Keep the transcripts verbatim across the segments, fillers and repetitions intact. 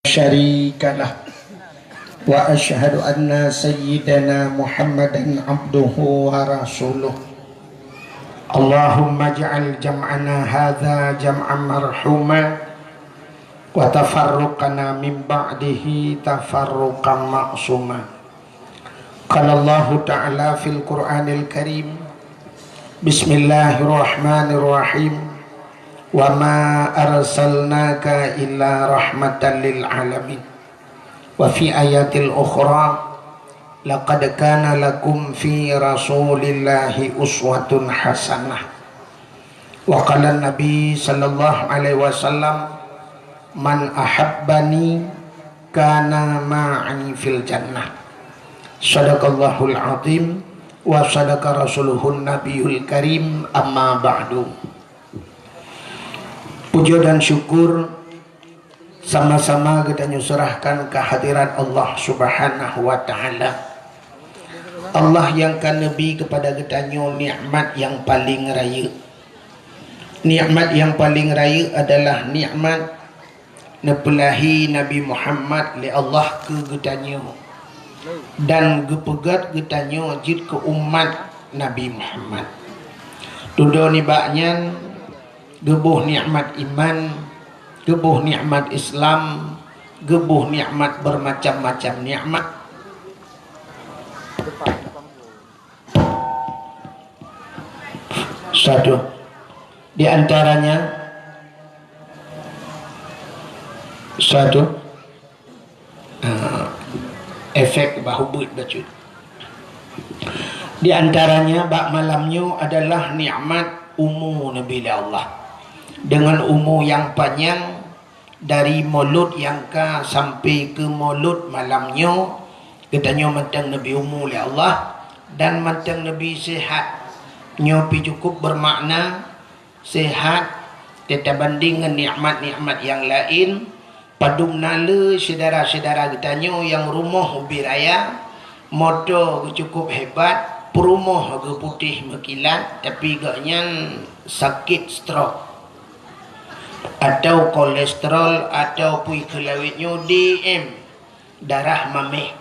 شريك له، وأشهد أن سيدنا محمدا عبده ورسوله. اللهم اجعل جمعنا هذا جمعا مرحوما، وتفرقنا من بعده تفرقا معصوما. قال الله تعالى في القرآن الكريم: بسم الله الرحمن الرحيم. وما أرسلناك إلا رحمة للعالمين. وفي آية أخرى: لقد كان لكم في رسول الله أسوة حسنة. وقال النبي صلى الله عليه وسلم: من أحبني كان معي في الجنة. صدق الله العظيم وصدق رسوله النبي الكريم. أما بعد. Puja dan syukur sama-sama geutanyoe serahkan kehadirat Allah Subhanahu wa Ta'ala. Allah nyang ka neubi kepada geutanyoe nikmat nyang paling rayeuk. Nikmat nyang paling rayeuk adalah nikmat neupeulahi Nabi Muhammad lé Allah keu geutanyoe dan geupeugét geutanyoe jeuet keu umat Nabi Muhammad. Dudoe nibak nyan, geuboh nikmat iman, geuboh nikmat Islam, geuboh nikmat bermacam-macam nikmat. Satu. Di antaranya, satu, ah, efek bah ubit bacut. Di antaranya, bak malam nyoe adalah nikmat umu neubi lé Allah. Dengan umu nyang panyang, dari mulod nyang ka sampai keu mulod malam nyoe, geutanyoe mantong neubi umu lé Allah dan mantong neubi sehat. Nyoe pi cukup bermakna, sehat teutabanding ngon nikmat-nikmat nyang laén. Padum na le syedara-syedara geutanyoe nyang rumoh ubit raya, moto geuh cukup hebat, peurumoh geuh putéh meukilat, tapi gobnyan sakét stroke. Atau kolesterol, atau pui keulawét nyoe D M, darah maméh.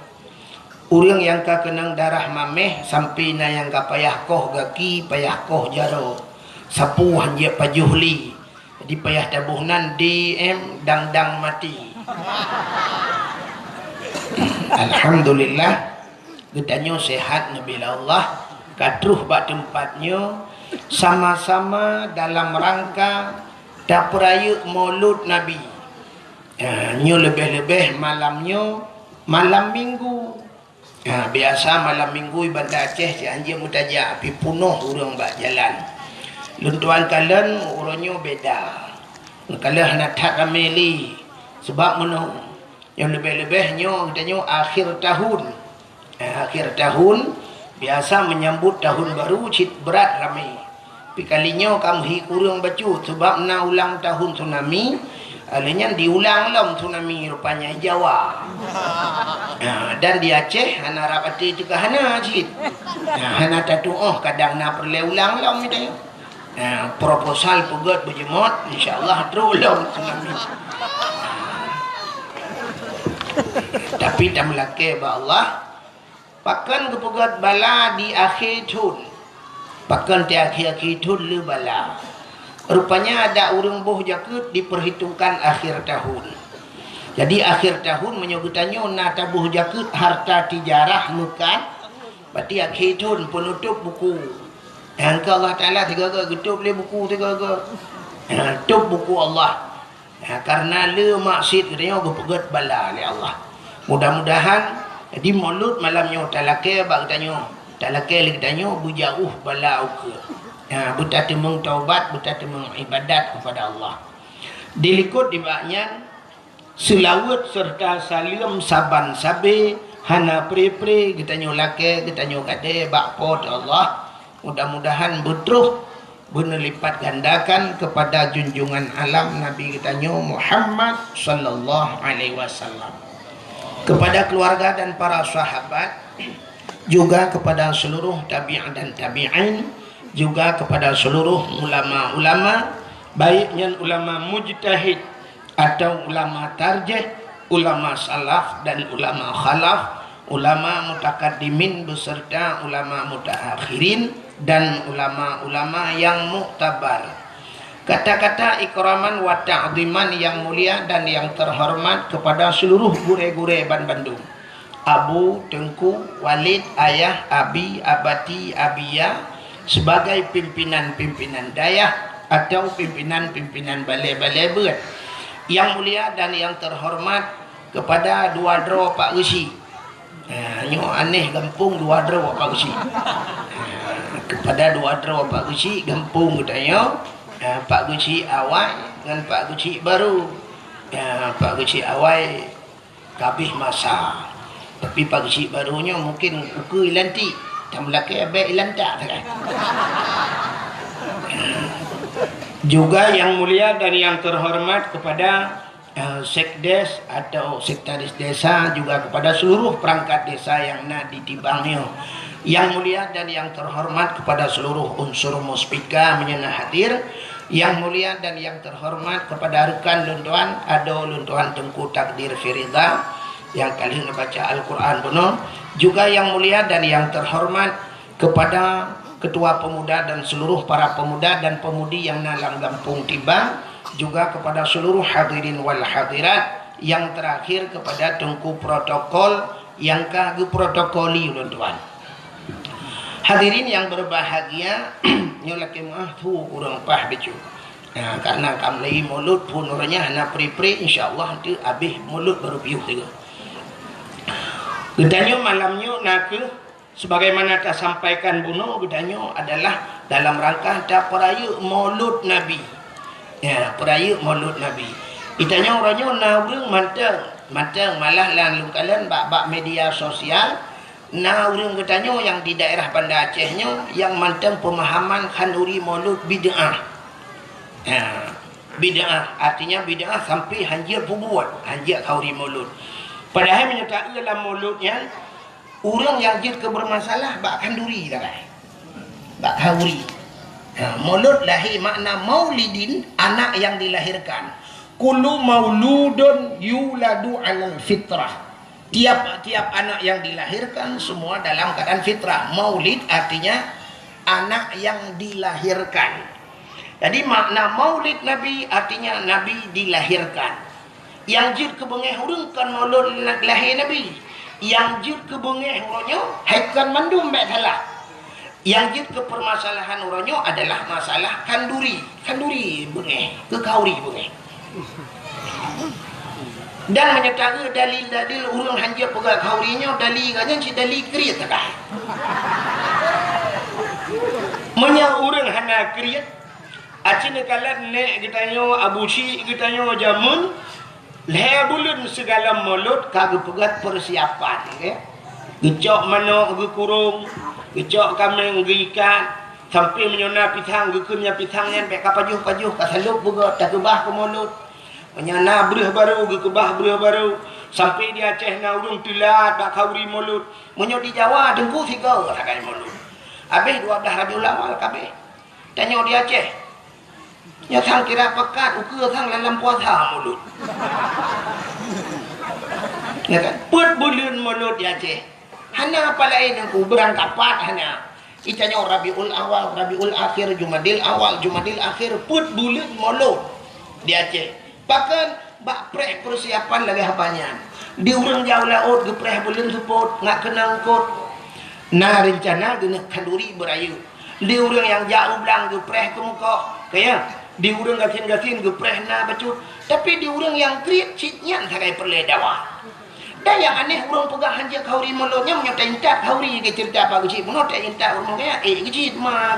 Ureuëng nyang ka keunong darah maméh sampai na nyang ka payah koh gaki, payah koh jaroe, sapeue han jeuet pajoh lé. Jadi payah taboh nan D M dang-dang mati. Alhamdulillah, geutanyoe sehat neubi lé Allah, ka troh bak teumpat nyoe sama-sama dalam rangka tapeurayeuk Maulud Nabi. Ha, nyoe leubeh-leubeh malam nyoe, malam Minggu. Ha, biasa malam Minggu di Banda Aceh cit han jeuet meutajak, tapi peunoh ureuëng bak jalan. Lôn tuan kalon uroe nyoe beda. Kalon hana that ramé lé. Sebab meunoe, nyoe leubeh-leubeh nyoe geutanyoe akhir tahun. Eh, akhir tahun, biasa menyambut tahun baru cit brat ramé. Tapi kali nyoe ka meuhi kureueng bacut, sebab na ulang tahun tsunami, lheueh nyan diulang lom tsunami rupanya di Jawa. Ha, dan di Aceh hana rab até teuka hana cit. Ha, hana tatuoh kadang na peureulée ulang lom itu. Ha, proposal peugét beujeumot, insya Allah trok lom tsunami. Tapi tameulakée bak Allah, pakon geupeugét bala di akhé thon? Pakon di akhé-akhé thon le bala? Rupanya adak ureuëng boh jakeuet diperhitungkan akhir tahun. Jadi akhir tahun meunyoe geutanyoe na taboh jakeuet harta tijarah meukat, berarti akhé thon peunutôb buku. Nyang keu Allah Taala sigoe-goe geutôb lé buku sigoe-goe. Ha, tôb buku Allah. Ha, karena le maksiet geutanyoe geupeugét bala lé Allah. Mudah-mudahan di Maulud malam nyoe talakée bak geutanyoe, talakée lé geutanyoe beujauh bala ukeue. Ha, beutateumeung taubat, beutateumeung ibadat kepada Allah. Dilikot nibak nyan, seulaweuet serta saleuem saban sabe hana pre-pre geutanyoe lakée, geutanyoe gadée bak Po teu Allah. Mudah-mudahan beutroh beuneulipat gandakan kepada junjungan alam Nabi geutanyoe Muhammad sallallahu alaihi wasallam. Kepada keluarga dan para sahabat, juga kepada seluruh tabi'in dan tabi'in, juga kepada seluruh ulama-ulama, baik nyan ulama mujtahid atau ulama tarjih, ulama salaf dan ulama khalaf, ulama mutakaddimin beserta ulama mutaakhirin, dan ulama-ulama yang muktabar. Kata-kata ikraman wa ta'ziman yang mulia dan yang terhormat kepada seluruh gurée-gurée banbandum. Abu, Teungku, Walid, Ayah, Abi, Abati, Abiya, sebagai pimpinan-pimpinan dayah atau pimpinan-pimpinan balé-balé beuet. Yang mulia dan yang terhormat kepada dua droe Pak Geuchik. Ha, nyoe aneh gampông dua droe Pak Geuchik. Ha, kepada dua droe Pak Geuchik gampông geutanyoe, ha, Pak Geuchik awai ngon Pak Geuchik barô. Ha, Pak Geuchik awai ka abéh masa. Tapi Pak Geuchik barô nyoe mungken ukeue ilantik, tam lakée bék ilantak sagai. Juga yang mulia dan yang terhormat kepada eh, sekdes atau sekretaris desa, juga kepada seluruh perangkat desa yang na di Tibang nyoe. Yang mulia dan yang terhormat kepada seluruh unsur muspika meunyoe na hadir. Yang mulia dan yang terhormat kepada rekan lôn tuan, adoe lôn tuan Teungku Takdir Firida yang ka lheueh neubaca Al-Quran bunoe. Juga yang mulia dan yang terhormat kepada Ketua Pemuda dan seluruh para pemuda dan pemudi yang na lam gampông Tibang, juga kepada seluruh hadirin wal hadirat, yang terakhir kepada Teungku Protokol yang ka geuprotokoli ulôn tuan. Hadirin yang berbahagia, nyoe lakée meu'ah thu kureueng paih bacut. Nah, karena ka mulai mulod phon uroe nyan hana pri-pri, insya Allah nanti abéh mulod baru piôh tiga. Geutanyoe malam nyoe na kheueh Sebagaimana tasampaikan bunoe geutanyoe adalah dalam rangka tapeurayeuk Maulud Nabi. Ya, peurayeuk Maulud Nabi. Geutanyoe uroe nyoe na ureuëng mantong, mantong malah lam lôn kalon bak-bak media sosial, na ureuëng geutanyoe nyang di daerah Banda Aceh nyoe nyang mantong peumahaman khanduri Maulud bid'ah. Ya, bid'ah, artinya bid'ah sampai hanjeuet peubuet, hanjeuet khanduri Maulud. Padahai meunyoe taeu lam Maulud nyan, ureuëng nyang jeuet keu beureumasalah bak khanduri sagai. Bak khanduri. Ha, Maulud lahé makna maulidin, anak yang dilahirkan. Kullu mauludun yuladu alal fitrah. Tiap-tiap anak yang dilahirkan semua dalam keadaan fitrah. Maulid artinya anak yang dilahirkan. Jadi makna Maulid Nabi artinya Nabi dilahirkan. Nyang jeuet keu beungéh ureuëng kon Maulud lahé Nabi. Nyang jeuet keu beungéh uroe nyoe hai kon mandum bék salah. Nyang jeuet keu peumasalahan uroe nyoe adalah masalah khanduri. Khanduri beungéh, keu khanduri beungéh. Dan meunyoe taeu dalil-dalil ureuëng hanjeuet peugah khanduri nyoe, dalil geuh nyan cit dalil kriet sagai. Meunyoe ureuëng hana kriet, aci neukalon nék geutanyoe, abu chik geutanyoe jameun, lhée buleuen sigohlom Maulud ka geupeugét peusiapan, ya. Geucok manok geukurong, geucok kaméng geuikat, sampoe meunyoe na pisang geukheun nyan pisang nyan bék ka pajoh-pajoh, ka salôb beugét takeubah keu Maulud. Meunyoe na breueh barô geukeubah breueh barô, sampoe di Aceh na ureuëng teulat bak khanduri Maulud. Meunyoe di Jawa teungku sigoe sagai Maulud. Abéh dua blaih Rabiul Awal ka abéh. Tanyoe di Aceh, nyoe sang kira peukat ukeue sang lam puasa Maulud. Ya kan? Peuet buleuen Maulud di Aceh. Hana apa laén teungku, beurangkapat hana. Itanyoe Rabiul Awal, Rabiul Akhir, Jumadil Awal, Jumadil Akhir, peuet buleuen Maulud di Aceh. Bahkan bak preh peusiapan lagée haba nyan. Di ureuëng jak u laôt geupreh buleuen seupôt, ngat keunong eungkôt. Na reuncana geuneuk khanduri beurayeuk. Di ureuëng nyang jak u blang geupreh keumeukoh, ka ya. Di ureuëng gasien-gasien geupreh na bacut. Tapi di ureuëng nyang kriet cit nyan sagai peureulée dawa. Dan nyang aneh ureuëng peugah hanjeuet khanduri Maulud nyan meunyoe taintat khanduri keu ceurita Pak Geuchik bunoe taintat ureuëng kaya, eh Geuchik ma.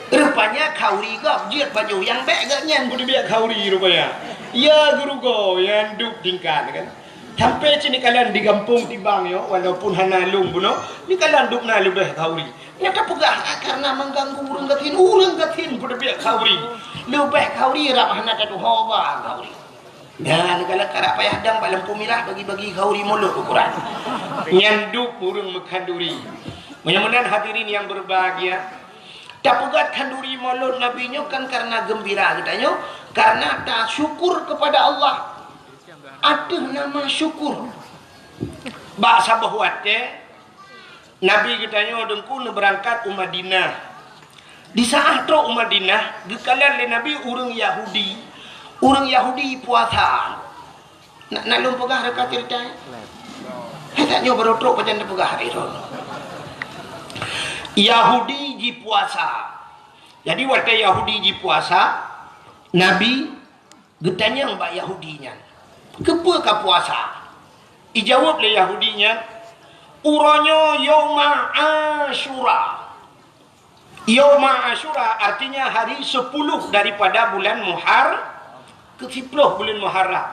Rupanya khanduri gob jeuet pajoh nyang bék gobnyan peudubiet khanduri rupanya. Ya geurugoe nyang duek tingkat kan. Sampai cit neukalon di gampông Tibang nyoe, walaupun hana lôn bunoe, neukalon dubna leubeh khanduri. Nyang tapeugah, ah, karena mengganggu ureuëng gasien, ureuëng gasien peudubiet khanduri. Leubeh khanduri rab hana tatuho ba khanduri. Nyan neukalon karab payah dong bak lampu mirah bagi-bagi khanduri Maulud ukoran. Nyan duek ureuëng meukhanduri. Mudah-mudahan hadirin yang berbahagia, Tapeugöt khanduri Maulud Nabi nyoe kan karena geumbira geutanyoe, karena tasyukur kepada Allah ateueh nama syukur. Bak saboh watèe, Nabi geutanyoe Teungku neubeurangkat u Madinah. Di saat trok u Madinah, geukalon lé Nabi ureuëng Yahudi. Ureuëng Yahudi puasa. Nak, nak lôn peugah reuka ceurita? Hai, tanyoe barô trok pajan tapeugah hari nyoe. Yahudi jipuasa. Jadi watèe Yahudi jipuasa, Nabi geutanyong bak Yahudi nyan, "Keupeue kapuasa?" Ijaweueb lé Yahudi nyan, "Uroe nyoe Yauma Asyura." Yauma Asyura artinya hari sepuluh daripada bulan Muhar-, keu siploh bulan Muharram.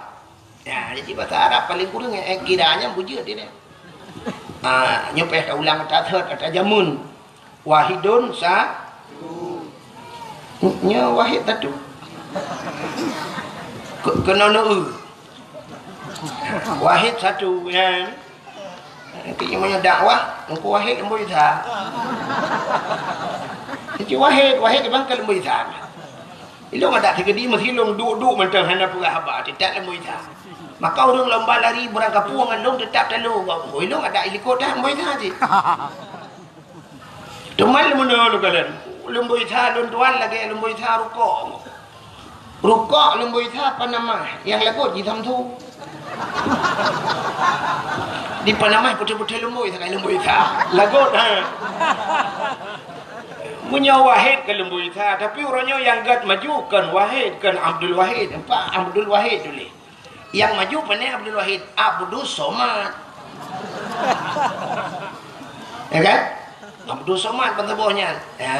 Ya, jadi bahasa Arab paling kurang, eh, kiranya bujur dia. Ah, nyoe payah taulang, tathot, tajamun. Wahidun sa-, nyoe wahid satu. Ke-, keunoe neu-eu. Wahid satu, ya. Nanti meunyoe dakwah, Teungku Wahid Leumboi Isa. Nanti Wahid, Wahid bang keu Leumboi Isa. Ilong adak teukeudi meusi lôn duek-duek mantong hana peugah haba, teutab Leumboi Isa. Maka ureuëng lomba lari beurangkapeue ngon lôn teutab talo, ilong adak ilikot dah Leumboi Isa cit. Teuma leumono lôn kalon, Leumboi Isa lôn tuan lagèe Leumboi Isa rukok. Rukok Leumboi Isa Panama, nyang lagot ji Samsu. Di Panama putih-putih Leumboi Isa, Leumboi Isa. Lagot, ha. Meunyoe Wahid keu Leumboi Isa, tapi uroe nyoe nyang gèt maju kon Wahid, kon Abdul Wahid. Nampak Abdul Wahid tuléh. Nyang maju pane Abdul Wahid, Abdus Somad. Ya kan? Abdus Somad ban saboh nyan. Ya.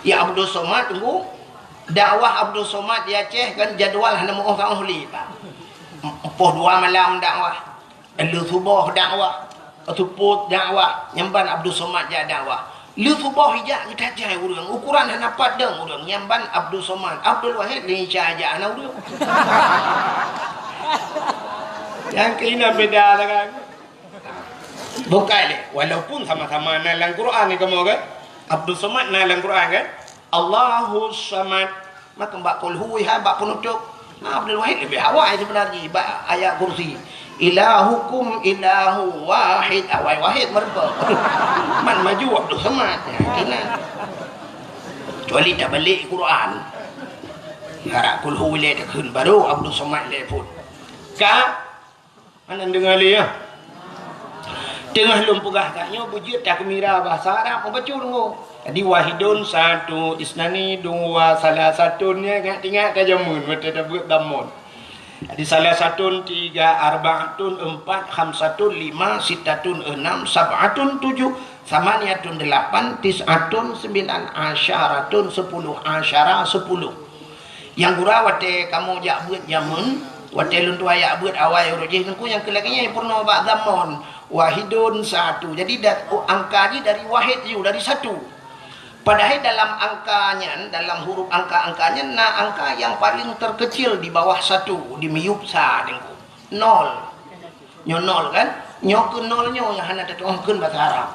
Ya Abdus Somad Teungku. Dakwah Abdus Somad di Aceh kan jadwal hana meuoh-oh lé, Pak. Empoh dua malam dakwah. Lheuh suboh dakwah, seupôt dakwah, nyan ban Abdul Somad jak dakwah. Lheuh suboh ijak geutajai ureuëng, ukuran hana pat dong ureuëng, nyan ban Abdul Somad. Abdul Wahid lé Isa jak hana ureuëng. Nyang keunan beda lah kan. Bukai lé, walaupun sama-sama na lam Quran ni kamoe kan. Abdul Somad na lam Quran kan. Allahus Samad. Maka bak kulhu ha bak penutup. Ha, Abdul Wahid lebih awai sebenarnya bak ayat kursi. Ilahukum ilahu wahid, awai wahid meureumpok. Man maju Abdul Somad. Ya, kena. Kecuali tabalik Quran. Harap kulhu ilai takheun baru Abdul Somad ilai pun. Ka Hana deungoe lé, ya? Teungoh lôn peugah tanyoe beujeuet takeumira bahasa Arab, mubacut deungoe. Jadi, wahidun, satu, isnani, dua, salasatun, ya, ingat-ingat ka jameun, watèe tabeuet damon. Jadi, salasatun, tiga, arba'atun, empat, khamsatun, lima, sittatun, enam, sab'atun, tujuh, samaniyatun, delapan, tis'atun, sembilan, asyaratun, sepuluh, asyara, sepuluh. Nyang gura watèe kamoe jak beuet jameun, watèe lôn tuan jak beuet awai uroe jih Teungku nyang keu lagèe nyan peurunoe bak zamon wahidun satu. Jadi, da-, oh, angka jih dari wahid ju, dari satu. Padahai dalam angka nyan, dalam huruf angka-angka nyan na angka nyang paleng terkecil di bawah satu, di miyueb sa Teungku. Nol. Nyoe nol kan? Nyoe keu nol nyoe nyang hana tatu'oh kheun basa Arab.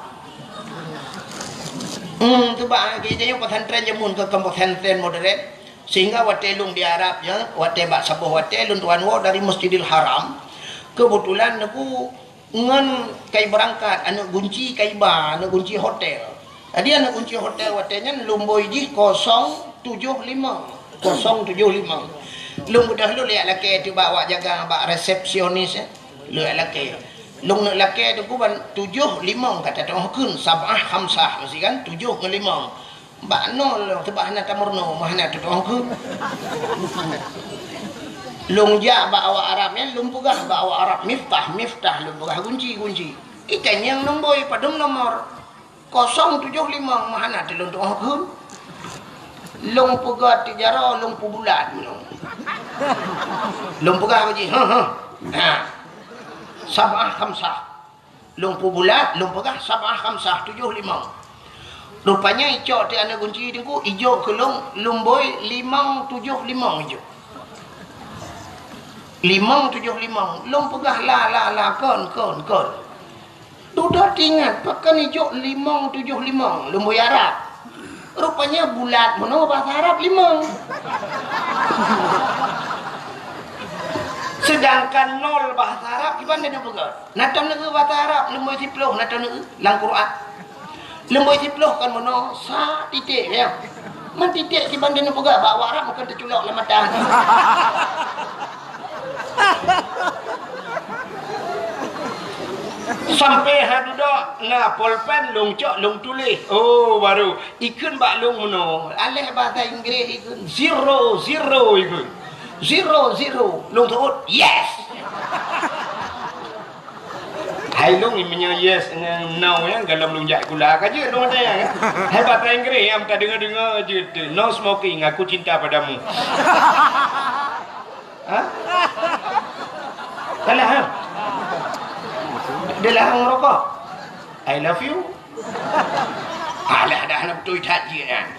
Hmm, tu bak gereja nyoe pesantren jameun keu, keu pesantren modern. Sehingga watèe lôn di Arab nyoe, watèe bak saboh watèe lôn tuan woe dari Masjidil Haram. Keubeutulan Teungku ngon kai beurangkat, aneuk gunci kai ba, aneuk gunci hotel. Jadi aneuk gunci hotel watèe nyan lumbôi jih kosong tujoh limong. Kosong tujoh limong. Lôn beudôh lôn jak lakèe teuh bak awak jaga, bak resepsionis, eh. Lôn jak lakèe. Lôn neuk lakèe Teungku ban tujoh limong ka tatu'oh kheun, sab'ah khamsah meusti kan, tujoh ngon limong. Bak nol lôn seubab hana tameurunoe, meuhana tatu'oh kheun. Lôn jak bak awak Arab nyan, lôn peugah bak awak Arab miftah, miftah, lôn peugah gunci, gunci. Itanyong lumbôi padum nomor. Kosong tujoh limong meuhana teuh lôn tu'oh kheun. Lôn peugah tiep jaroe, lôn peubulat meunyoe. Lôn peugah bak jih, "Heuh, heuh." Ha. Sab'ah khamsah. Lôn peubulat, lôn peugah sab'ah khamsah, tujoh limong. Rupanya icok teuh aneuk gunci Teungku, ijok keu lôn lumbôi limong tujoh limong ijok. Limong tujoh limong. Lôn peugah la, la, la, kon, kon, kon. Dudoe teuingat, pakon ijok limong tujoh limong, lumbôi Arab. Rupanya bulat meunoe bahasa Arab limong. Sedangkan nol bahasa Arab kiban tapeugah? Na taneuk bahasa Arab lumbôi siploh, na taneuk lam Quran. Lumbôi siploh kan meunoe sa titik, ya. Man titik kiban tapeugah bak awak Arab bukan teuculok lam mata. Sampai ha dudoe na polpen lôn cok lôn tuléh. Oh, baru ikheun bak lôn meunoe. Aléh bahasa Inggréh ikheun zero, zero ikheun. Zero, zero. Lôn seuôt, yes! Hai lôn, meunyoe yes ngon no nyan, gohlom lôn jak sikula ka jeuet lôn ada nyan. Hai bahasa Inggréh nyang tadeungoe-deungoe jeuet, "No smoking, aku cinta padamu." Ha? Salah, ha? Dia larang merokok. "I love you." Alah, dah nak betul that je kan.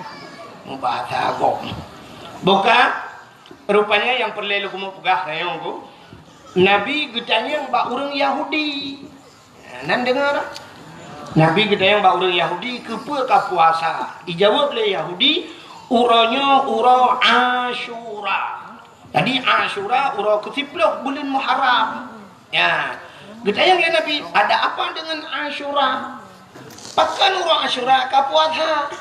Mubahasa agam. Buka, rupanya nyang peureulée lôn keumeung peugah rayeuk ku. Nabi geutanyong bak ureuëng Yahudi. Nan deungoe. Nabi geutanyong bak ureuëng Yahudi, "Keupeue ka puasa?" Ijaweueb lé Yahudi, "Uroe nyoe uroe Asyura." Jadi Asyura uroe keusiploh buleuen Muharram. Ya. Geutanyong lé Nabi, "Ada apa dengan Asyura? Pakon uroe Asyura ka puasa?"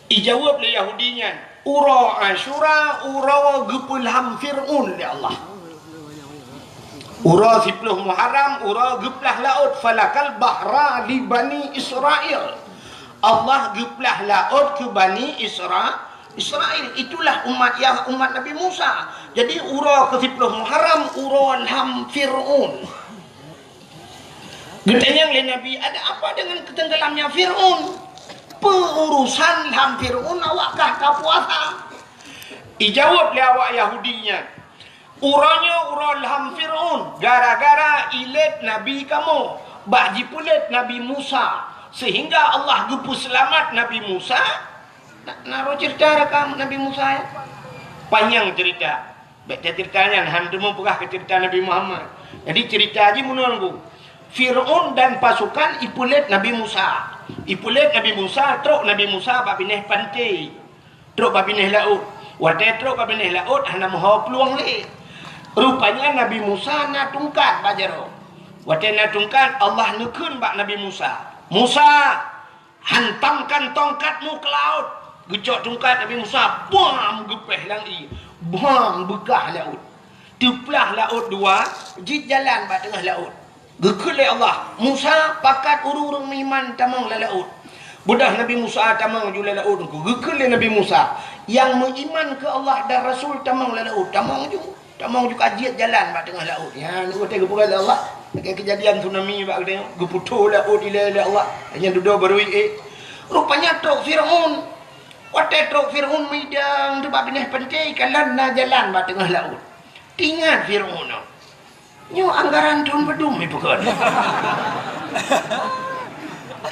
Ijaweueb lé Yahudi nyan, "Uroe Asyura uroe geupeulham Fir'aun lé Allah." Uroe siploh Muharram, uroe geuplah laôt, falakal bahra li Bani Israel. Allah geuplah laôt keu Bani Isra-, Israel. Itulah umat Yah-, umat Nabi Musa. Jadi, uroe keusiploh Muharram, uroe lham Fir'aun. Geutanyong lé Nabi, "Ada apa dengan ketenggelamnya Fir'aun? Peue urusan lham Fir'aun awak kah ka puasa?" Ijaweueb lé awak Yahudi nyan, "Uroe nyoe uroe lham Fir'aun, gara-gara ilét Nabi kamoe, bak jipeulét Nabi Musa, sehingga Allah geupeuseulamat Nabi Musa." Na, na roh cerita rakam Nabi Musa, ya? Panyang cerita. Bèk cerita nyan, han teuma peugah keu cerita Nabi Muhammad. Jadi cerita jih meunan, Bu. Fir'aun dan pasukan ipeulét Nabi Musa. Ipeulét Nabi Musa, trok Nabi Musa bak binéh panté. Trok bak binéh laôt. Watèe trok bak binéh laôt, hana meuho plueng lé. Rupanya Nabi Musa na tungkat bak jaroe. Watèe na tungkat, Allah neukheun bak Nabi Musa, "Musa, hantamkan tongkatmu ke laut." Geucok tungkat Nabi Musa, bam, geupéh lam ié. Bam, beukah laôt. Teuplah laôt dua, jeuet jalan bak teungoh laôt. Geukheun lé Allah, "Musa, pakat ureuëng-ureuëng meuiman tamong lam laôt." Beudôh Nabi Musa tamong ju lam laôt, geukheun lé Nabi Musa, "Nyang meuiman keu Allah dan Rasul tamong lam laôt." Tamong ju. Tamong ju ka jeuet jalan bak teungoh laôt. Nyan watèe geupeugah lé Allah, lagèe keujadian tsunami bak geutanyoe, geuputôh laôt ilèe lé Allah. Nyan dudoe barô ié. Rupanya trok Fir'aun. Watèe trok Fir'aun meudang teuk bak binéh panté, kalon na jalan bak teungoh laôt. Teuingat Fir'aun nyoe. Nyoe anggaran thôn padum ipeukon.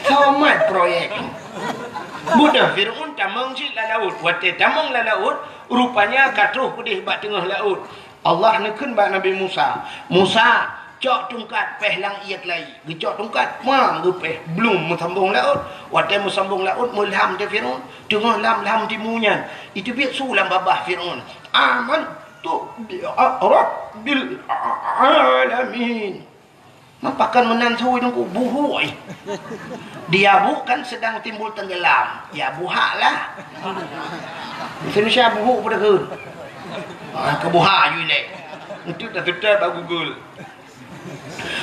Somat proyek. Beudôh Fir'aun tamong cit lam laôt. Watèe tamong lam laôt, rupanya ka troh keudéh bak teungoh laôt. Allah neukheun bak Nabi Musa, "Musa, cok tungkat péh lam ié keulayi." Geucok tungkat, pang, geupéh, blum, meusambong laôt. Watèe meusambong laôt, meulham teuh Fir'aun. Teungoh lam, lham timu nyan, iteubiet su lam babah Fir'aun, "Amantu bi rabbil alamin." Meupakan meunan su Teungku, buhôi. Dia bu kan sedang timbul tenggelam. Ya, buhaklah. Indonesia buhuk pada ke? Ah, ke buhak aju ilèe. Itu dah tetap bak Google.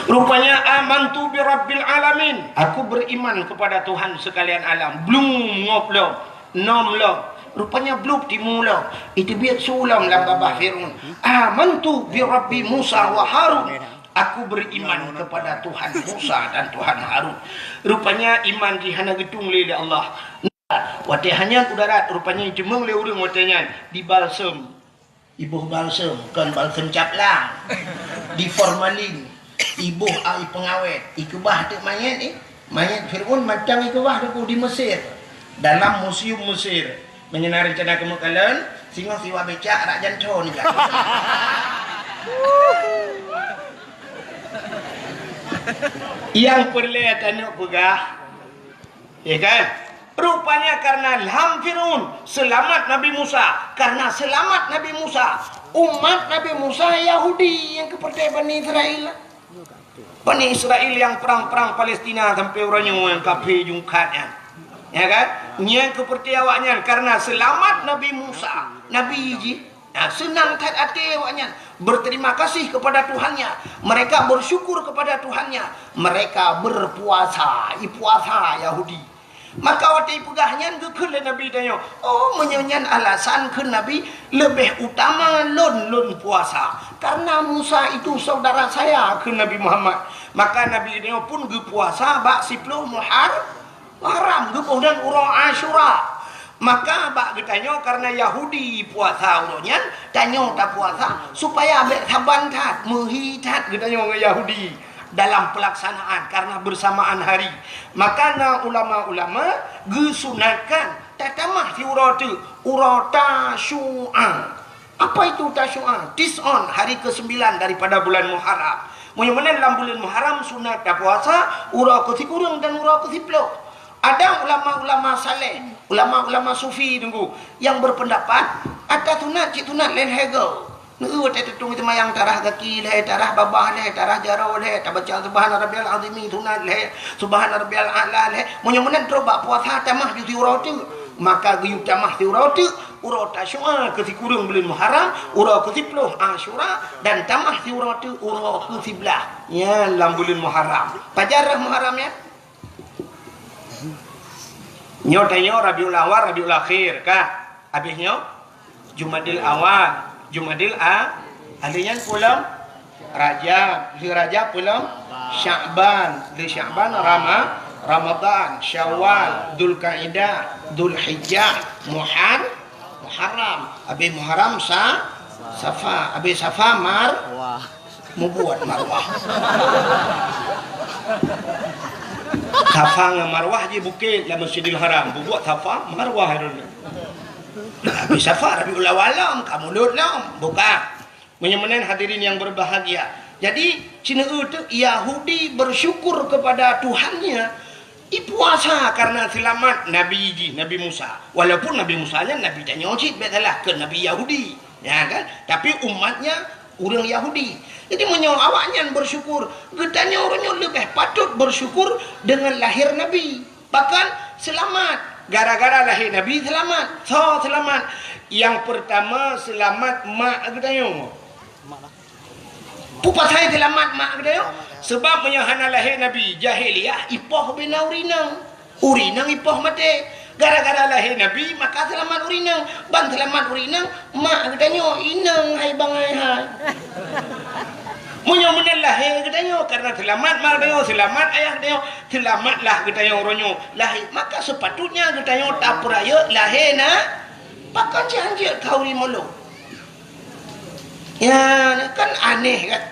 Rupanya, "Amantu bi rabbil alamin." Aku beriman kepada Tuhan sekalian alam. Blum, ngop lom. Nom lom. Rupanya blub timu lom. Iteubiet su lom lam babah Fir'aun. "Amantu bi rabbi Musa wa Harun." Aku beriman kepada Tuhan Musa dan Tuhan Harun. Rupanya iman jih hana geutueng lé, lé Allah. Watèe hana u darat, rupanya iteumong lé ureuëng watèe nyan dibalsem. Iboh balsem, kon balsem caplang. Di formalin, iboh ai peungawét, ikeubah teuk manyét, eh. Manyét Fir'aun macam ikeubah Teungku di Mesir. Dalam museum Mesir. Meunyoe na reuncana keumeuk kalon, singoh siwa becak rak janthon jak. Nyang peureulée taneuk peugah, ya kan? Rupanya karena lam Fir'aun, selamat Nabi Musa. Karena selamat Nabi Musa, umat Nabi Musa Yahudi nyang keupeurteh Bani Israel. Bani Israel nyang prang-prang Palestina sampai uroe nyoe nyang kafé jungkat nyan. Ya kan? Nyang keupeurteh awaknyan karena selamat Nabi Musa, nabi jih. Nah, seunang that até awaknyan, berterima kasih kepada Tuhannya. Mereka bersyukur kepada Tuhannya. Mereka berpuasa, ipuasa Yahudi. Maka watée ipeugah nyan geukheun lé Nabi tanyoe, "Oh, meunyoe nyan alasan," kheun Nabi, "leubeh utama lôn, lôn puasa. Karena Musa itu saudara saya," kheun Nabi Muhammad. Maka Nabi tanyoe pun geupuasa bak siploh Muhar-, Muharram, geuboh dan uroe Asyura. Maka bak geutanyoe karena Yahudi puasa uroe nyan, tanyoe tapuasa supaya bék saban that, meuhi that geutanyoe ngon Yahudi dalam pelaksanaan karena bersamaan hari. Maka na ulama-ulama geusunatkan tatamah siuroe teuk, uroe Tasyu'a. Apa itu Tasyu'a? Tis'on, hari kesembilan daripada bulan Muharram. Meunyoe meunan lam buleuen Muharram sunat tapuasa uroe keusikureueng dan uroe keusiploh. Ada ulama-ulama saleh, ulama-ulama sufi teungku, yang berpendapat ata sunat cit sunat lhèe-lhèe goe. Neu watèe teutueng seumayang tarah gaki lhèe, tarah babah lhèe, tarah jaroe lhèe, tabaca subhana rabbiyal azimi sunat lhèe, subhana rabbiyal a'la lhèe. Meunyoe meunan trok bak puasa tamah ju siuroe teuk, maka geuyue tamah siuroe teuk uroe Tasyu'a keusikureueng buleuen Muharram, uroe keusiploh Asyura, dan tamah siuroe teuk uroe keusiblaih. Nyan lam buleuen Muharram. Pajan rhah Muharram nyan? Nyoe tanyoe Rabiul Awal, Rabiul Akhir, ka? Habéh nyoe Jumadil Awal, Jumadil A-, ahli nyan peulom Rajab, lheueh Rajab peulom Sya'ban, lheueh Sya'ban Rama-, Ramadan, Syawal, Dzulkaidah, Dzulhijjah, Muhar-, Muharram, habéh Muharram Sa-, Safa, habéh Safa Mar-, Wah. Mubuet marwah. Safa ngon Marwah jih bukét lam Masjidil Haram. Mubuet Safa, Marwah droeneuh. Habéh Safa, Rabiul Awal lom, ka Mulud lom. Buka. Meunyoe meunan hadirin yang berbahagia. Jadi, sineuk teuk Yahudi bersyukur kepada Tuhannya, ipuasa karena selamat Nabi jih, Nabi Musa. Walaupun Nabi Musa nyan Nabi tanyoe cit, bék salah, keu Nabi Yahudi. Ya kan? Tapi umatnya ureuëng Yahudi. Jadi meunyoe awaknyan bersyukur, geutanyoe uroe nyoe leubeh patut bersyukur dengan lahir Nabi. Bahkan selamat. Gara-gara lahé Nabi selamat. Soe selamat? Nyang pertama selamat mak geutanyoe. Peue pasai selamat mak geutanyoe? Sebab meunyoe hana lahé Nabi, jahiliyah ipoh bina ureuëng inong. Ureuëng inong ipoh maté. Gara-gara lahé Nabi, maka selamat ureuëng inong. Ban selamat ureuëng inong, mak geutanyoe inong hai bangai hai. Meunyoe meunan lahé geutanyoe, karena selamat mak geutanyoe, selamat ayah geutanyoe, selamatlah geutanyoe uroe nyoe lahé. Maka sepatutnya geutanyoe tapeurayeuk lahé na, pakon cit hanjeuet khauri mulod. Ya, kan aneh kan?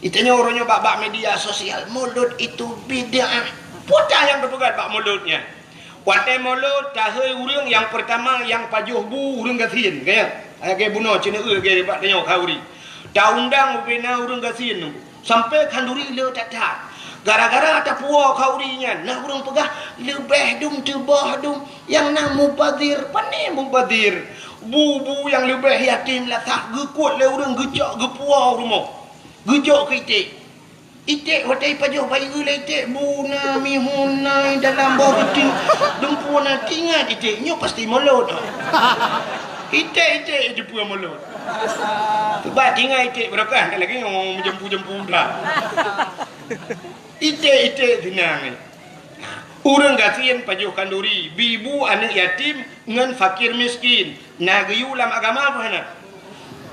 Geutanyoe uroe nyoe bak, bak media sosial, mulod itu bid'ah. Peue nyang teupeugah bak mulod nyan? Watée mulod, tahôi ureuëng nyang pertama nyang pajoh bu ureuëng gasien, ka ya? Lagée bunoe ceuneuk lagée bak tanyoe khauri. Taundang ubena ureuëng gasien nyoe. Sampai khanduri le that-that. Gara-gara tapuwoe khauri nyan, na ureuëng peugah leubeh dum teuboh dum nyang na mubazir. Pane mubazir? Bu-bu nyang leubeh yatim lasah geukuet lé ureuëng geucok geupuwoe u rumoh. Geujok keu iték. Iték watée ipajoh bayeue lé iték, bu na mihun na dalam boh geuti, dumpeue na, tingat iték nyoe pasti mulod. Iték-iték jumpeue mulod. Sebab tingat iték barokah, lagée nyoe meujampu-jampu dah. Iték-iték sinang. Ureuëng gasien pajoh khanduri, bi bu aneuëk yatim ngon fakir miskin. Na geuyue lam agama peue hana?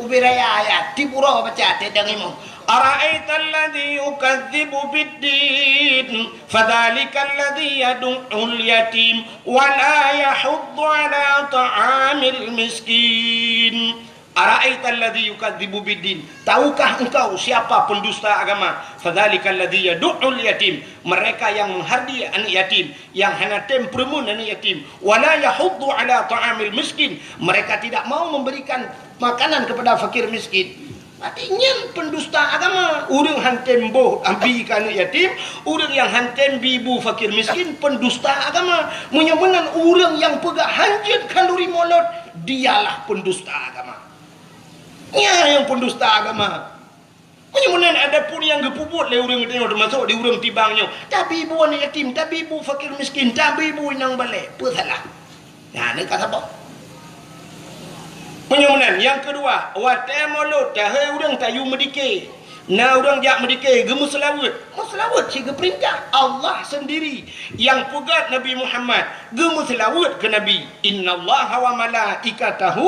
Ubé raya ayat, tiep uroe baca teuh dang imum. Ara'aital ladzi yukadzibu biddin, fadzalikal ladzi yadu'ul yatim, wa la yahuddu ala ta'amil miskin. Ara'aital ladzi yukadzibu biddin. Tahukah engkau siapa pendusta agama? Fadzalikal ladzi yadu'ul yatim. Mereka yang menghardi anak yatim, yang hana tem peureumeun anak yatim. Wa la yahuddu ala ta'amil miskin. Mereka tidak mau memberikan makanan kepada fakir miskin. Berarti nyan pendusta agama. Ureuëng han tem boh abi keu aneuëk yatim, ureuëng nyang han tem bi bu fakir miskin, pendusta agama. Meunyoe meunan ureuëng nyang peugah hanjeuet khanduri mulod, dialah pendusta agama. Nyan nyang pendusta agama. Meunyoe meunan, adapun nyang geupeubuet lé ureuëng geutanyoe, teumasok di ureuëng Tibang nyoe, tabi bu aneuëk yatim, tabi bu fakir miskin, tabi bu inong balek, peue salah? Nah, ni ka saboh. Meunyoe meunan, nyang keudua, watée mulod, tahei ureuëng tayue meudike. Na ureuëng jak meudike, geumeuseulaweuet. Meuseulaweuet cit geupeurintah Allah sendiri nyang peugah Nabi Muhammad, geumeuseulaweuet keu Nabi. "Innallaha wa malaikatahu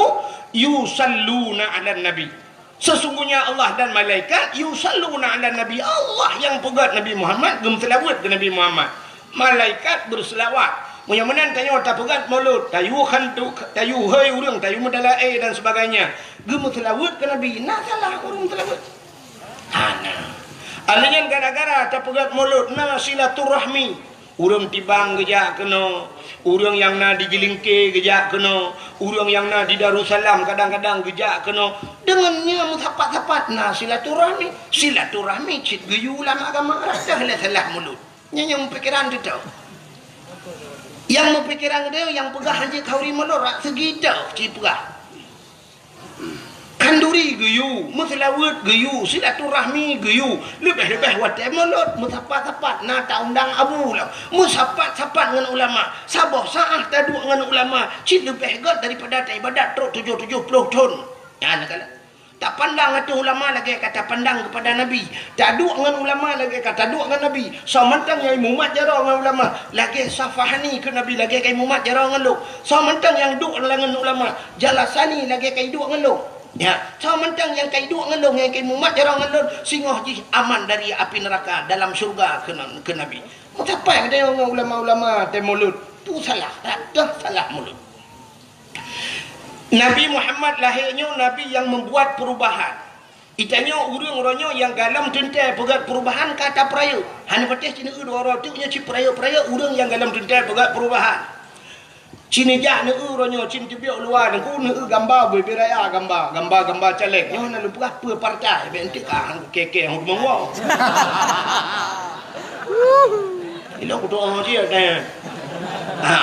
yusalluna 'alan nabi." Sesungguhnya Allah dan malaikat yusalluna 'alan nabi. Allah nyang peugah Nabi Muhammad, geumeuseulaweuet keu Nabi Muhammad. Malaikat beuseulaweuet. Meunyoe meunan tanyoe tapeugah mulod, tayue khantu, tayue hei ureuëng, tayue meudalaé dan sebagainya. Geumeuseulaweuet keu Nabi, na salah ureuëng seulaweuet? Hana. Alheuh nyan gara-gara tapeugah mulod na silaturahmi. Ureuëng Tibang geujak keunoe, ureuëng nyang na di Jeulingke geujak keunoe, ureuëng nyang na di Darussalam kadang-kadang geujak keunoe. Deungon nyan meusapat-sapat na silaturahmi. Silaturahmi cit geuyue lam agama, rasa lé salah mulod. Nyan nyang meupikiran teuh. Nyang meupikiran geude nyang peugah hanjeuet khanduri mulod rak seugi teuh cit peugah. Khanduri geuyue, meuseulaweuet geuyue, silaturahmi geuyue, leubeh-leubeh watée mulod, meusapat-sapat na taundang abu lom, meusapat-sapat ngon ulama, saboh saát taduek ngon ulama, cit leubeh gét daripada taibadat trok tujoh tujoh ploh thon. Nyan kala. Tapandang ateueh ulama lagée ka tapandang keupada Nabi. Taduek ngon ulama lagée ka taduek ngon Nabi. Soe mantong nyang imumat jaroe ngon ulama, lagée Safahani keu Nabi lagée ka imumat jaroe ngon lôn. Soe mantong nyang duek ngon ulama, Jalasani lagée ka iduek ngon lôn. Ya, soe mantong nyang ka iduek ngon lôn, nyang ka imumat jaroe ngon lôn, singoh jih aman dari api neuraka dalam syeuruga keu, keu Nabi. Meusapat geutanyoe ngon ulama-ulama watée mulod, peue salah, rata salah mulod. Nabi Muhammad lahé nyoe nabi nyang meubuat peurubahan. Geutanyoe ureuëng uroe nyoe nyang galom teuntée peugét peurubahan ka tapeurayeuk. Hana patéh cit neueu dua uroe teuk nyoe cit peurayeuk-peurayeuk ureuëng nyang galom teuntée peugét peurubahan. Cit neujak neueu uroe nyoe cit teubiet luwa Teungku neueu gamba bubé raya gamba, gamba-gamba caleg. Nyoe na lôn peugah peue partai, bék enteuk ka han kukée-kée hon meuwoe. Ilok kudoa cit, eh. Ha,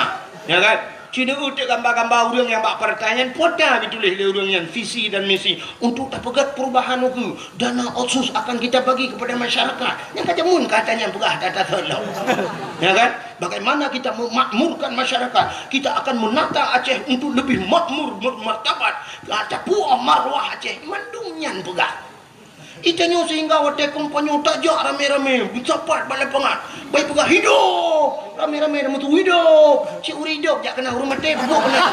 ya kan? Cit neueu teuk gamba-gamba ureuëng nyang bak partai nyan, pota geutuléh lé ureuëng nyan visi dan misi untuk tapeugét perubahan ukeue. Dana otsus akan kita bagi kepada masyarakat. Nyang ka jameun kata nyan peugah data seulo. Ya kan? Bagaimana kita memakmurkan masyarakat? Kita akan menata Aceh untuk lebih makmur, bermartabat. Tapuwoe marwah Aceh, mandum nyan peugah. Geutanyoe sehingga watée kampanye tajak ramé-ramé, meusapat bak lapangan. Baik peugah, "Hidup!" Ramé-ramé na meusu, "Hidup!" Cit ureuëng hidup jak keunan, ureuëng maté peubuet keunan.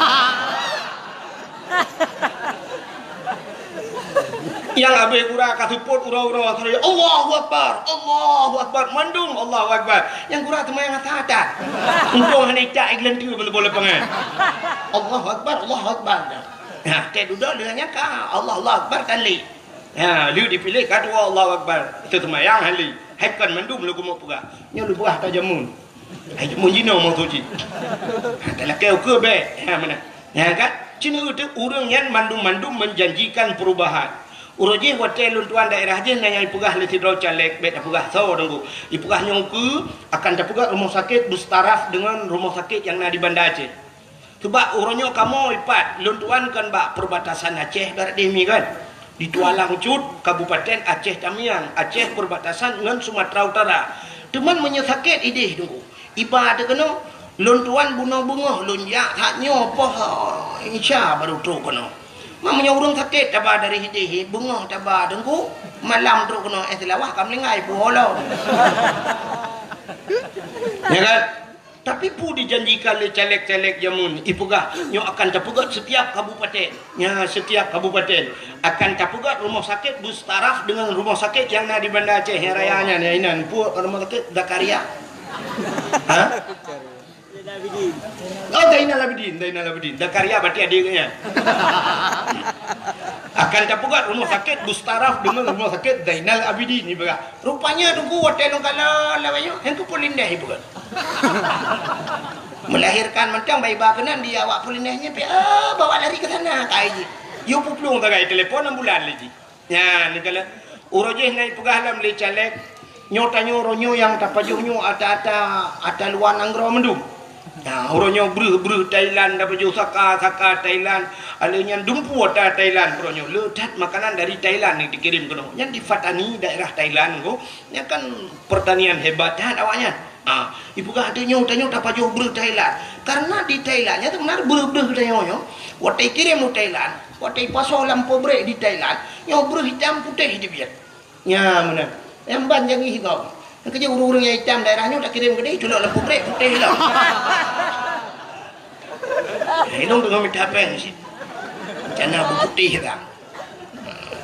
Nyang habéh gura ka seupôt uroe-uroe, "Allahu Akbar! Allahu Akbar!" Mandum Allahu Akbar. Nyang gura teuma nyang hata-hata. Untông hana icak ié geulanteue bak lapangan. "Allahu Akbar! Allahu Akbar!" Nah, teuh dudoe lheueh nyan ka, "Allah, Allahu Akbar!" Kali. Ha, lheueh dipiléh ka tuwoe Allahu Akbar. Teuseumayang hali. Hai kon mandum lôn keumeung peugah. Nyoe lôn peugah ata jameun. Hai jameun jinoe meutuji. Ha, talakée ukeue bék. Ha, meunan. Nyan kan? Cit neueu teuk ureuëng nyan mandum-mandum menjanjikan perubahan. Uroe jih watée lôn tuan daerah jih na nyang ipeugah lé sidroe caleg bék tapeugah soe Teungku. Ipeugah nyoe ukeue akan tapeugah rumoh sakét beuseutaraf deungon rumoh sakét nyang na di Banda Aceh. Sabab uroe nyoe kamoe ipat, lôn tuan kan bak perbatasan Aceh barat deh mi kan. Di Tualang Cut, Kabupaten Aceh Tamiang, Aceh perbatasan ngon Sumatera Utara. Teuma meunyoe sakét ideh Teungku, iba teuh keunoe, lôn tuan bunoe beungoh lôn jak that nyoe poh Isya baru trok keunoe. Ma meunyoe ureuëng sakét taba dari ideh, beungoh taba Teungku, malam trok keunoe, eh, Seulawah ka meuninggai puholo. Ya kan? Tapi peue dijanjikan lé caleg-caleg jameun, ipeugah nyoe akan tapeugét setiap kabupaten. Nya, setiap kabupaten akan tapeugét rumoh sakét beuseutaraf deungon rumoh sakét nyang na di Banda Aceh nyang raya nyan, nyang inan. Peue rumoh sakét Zakaria? Ha? Oh, Zainal Abidin, Zainal Abidin. Zakaria berarti adék geuh nyan. Akan tapeugét rumoh sakét beuseutaraf deungon rumoh sakét Zainal Abidin, ipeugah. Rupanya Teungku watée lôn kalon lawét nyoe, han keu Pulindeh ipeugét. Melahirkan mantong bayi ba keunan di awak Pulindeh nyan, pi, ah, bawa lari ke sana, kai jih. Yue peuplueng sagai telepon ambulan lé jih. Nyan, neukalon. Uroe jih na ipeugah lom lé caleg, nyoe tanyoe uroe nyoe nyang tapajoh nyoe ata-ata, ata luwa nanggroe mandum. Nah, uroe nyoe breuh-breuh Thailand tapajoh, saka-saka Thailand, alèh nyan dumpeue ata Thailand uroe nyoe. Le that makanan dari Thailand nyang dikirim keunoe. Nyan di Pattani, daerah Thailand ko. Nyan kan pertanian hebat that awaknyan. Ah, ipeugah tanyoe, tanyoe tapajoh breuh Thailand. Karena di Thailand nyan seubeunarnya breuh-breuh tanyoe nyoe, watèe ikirim u Thailand, watèe ipasoe lam pabrik di Thailand, nyoe breuh itam putéh jeuet. Nya meunan. Nyang ban jangih gob. Nyang keujeuet ureueng-ureueng nyang itam daerah nyoe takirim keudéh, culok lam pabrik putéh lom. Ilong teungoh mita péng cit. Rencana beuputéh ka.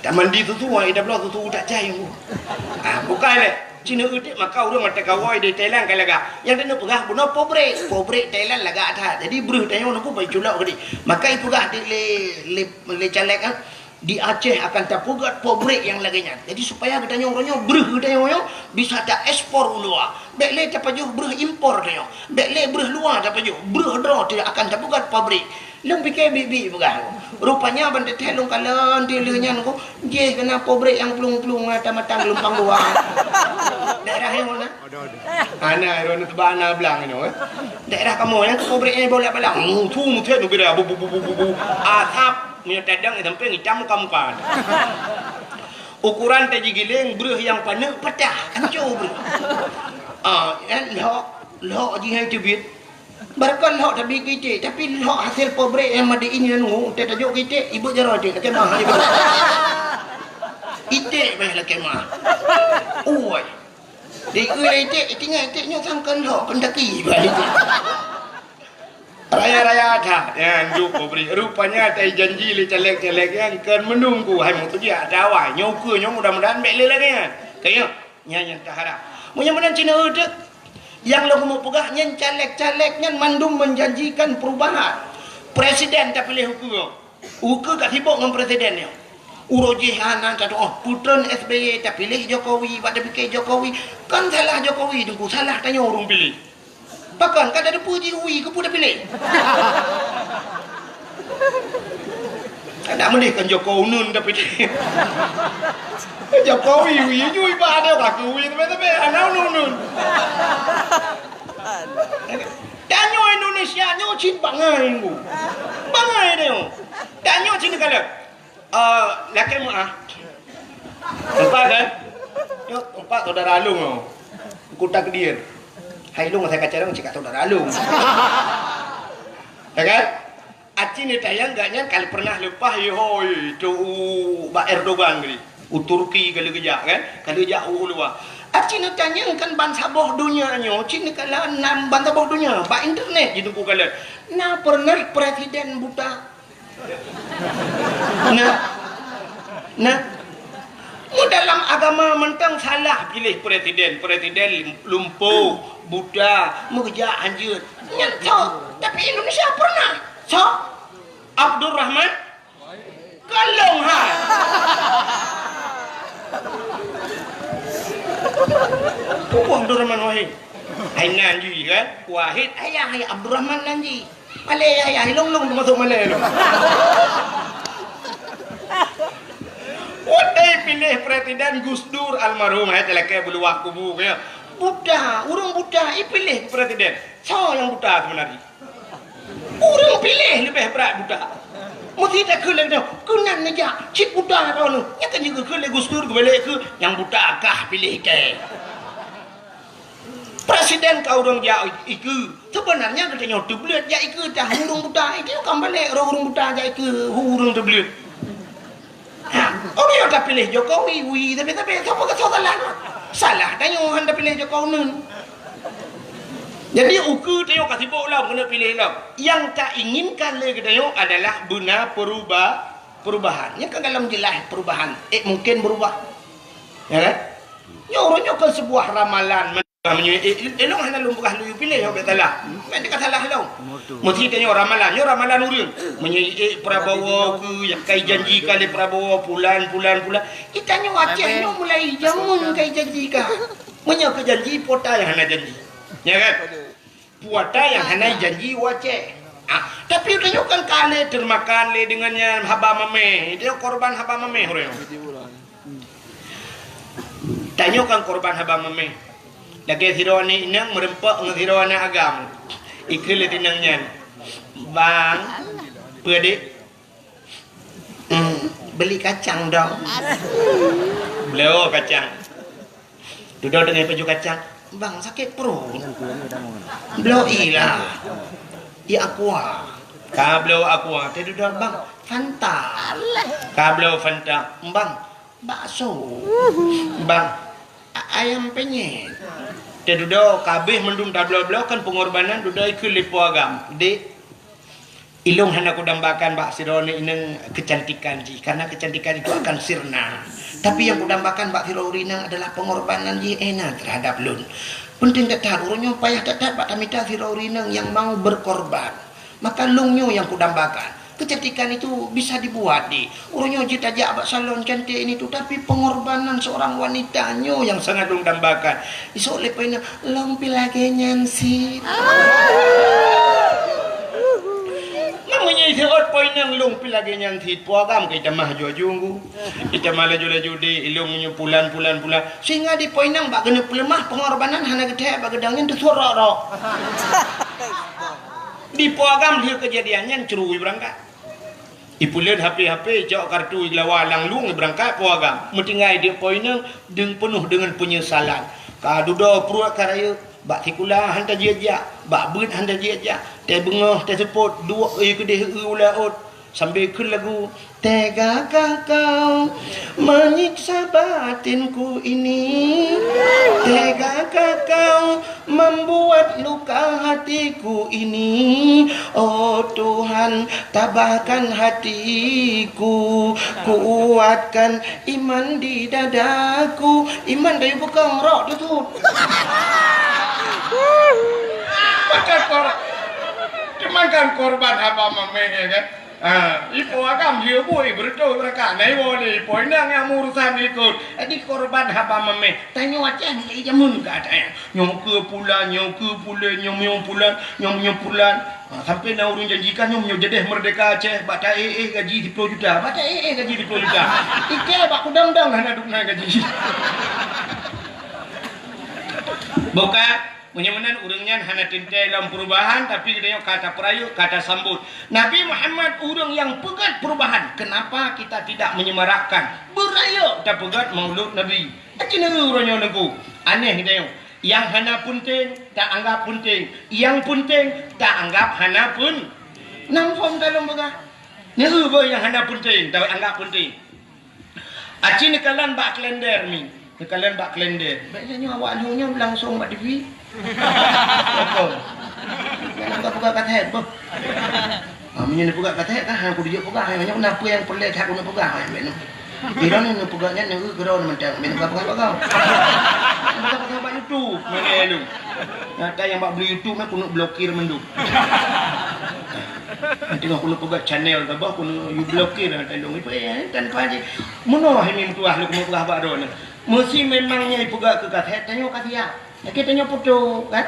Tamandi susu, ai dabloe susu tak cai. Ah, bukai lé. Cina utik maka ureueng mata kawai di Thailand ka lagak. Nyang keuneuk peugah bunoe pabrik, pabrik Thailand lagak that. Jadi breuh tanyoe nunggu bai culok keudéh. Maka ipeugah di lé, lé, lé caleg, ah, di Aceh akan tapeugöt pabrik nyang lagèe nyan. Jadi supaya geutanyoe uroe nyoe breuh geutanyoe nyoe bisa taekspor u luwa. Bèk lé tapajoh breuh impor tanyoe. Bèk lé breuh luwa tapajoh. Breuh droe teuh akan tapeugöt pabrik. Lôn pike biet-biet peugah. Rupanya ban teuthèe lôn kalon teuh lheueh nyan ko, jih keunan pabrik nyang plueng-plueng mata-mata geulumpang dua. Daerah nyang mana? Ada, ada. Ana iro na teuba ana blang nyoe, eh. Daerah kamoe nyang pabrik nyang bolak-balik. Mutu mutet nu bira bu bu bu bu bu bu. Asap meunyoe tadang sampai ngitam muka-muka. Ukuran taji giling breuh nyang paneuk patah, hancô breuh. Ah, eh, lhok, lhok jih hai teubiet. Barangkon lhok tabi keu iték, tapi lhok hasil pabrik nyang made in nyan ngu, teuh tajok keu iték, ibeuet jaroe iték, lakèe mah, ibeuet. Iték beh lakèe mah. Ui. Di ui iték, itingat iték nyoe sangkon lhok, pendaki beh iték. Raya-raya that, nyan juk pabrik. Rupanya tai janji lé caleg-caleg nyan kon meununggu hai meutujiak ata awai. Nyoe ukeue nyoe mudah-mudahan bèk lé lagèe nyan. Kayeuh. Nyan nyang taharap. Meunyoe meunan Cina uteuk, nyang lôn meupeugah nyan caleg-caleg nyan mandum menjanjikan perubahan. Presiden tapiléh ukeue. Ukeue ka sibok ngon presiden nyoe. Uroe jih hana tatu'oh, putreun S B Y tapiléh Jokowi, bak tapike Jokowi. Kan salah Jokowi teungku, salah tanyoe ureueng piléh. Pakon ka tateupeue jih ui keupeue tapiléh? Kada meuleh kan Joko Uneun tapiléh. Jokowi ui jui bak ada kaki ui teumé-teumé hana uneun-uneun. Tanyoe Indonesia nyoe cit bangai ku. Bangai nyoe. Tanyoe cit kalon. Ah, lakèe meu'ah. Empat kan? Nyoe empat saudara lôn nyoe. Kota Kediri. Hai lôn saya kacang cit ka saudara lôn. Ya kan? Aci neutanyong gobnyan ka pernah leupah ihoi tu u bak Erdogan tadi. U Turki ka lheueh geujak kan? Ka lheueh jak u luwa. Aci neutanyong kan bansaboh donya nyoe, cit neukalon nan bansaboh donya bak internet jiteupeue kalon. Na pernah presiden buta? Nah, nah, mu dalam agama mantong salah piléh presiden, presiden lumpo, buta, meukeujak hanjeuet. Nyan sok, tapi Indonesia pernah. Sok, Abdurrahman, kalong hai. Pupuh Abdurrahman Wahid. Hai nan jih kan? Wahid ayah, hai Abdurrahman nan jih. Malèe yah-yah, ilong-long teumasok malèe lom. Watèe piléh presiden Gus Dur almarhum, hai talakèe beuluwah kubu keu nyoe. Buta, ureueng buta ipiléh presiden. Soe nyang buta seubeuna jih? Ureueng piléh leubeh brat buta. Meusti takheun lagèe nyoe, keunan neujak cit buta droeneuh. Nyan kan jikheun lé Gus Dur geubalek keu nyang buta kah piléh kèe. Presiden ka ureueng jak ikeue. Seubeunarnya geutanyoe teubleuet jak ikeue tah ureueng buta. Ikeue ka balek roh ureueng buta jak ikeue ureueng teubleuet. Ha, ureueng nyang tapiléh Jokowi, wi, tapi, tapi, sapa ka salah? Salah tanyoe han tapiléh Jokowi neun. Jadi, ukeue tanyoe ka sibok lom keuneuk piléh lom. Nyang tainginkan lé geutanyoe adalah beuna peruba-, perubahan. Nyan ka galom jeulaih perubahan. Eh, mungkin berubah. Ya kan? Nyoe uroe nyoe kon seubuah ramalan. Meunyoe, eh, eh, ilong hana lôn peugah lôn piléh, nyoe bèk salah. Bèk teuka salah lôn. Meusti tanyoe ramalan, nyoe ramalan ureueng. Meunyoe, eh, Prabowo keu nyang kai janji ka lé Prabowo, pulan, pulan, pulan. Geutanyoe Aceh nyoe mulai jameun kai janji ka. Meunyoe keu janji, po ta nyang hana janji. Ya kan? Po ta nyang hana janji u Aceh. Ah, tapi tanyoe kan ka lé teumakan lé deungon nyan haba mamèh. Tanyoe korban haba mamèh uroe nyoe. Tanyoe kan korban haba mameh. Lagèe sidroe aneuk inong meureumpok ngon sidroe aneuk agam. Ikheun lé si inong nyan, "Bang, peue dek?" "Hmm, beli kacang dong." Bloe kacang. Dudoe deungon paju kacang. "Bang, sakét pruet." "Bloe ilah. Ié aqua." Ka bloe aqua, teududoe, "Bang, Fanta." Ka bloe Fanta, "Bang, bakso." "Bang, a-, ayam penyet." Teududoe, ka abéh mandum tabloe-bloe kan pengorbanan, dudoe ikheun lé po agam, "Dek, ilôn hana kudambakan bak sidroe aneuk inong keucantikan jih, karena keucantikan itu akan sirna. Tapi nyang kudambakan bak sidroe ureueng inong adalah pengorbanan jih Ena terhadap lôn. Peunteng that-that, uroe nyoe payah that-that bak tamita sidroe ureueng inong nyang mau berkorban. Maka lôn nyoe nyang kudambakan. Keucantikan itu bisa dibuat, Dek. Uroe nyoe jeuet tajak bak salon cantik ini tu, tapi pengorbanan seorang wanita nyoe nyang sangat lôn dambakan." Isok lé po inong, "Lôn pih lagèe nyan cit." Meunyoe iseuôt po inong, "Lôn pih lagèe nyan cit," po agam ka itamah aju-aju, itamah laju-laju, "Dek, ilôn nyoe pulan, pulan, pulan." Sehingga di po inong bak keuneuk peuleumah, pengorbanan hana geuthèe bak geudong nyan, teusuet rok-rok. Di po agam lheueh keujadian nyan, cru ibeurangkat. Ipeuleuet HP-HP, icok kartu, igelawa lam lueng, ibeurangkat po agam. Meutinggai di po inong, deung peunoh deungon peunyesalan. Ka dudoe pruet ka rayeuk, bak sikula han tajak-jak, bak beuet han tajak-jak, teubeungoh teuseupôt, duek ie keudeh, eu u laôt, sambil kheun lagu, "Tegakah Kau menyiksa batinku ini? Tegakah Kau membuat luka hatiku ini? Oh Tuhan, tabahkan hatiku, kuatkan iman di dadaku." Iman dari bukang rok tu tu. Makan kor-, cuman kan korban haba mameh, ya kan? Ha, ipo agam dia bui beureutoh beurangkat. Nah, iwoe lé ipo inong nyang meurusan ikot. Jadi korban haba mameh. Tanyoe Aceh ni jameun ka ada. Nyoe keu pulan, nyoe keu pulan, nyoe, nyoe pulan, nyoe, nyoe pulan. Ha, sampai na ureueng janjikan nyoe, nyoe jadeh merdeka Aceh, bak ta-éh-éh gaji siploh juta. Bak ta-éh-éh gaji siploh juta. Ike bak kudang-dang hana dum na gaji. Bukan. Meunyoe meunan ureueng nyan hana teuntèe lom perubahan, tapi geutanyoe ka tapeurayeuk, ka tasambot. Nabi Muhammad ureueng nyang peugöt perubahan. Kenapa kita tidak menyemarakkan? Beurayeuk tapeugöt Maulud Nabi. Aci neu uroe nyoe Teungku. Aneh geutanyoe. Nyang hana peunteng, taanggap peunteng. Nyang peunteng, taanggap hana peun-, nam phon talôn peugah. Neu beuh nyang hana peunteng, taanggap peunteng. Aci neukalon bak kalender mi. Neukalon bak kalender. Bèk nyoe awak lheueh nyoe langsung bak T V. Betul. Jangan ka peugah kata hèt boh. Ah, meunyoe neupeugah kata hèt kan, hana kudeuk peugah, nyoe na peue nyang peureulèe that keuneuk peugah, bèk nyoe. Di dalam ni neupeugah nyan, nyoe keudroe mantong, bèk neupeugah-peugah bak kau. Peugah-peugah bak YouTube, mana lu? Nyata nyang bak beli YouTube nyan keuneuk blokir mandum. Nanti keuneuk peugah channel ke bah, keuneuk you blokir, nyata lu. Ipe, eh, kan kau aja. Meunoe hai mi meutuah lôn keuneuk peugah bak droeneuh. Meusi memang nyan ipeugah keu kata hèt, tanyoe ka siap. Lagèe tanyoe poto, kan?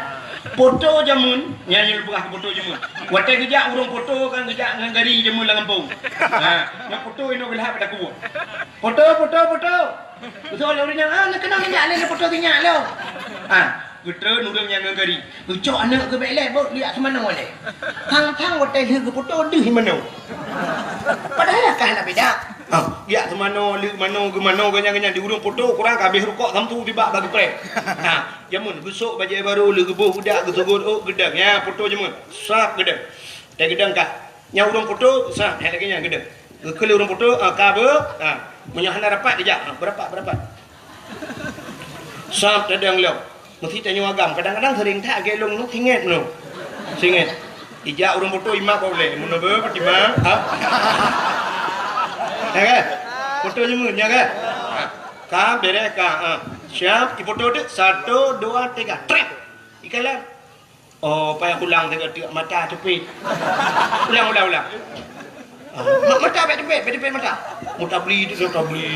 Poto jameun, nyan nyang peugah keu poto jameun. Watèe geujak ureueng poto kan geujak ngon gari jameun lam gampông. Ha, nyan poto inoe geulhab pada kuwoe. Poto, poto, poto. Beutôi lé ureueng nyan, ah, neukeunong neujak lé poto sinyak lom. Ha, geutreun ureueng nyan ngon gari. Geucok aneuk geuh bèk lé, beuh, liak seumanoe lé. Thang-thang watèe lheueh geupoto deuh manoe. Padahai ka hana beda. Ha, liak seumanoe, lheueh manoe, geumanoe, geuh nyan, geuh nyan, di ureueng poto kurang ka abéh rukok samsu tibak bagi preh. Ha, jameun geusok bajèe barô, lheueh geuboh budak, geuseugot ôk, geudong. Nyan poto jameun. Sab geudong. Teugeudong ka. Nyan ureueng poto, sab, hai lagèe nyan geudong. Geukheun lé ureueng poto, ah, ka beuh. Ha, meunyoe hana rapat geujak, ha, beurapat, beurapat. Sab tadong lom. Meusi tanyoe agam, kadang-kadang sering that lagèe lôn nyoe, singet nyoe. Singet. Ijak ureueng poto imat bak ulèe, meunoe beuh, Fatimah, ha? Ya kan? Poto jameun, ya kan? Ha. Ka, bèrèh ka, ha. Siap, ipoto teuk, satu, dua, tiga, trép. Ikalon. Oh, payah ulang teuk, teuk mata teupit. Ulang, ulang, ulang. Ah, ma-, mata bèk teupit, bèk teupit mata. Meutabli tu, meutabli.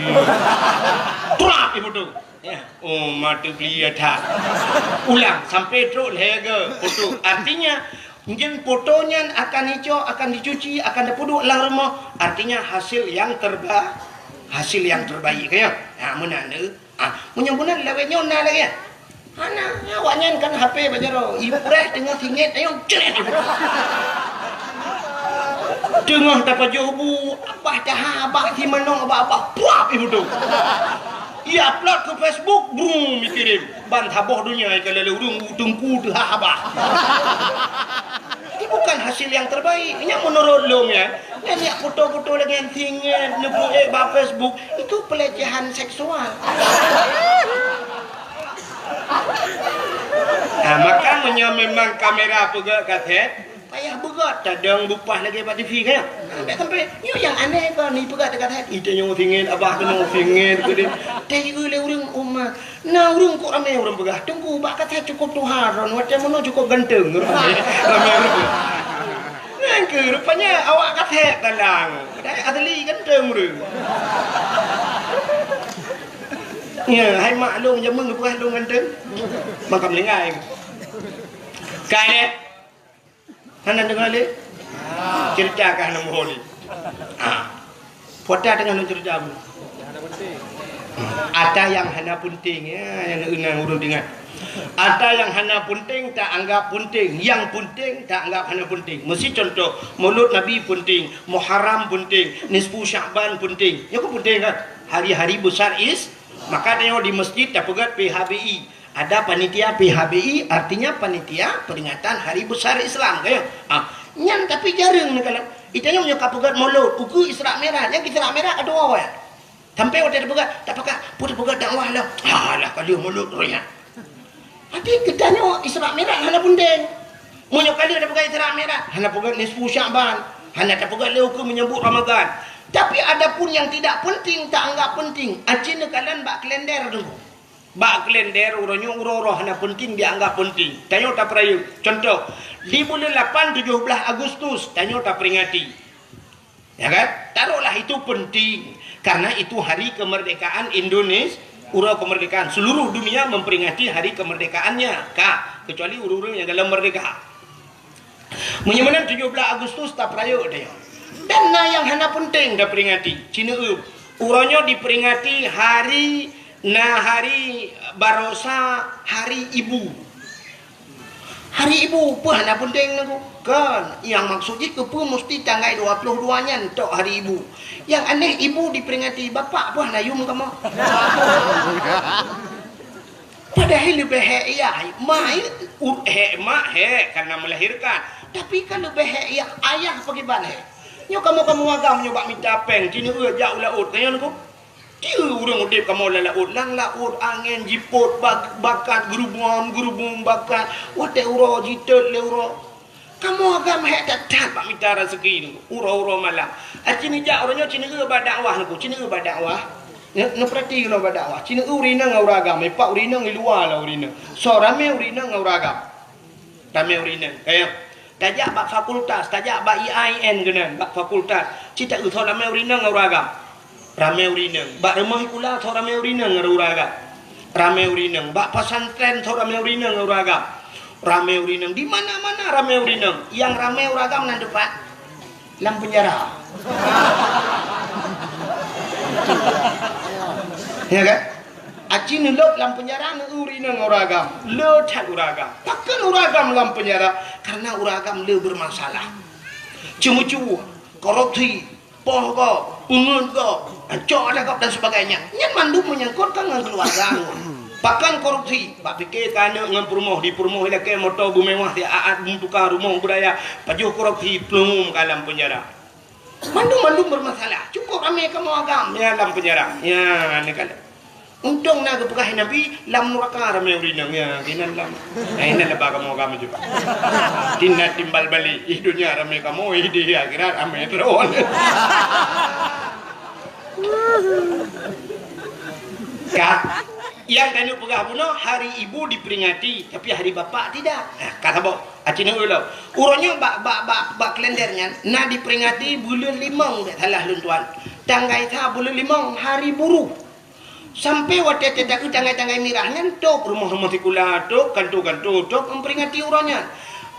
Trap, ipoto. Ya. Oh, mata beli ya that. Ulang sampai trok lhèe go. Betul. Artinya, nyan poto nyan akan icok, akan dicuci, akan dipeuduek lam rumoh. Artinya, hasil yang terba-, hasil yang terbaik, ya. Ha, meunan tu. Ah, meunyoe meunan lawét nyoe na lagée nyan. Hana, awaknyan kan H P bak jaroe. Ibu preh teungoh singet ayong cret ibu. Teungoh tapajoh bu, abah taha abah si manok abah-abah puap ibu tu. Ia upload ke Facebook, brum, ikirim. Ban saboh donya ikalon lé ureuëng teungku teuha abah. Ini bukan hasil yang terbaik. Ini menurut lôn ya. Nyan jak foto-foto lagée singet neubuet bak Facebook, itu pelecehan seksual. Ah, maka meunyoe memang kamera peugét kasét, payah beugét tadong bupah lagée bak T V kan? Sampai-sampai, nyoe nyang aneh kon, ipeugét kasét, ite nyoe singet, abah keunoe singet, keudeh. Teu lé ureuëng umat. Na ureuëng kok ramé ureuëng peugah, teungku bak kasét cukup tuha droen, watée meunoe cukup ganteng. Ramé, ramé ureuëng. Nyan keuh rupanya awak kasét talang. Padahai asli ganteng ureuëng. Ya, hai mak lôn jameun geupeugah lôn ganteng. Maka meulinggai. Kai. Hana deungoe lé? Cerita kah hana muholi. Ah. Puata teungoh lôn cerita bu. Ata nyang hana penting, ya, nyang ureuëng deungoe. Ata nyang hana penting ta anggap penting, nyang penting ta anggap hana penting. Meusi contoh, Maulud Nabi penting, Muharram penting, Nisfu Sya'ban penting. Nyoe kan penting kan? Hari-hari besar is, maka tanyoe di masjid tapeugét P H B I. Ada panitia P H B I, artinya panitia peringatan hari besar Islam, kan? Ah, nyan tapi jareueng neukalon. Itanyoe meunyoe ka peugét Maulud, ukeue Isra Mi'raj, nyang Isra Mi'raj ka tuwoe. Sampai watée tapeugét, tapakat, peue tapeugét dakwah lah. Alah, ka lheueh Maulud roh nyan. Hati geutanyoe Isra Mi'raj hana peunteng. Meunyoe ka lheueh tapeugét Isra Mi'raj, hana peugét nisfu Sya'ban, hana tapeugét lé ukeue menyambut Ramadan. Tapi adapun yang tidak penting, ta anggap penting, aci neukalon bak kalender tu. Bak kalender uroe nyoe uroe-uroe hana peunteng dianggap peunteng. Tanyoe tapeurayeuk. Contoh, di buleuen lapan tujoh blaih Agustus, tanyoe taperingati. Ya kan? Taruhlah itu peunteng. Karena itu hari kemerdekaan Indonesia, uroe kemerdekaan. Seluruh dunia memperingati hari kemerdekaannya. Ka, kecuali ureuëng-ureuëng nyang galom merdeka. Meunyoe meunan tujoh blaih Agustus tapeurayeuk tanyoe. Dan na nyang hana peunteng taperingati. Cineue, uroe nyoe diperingati hari, na hari barosa, hari ibu. Hari ibu peue hana peunteng nangku? Kon, nyang maksud jih keupeue musti tanggai dua puluh dua nyan tok hari ibu. Nyang aneh ibu diperingati, bapak peue hana yum kamoe? Padahai leubeh hék yah, mak, u-, hék mak hék karena melahirkan. Tapi kan leubeh hék yah ayah pakriban hék. Nyoe kamoe-kamoe agam nyoe bak mita péng, cineue jak u laôt, ka nyan ku. Tieu ureuëng udeb kamoe lam laôt, lam laôt angén jipot bak-, bakat geurubum-geurubum bakat, watée uroe jitot lé uroe. Kamoe agam hék that-that bak mita raseuki nyoe, uroe-uroe malam. Aci neujak uroe nyoe cineue bak dakwah nangku, cineue bak dakwah. Neu-, neupeurati keunoe bak dakwah. Cineue ureuëng inong ngon ureuëng agam, ipak ureuëng inong i luwa lah ureuëng inong. Soe ramé ureuëng inong ngon ureuëng agam. Ramé ureuëng inong. Kayang. Tajak bak fakultas, tajak bak I A I N keunan, bak fakultas. Cit taeu soe ramé ureuëng inong ngon ureuëng agam. Ramé ureuëng inong. Bak rumoh sikula soe ramé ureuëng inong ngon ureuëng agam. Ramé ureuëng inong. Bak pesantren soe ramé ureuëng inong ngon ureuëng agam. Ramé ureuëng inong. Di mana-mana ramé ureuëng inong. Nyang ramé ureuëng agam nan teumpat? Lam penjara. Ya kan? Aci neulôb lam penjara neu ureuëng inong ureuëng agam. Le that ureuëng agam. Pakon ureuëng agam lam penjara? Karena ureuëng agam le bermasalah. Ceumeucue, korupsi, poh gob, peungeut gob, cok adat gob dan sebagainya. Nyan mandum menyangkut ngon keuluwarga. Pakon korupsi? Bak pike ka aneuk ngon peurumoh, di peurumoh ilakée moto beumewah, di aat beutuka rumoh beuraya, pajoh korupsi, plueng ka lam penjara. Mandum-mandum bermasalah. Cukup ramé kamoe agam ya lam penjara. Ya, ni kan. Untông na geupeugah Nabi, lam nuraka ramé ureuëng inong. Ya, keunan lam. Nah, ini leubeh kamoe agam juga. Tina timbal balik. Ih, dunia ramé kamoe, ih, di akhirat ramé terus. Ka, nyang tanyoe peugah bunoe, hari ibu diperingati, tapi hari bapak tidak. Nah, ka saboh. Aci neu ulo. Uroe nyoe bak, bak, bak, bak kalender nyan na diperingati buleuen limong, bék salah lôn tuan. Tanggai sa buleuen limong, hari buruh. Sampai watée teudaku tanggai-tanggai mirah nyan, top rumoh-rumoh sikula, top kanto-kanto, top memperingati uroe nyan.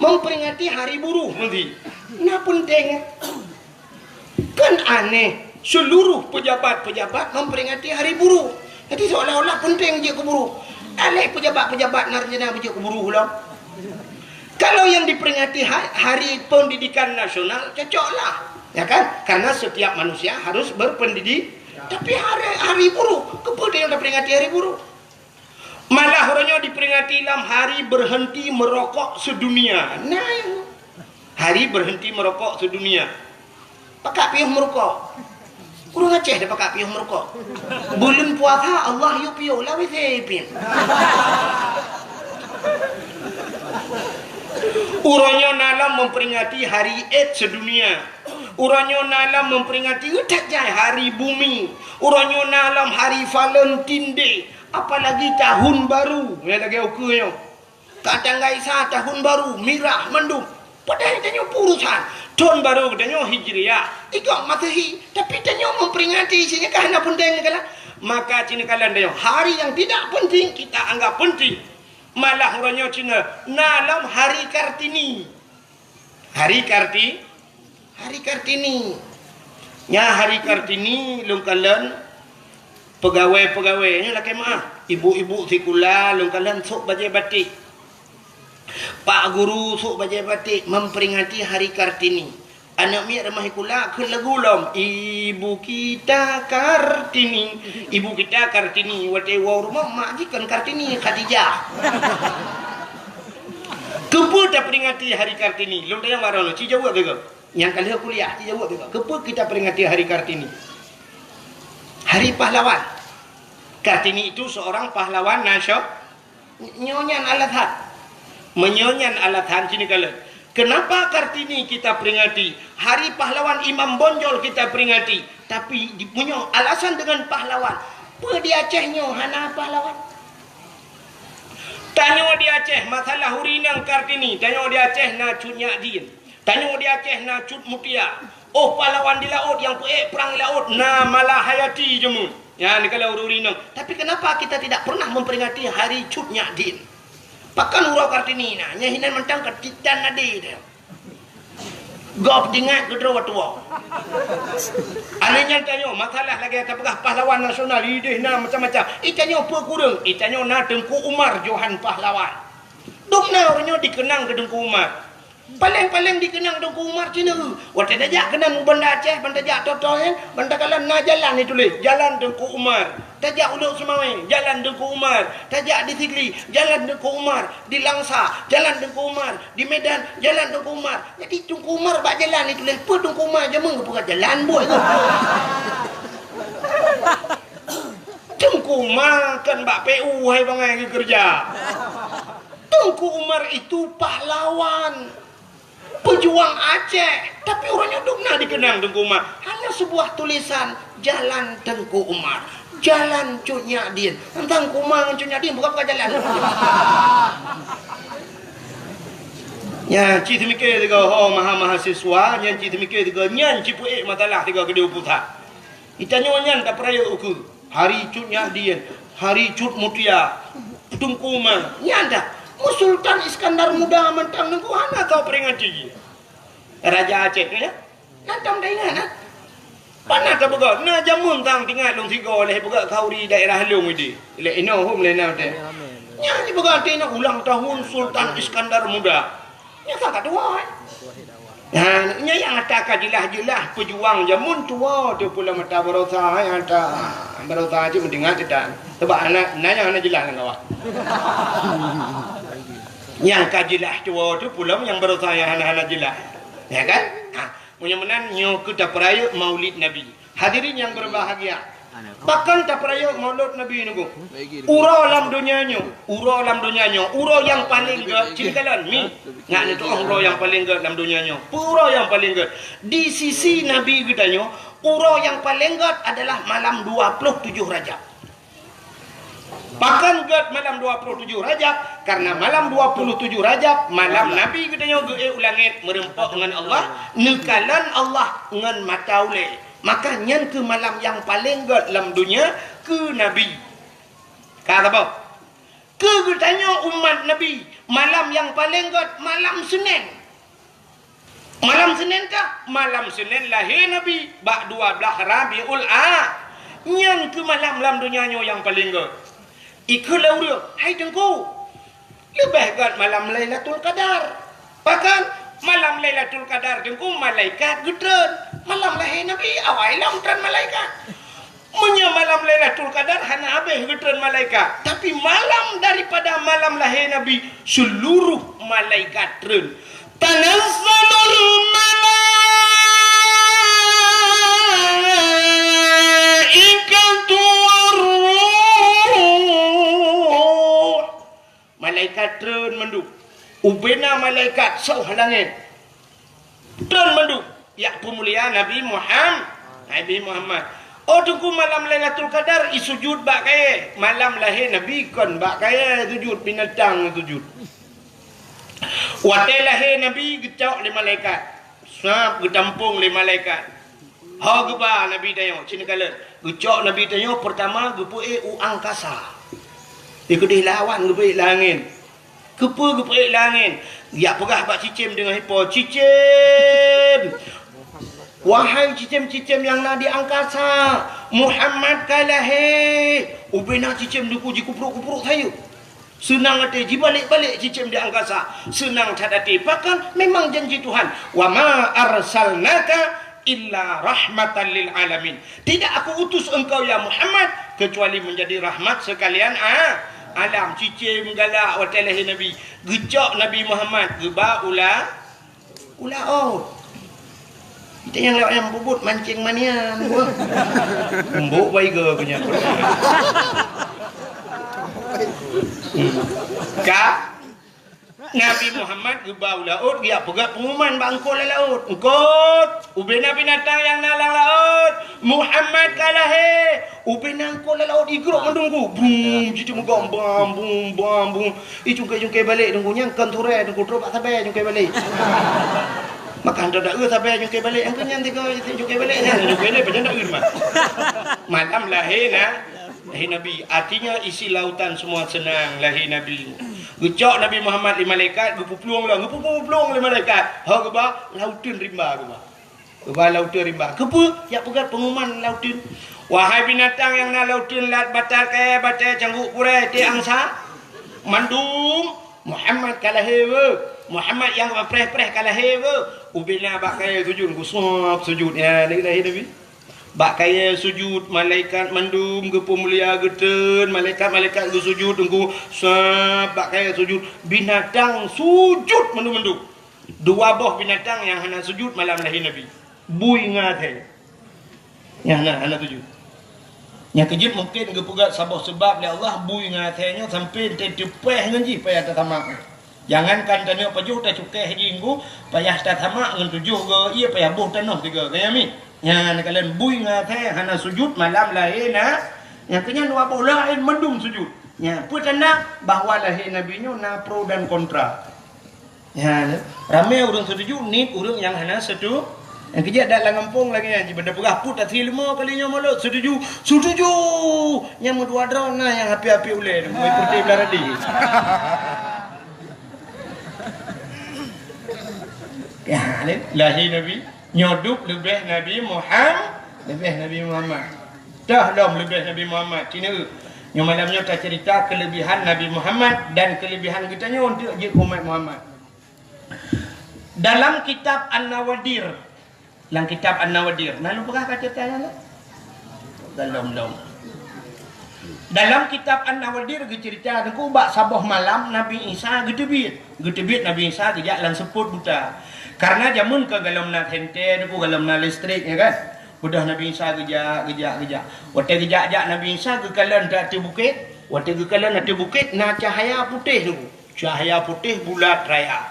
Memperingati hari buruh nanti. Na penting. Kan aneh, seluruh pejabat-pejabat memperingati hari buruh. Jadi seolah-olah penting jeuet keu buruh. Aléh pejabat-pejabat na rencana beujeuet keu buruh lom. Kalau yang diperingati ha-, Hari Pendidikan Nasional, cocoklah. Ya kan? Karena setiap manusia harus berpendidik. Tapi hari, hari buruh, keupeue tanyoe taperingati hari buruh? Malah uroe nyoe diperingati lam hari berhenti merokok sedunia. Nah, hari berhenti merokok sedunia. Pakak piôh meurukok. Ureuëng Aceh dah pakak piôh meurukok. Buleuen puasa Allah yue piôh lawét sipin. Uroe nyoe na lom memperingati Hari AIDS sedunia. Uroe nyoe na lom memperingati, ih, that jai Hari Bumi. Uroe nyoe na lom Hari Valentine Day. Apalagi tahun baru, nyang lagée ukeue nyoe. Ka tanggai sa tahun baru, mirah mandum. Padahai tanyoe peue urusan. Thon baru geutanyoe Hijriah, ikot Masehi, tapi tanyoe memperingati, cit nyan ka hana peunteng neukalon. Maka cit neukalon tanyoe, hari yang tidak penting kita anggap penting. Malah uroe nyoe cit na lom Hari Kartini. Hari Karti-, Hari Kartini. Nya Hari Kartini lôn kalon peugawée-peugawée nyoe lakée meuáh. Ibu-ibu sikula lôn kalon sôk bajée batik. Pak guru sôk bajée batik memperingati Hari Kartini. Aneuk miet rumoh sikula kheun lagu lom, "Ibu kita Kartini." Ibu kita Kartini, watée woe rumoh mak jih kon Kartini, Khadijah. Keupeue taperingati Hari Kartini? Lôn tanyong baroe nyoe, ci jaweueb sigoe. Nyang ka lheueh kuliah, ci jaweueb sigoe. Keupeue kita peringati Hari Kartini? Hari Pahlawan. Kartini itu seorang pahlawan nasio-, nyoe nyan alasan. Meunyoe nyan alasan, ci neukalon. Kenapa Kartini kita peringati? Hari Pahlawan Imam Bonjol kita peringati. Tapi di-, meunyoe alasan dengan pahlawan, peue di Aceh nyoe hana pahlawan? Tanyoe di Aceh, masalah ureuëng inong Kartini, tanyoe di Aceh na Cut Nyak Dien. Tanyoe di Aceh na Cut Mutia. Oh, pahlawan di laôt nyang peuék prang di laôt na Malahayati jameun. Nyan neukalon ureuëng inong. Tapi kenapa kita tidak pernah memperingati hari Cut Nyak Dien? Pakon uroe Kartini na, nyan hinan mantong ka titan nadi teuh. Gob jingat keudroe tuwoe. Aneuk nyan tanyoe, masalah lagée tapeugah pahlawan nasional, ideh na macam-macam. Itanyoe peue kureueng, itanyoe na Teungku Umar Johan Pahlawan. Dum na uroe nyoe dikeunang keu Teungku Umar. Paleng-paleng dikeunang Teungku Umar cit na. Watée tajak keunan u Banda Aceh, ban tajak Totoe, ban takalon na jalan dituléh, Jalan Teungku Umar. Tajak u Lhokseumawe, Jalan Teungku Umar. Tajak di Sigli, Jalan Teungku Umar. Di Langsa, Jalan Teungku Umar. Di Medan, Jalan Teungku Umar. Jadi Teungku Umar bak jalan dituléh, peue Teungku Umar jameun geupeugah jalan buet. Teungku Umar kan bak P U hai bangai geukeureuja. Teungku Umar itu pahlawan, pejuang Aceh, tapi uroe nyoe dum na dikeunang Teungku Umar. Hanya sebuah tulisan, Jalan Teungku Umar, Jalan Cut Nyak Dien. Teungku Umar ngon Cut Nyak Dien bukan, bukan jalan. Nyan cit teumikir tiga ho maha mahasiswa, nyan cit teumikir tiga nyan cit peuék masalah tiga keudeh pusat. Itanyoe nyan tapeurayeuk ukeue. Hari Cut Nyak Dien, Hari Cut Mutia, Teungku Umar. Nyan dah. Mu Sultan Iskandar Muda mantong Teungku hana tau peringati. Raja Aceh tu ya. Nantong taingat, ha? Pana tapeugah, na jameun tang tingat lôn sigoe lé peugah khauri daerah lôn idi. Lé inoe hom lé na teh. Nyan dipeugah teuingat ulang tahun Sultan Iskandar Muda. Nyan sangat tuha, eh. Nah, nyan nyang ata ka jeulaih-jeulaih peujuang jameun tuha tu pula mata barosa, hai ata barosa cit meudeungat teutan. Sebab aneuk na nyang hana jeulaih lam kawah. Nyang ka jeulaih tuha tu pula nyang barosa nyang hana-hana jeulaih. Ya kan? Ha. Meunyoe meunan, nyoe keuh tapeurayeuk Maulid Nabi. Hadirin nyang berbahagia, pakon tapeurayeuk Maulid Nabi nyoe? Uroe lam donya nyoe, uroe lam donya nyoe, uroe nyang paleng gét, cit neukalon mi. Ngat neutuoh uroe nyang paleng gét lam donya nyoe. Peue uroe nyang paleng gét? Di sisi Nabi geutanyoe, uroe nyang paleng gét adalah malam dua puluh tujuh Rajab. Pakon gét malam dua puluh tujuh Rajab? Karena malam dua puluh tujuh Rajab, malam Nabi geutanyoe geuék u langét meureumpok ngon Allah, neukalon Allah ngon mata ulée. Maka nyan keuh malam nyang paleng gét lam donya keu Nabi. Ka saboh. Keu geutanyoe umat Nabi, malam nyang paleng gét malam Senin. Malam Senin kah? Malam Senin lahé Nabi bak dua blaih Rabiul A-, nyan Keu malam lam donya nyoe nyang paleng göt. Ikheun lé ureuëng, "Hai Teungku, leubeh göt malam Lailatul Qadar." Bahkan malam Lailatul Qadar Teungku malaikat geutreun. Malam lahé Nabi awai lom treun malaikat. Meunyoe malam Lailatul Qadar hana habéh geutreun malaikat, tapi malam daripada malam lahé Nabi seluruh malaikat treun. Tanazzalul malaikatu warruh. Malaikat treun mandum. Ubena malaikat soh langét. Treun mandum. Jak peumulia Nabi Muham-, Nabi Muhammad. Oh Teungku, malam Lailatul Qadar isujud bak kayée. Malam lahé Nabi kon bak kayée sujud, binatang sujud. Watée lahé Nabi geucok lé malaikat. Sab geutampong lé malaikat. Ho geuba Nabi tanyoe, sinoe kalon. Geucok Nabi tanyoe peurtama geupeuék u angkasa. Di keudeh lawan geupeuék lam angén. Keupeue geupeuék lam angén? Jak peugah bak cicém deungon ipo, "Cicém! Wahai cicém-cicém nyang na di angkasa, Muhammad ka lahé!" Ubena cicém Teungku jikuprok-kuprok sayeue. Seunang até jibalek-balek cicém di angkasa. Seunang that até. Pakon? Memang janji Tuhan. "Wa ma arsalnaka illa rahmatan lil alamin." Tidak Aku utus engkau, ya Muhammad, kecuali menjadi rahmat sekalian a-, alam. Cicém galak watée lahé Nabi. Geucok Nabi Muhammad, geuba u la-, u laôt. Kita nyang lewat nyang bubut mancing manian. Embuk baiga punya. Ka Nabi Muhammad geuba u laôt, geujak peugah pengumuman bak eungkôt lam laôt. "Eungkôt, ubena binatang nyang na lam laôt, Muhammad ka lahé." Ubena eungkôt lam laôt igrok mandum Teungku. Brum, jiteumugom, bam, bum, bam, bum. Icungkai-cungkai balek Teungku, nyang kon turée Teungku, trok bak sabe cungkai balek. Maka hantom daeu sabe cungkai balek, nyang keu nyan tiga cungkai balek, nyan cungkai balek, pajan daeu mah. Malam lahé na, lahé Nabi. Artinya isi lautan semua senang lahé Nabi. Geucok Nabi Muhammad lé malaikat, geupuplueng lom, geupuplueng lé malaikat. Ho geuba, lauteun rimba geuba. Geuba lauteun rimba. Keupeue? Jak peugah pengumuman lauteun. "Wahai binatang nyang na lauteun, lat, batat, kayée, batée, cangguek, purée, tiek, angsa, mandum, Muhammad ka lahé weuh. Muhammad nyang preh-preh ka lahé weuh." Ubena bak kayée sujud, geusab sujud. Ya, lahé Nabi. Bak kayée sujud, malaikat mandum geupeumulia geutreun, malaikat-malaikat geusujud Teungku, sab bak kayée sujud, binatang sujud mandum-mandum. Dua boh binatang nyang hana sujud malam lahé Nabi. Bui ngon asée. Nyang hana, hana sujud. Nyang keujeuet mungken geupeugah saboh seubab lé Allah bui ngon asée nyoe sampoe teuteupeh ngon jih payah tasamak. Jangankan tanyoe pajoh tacukéh jih Teungku, payah tasamak ngon tujoh goe ié, payah boh tanoh tiga goe, ya mi. Nyan kalon bui ngon asée hana sujud malam lahé na, nyang keu nyan dua boh laén mandum sujud. Nyan peue tanda bahwa lahé Nabi nyoe na pro dan kontra. Nyan, ramé ureuëng setuju, nit ureuëng nyang hana setu-, nyang keujeuet dak lam gampông lagée nyan, jiban tapeugah put asai leumo kali nyoe mulod, setuju, setuju! Nyang meudua droe na nyang api-api ulée, meuikurti blah radi. Ya, lahé Nabi. Nyoe dub leubeh Nabi Muham-, leubeh Nabi Muhammad. Toh lom leubeh Nabi Muhammad. Cina, nyoe malam nyoe tacerita keulebihan Nabi Muhammad dan keulebihan geutanyoe untuk jeuet umat Muhammad. Dalam kitab An-Nawadir, lam kitab An-Nawadir, na lôn peugah ka cerita nyan? Belom, belom. Dalam kitab An-Nawadir geucerita Teungku bak saboh malam Nabi Isa geuteubiet. Geuteubiet Nabi Isa geujak lam seupôt buta. Karena jameun ka golom na senter Teungku, golom na listrik, ya kan? Beudôh Nabi Isa geujak, geujak, geujak. Watée geujak-jak Nabi Isa geukalon ateueh bukét, watée geukalon ateueh bukét na cahya putéh Teungku. Cahya putéh bulat raya.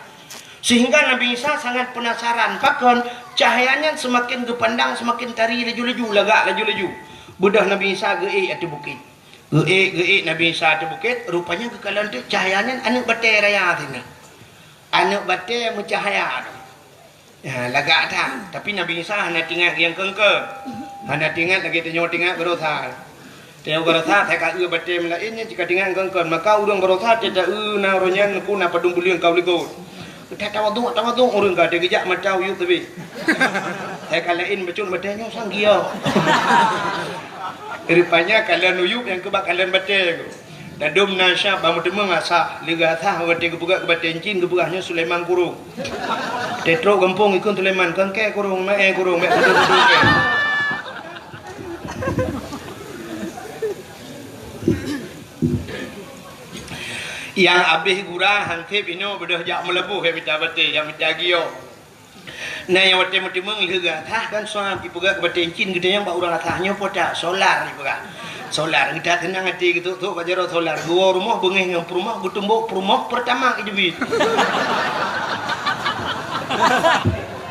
Sehingga Nabi Isa sangat penasaran, pakon cahya nyan seumaken geupandang seumaken tari laju-laju, lagak laju-laju. Beudôh Nabi Isa geuék ateueh bukét. Geuék, geuék Nabi Isa ateueh bukét, rupanya geukalon teuk cahya nyan aneuëk batée raya sinan. Aneuëk batée meucahya tu. Ya, lagak that. Tapi Nabi Isa hana teuingat nyang keungkeuen. Hana teuingat lagée tanyoe teuingat baroesa. Tanyoe baroesa, asai ka eu batée meulaén nyan cit ka teuingat keungkeuen. Maka ureuëng baroesa, teuta eu na uroe nyan Teungku na padum buleuen ka u likot. Teuta tawaduk, tawaduk ureuëng ka, teugeujak mata uyueb teubiet. Asai ka laén bacut batée nyoe sang giok. Rupanya kalon uyueb nyang keubah kalon batée. Dadum na syab bak meuteumé asah, leuga asah watée geupeugah keu batée encin geupeugah nyoe Sulaiman Kurong. Tetrok gampông ikun Sulaiman, kangkée kurong, maé kurong, mek beudôh-beudôh kée. Nyang abéh gura hanseb inoe beudôh jak meulaboh ya mita batée, ya mita giok. Na nyang watée meuteumé lheueh asah kan suam ipeugah keu batée encin geutanyong bak ureuëng asah nyoe po that solar ipeugah. Solar geutak teunang até geutuk-tuk bak jaroe solar geuwoe rumoh beungéh ngon peurumoh geutumbok peurumoh pertama idubit.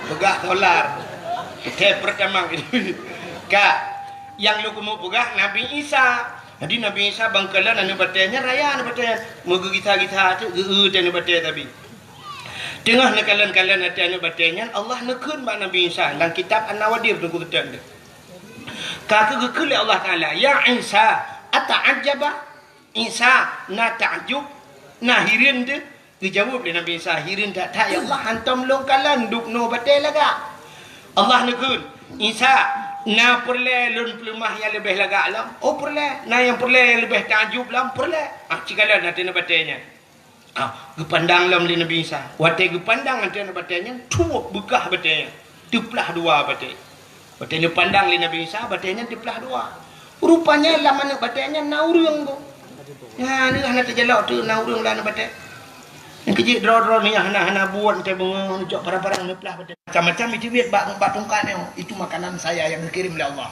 Peugah solar. Teh pertama idubit. Ka yang lukeumu peugah Nabi Isa. Jadi Nabi Isa bangkalan aneuk batée nyan raya aneuk batée nyan. Meugeugisah-gisah tu geu-eu teh aneuk batée tabi. Teungoh neukalon-kalon até aneuk batée nyan, Allah neukheun bak Nabi Isa lam kitab An-Nawadir teungku teuteun teuh. Ka keuh geukheun lé Allah Taala, "Ya Isa, ata'ajjaba?" Isa na takjub, na hireuen teuh. Geujaweueb lé Nabi Isa, "Hireuen that-that ya Allah, hantom lôn kalon dubnoe batée lagak." Allah neukheun, "Isa, na peureulée lôn peuleumah nyang leubeh lagak lom?" "Oh peureulée." "Na nyang peureulée nyang leubeh takjub lom?" "Peureulée." Ah, cikalon até aneuk batée nyan. Ah, geupandang lom lé Nabi Isa. Watée geupandang até aneuk batée nyan, tuwoe beukah batée nyan. Teuplah dua batée. Watée geupandang lé Nabi Isa, batée nyan teuplah dua. Rupanya lam aneuk batée nyan na ureuëng go. Nyan hana teujalok teuk na ureuëng lam aneuk batée. Nyang keujeuet droe-droe nyan hana-hana buet teuh beungoh neucok parang-parang neuplah batée. Macam-macam iteubiet bak, bak tungkat nyoe. Itu makanan saya yang dikirim oleh Allah.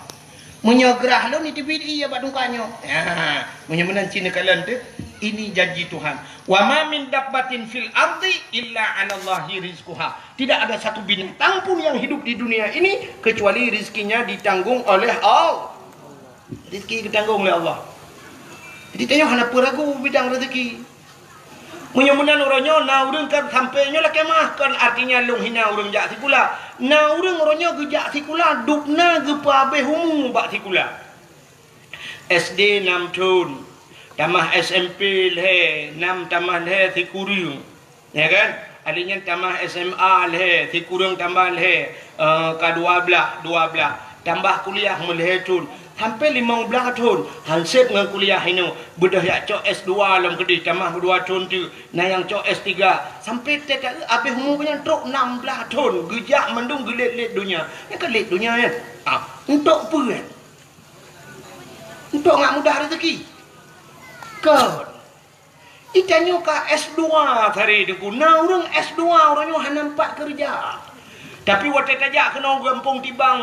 Meunyoe grah lôn iteubiet ie bak tungkat nyoe. Ha, meunyoe meunan cit neukalon teuh, ini janji Tuhan. "Wa ma min dabbatin fil ardi illa 'alallahi rizquha." Tidak ada satu binatang pun yang hidup di dunia ini kecuali rizkinya ditanggung oleh Allah. Rezeki ditanggung oleh Allah. Jadi tanyoe hana peue ragu bidang rezeki. Meunyoe meunan uroe nyoe na ureuëng ka sampoe nyoe lakée meu'ah, kon artinya lôn hina ureuëng jak sikula. Na ureuëng uroe nyoe geujak sikula, dubna geupeuhabéh umu bak sikula. S D nam thon, tamah S M P lhée, nam tamah lhée sikureueng. Ya kan? Akhé nyan tamah S M A lhée, sikureueng tambah lhée, eh, ka dua blaih, dua blaih. Tambah kuliah meulhée thon, sampoe limong blaih thon, hanseb ngon kuliah inoe, beudôh jak cok S dua lom keudeh, tamah dua thon teuk, na nyang cok S tiga, sampoe teuka habéh umu nyan trok nam blaih thon, geujak mandum geulét-lét donya. Nyang ka lét donya nyan, ah, untuk peue nyan? Untuk ngat mudah rezeki? Kon. Itanyoe ka S dua tadi teungku. Na ureuëng S dua, ureuëng nyoe hana meupat keureuja. Tapi watée tajak keunoe gampông Tibang,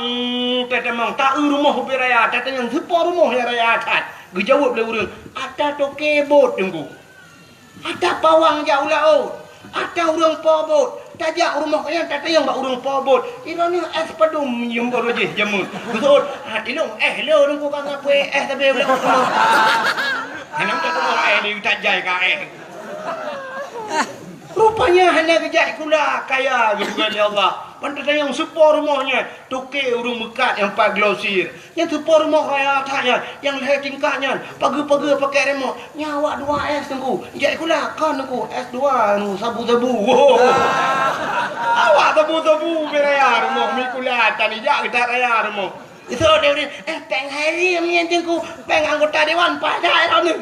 tatamong, ta-eu rumoh ubé raya, tatanyong soe po rumoh nyang raya that. Geujaweueb lé ureuëng, "Ata toke bot teungku. Ata pawang jak u laôt. Ata ureuëng po bot." Tajak u rumoh nyan, tatanyong bak ureuëng po bot. Iroh nyoe éh padum nyum baroe jih jameun. Beutôi, "Ah, tilong, éh lôn teungku ka ngapui éh tapi belum." Hana meutuah eh ni tajai ka eh. Rupanya hana geujak sikula, kaya geupeugah lé Allah. Ban tatanyong soe po rumoh nyan, toke ureuëng meukat nyang pat glosir. Nyan soe po rumoh raya that nyan, nyang lhée tingkat nyan, pageue-pageue pakai remok. Nyan awak dua S teungku, jak sikula, kon teungku, S dua teungku, sabu-sabu. Awak sabu-sabu, beu raya rumoh, mi sikula, tan ijak geutak raya rumoh. Itu dia, eh, péng harim nyan teungku, péng anggota dewan paih that droeneuh.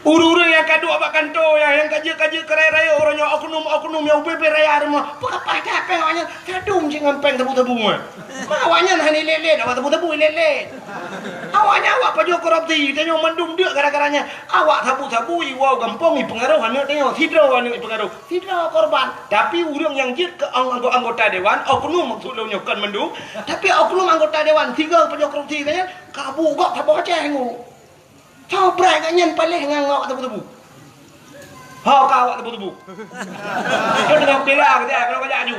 Ureuëng-ureuëng nyang ka duek bak kantô nyan, nyang ka jeuet-ka jeuet keu rayeuk-rayeuk uroe nyoe, oknum-oknum nyang ubé-bé raya rumoh, peue ka paih that péng awaknyan, sadum cit ngon péng sabu-sabu nyan. Ma awaknyan hana ilét-lét, awak sabu-sabu ilét-lét. Awaknyan awak pajoh korupsi, tanyoe mandum deuk gara-gara nyan. Awak sabu-sabu iwoe gampông ipeungaroh aneuk tanyoe, sidroe aneuk ipeungaroh. Sidroe korban, tapi ureuëng nyang jeuet keu ang-, anggo-, anggota dewan, oknum maksud lôn nyoe kon mandum, tapi oknum anggota dewan sigoe pajoh korupsi nyan, ka bu gob saboh Aceh ngu. Soe brat gobnyan paléh ngon awak tebu-tebu? Ho ka awak tebu-tebu. Kau tengah bela ke dia kalau kajak aju.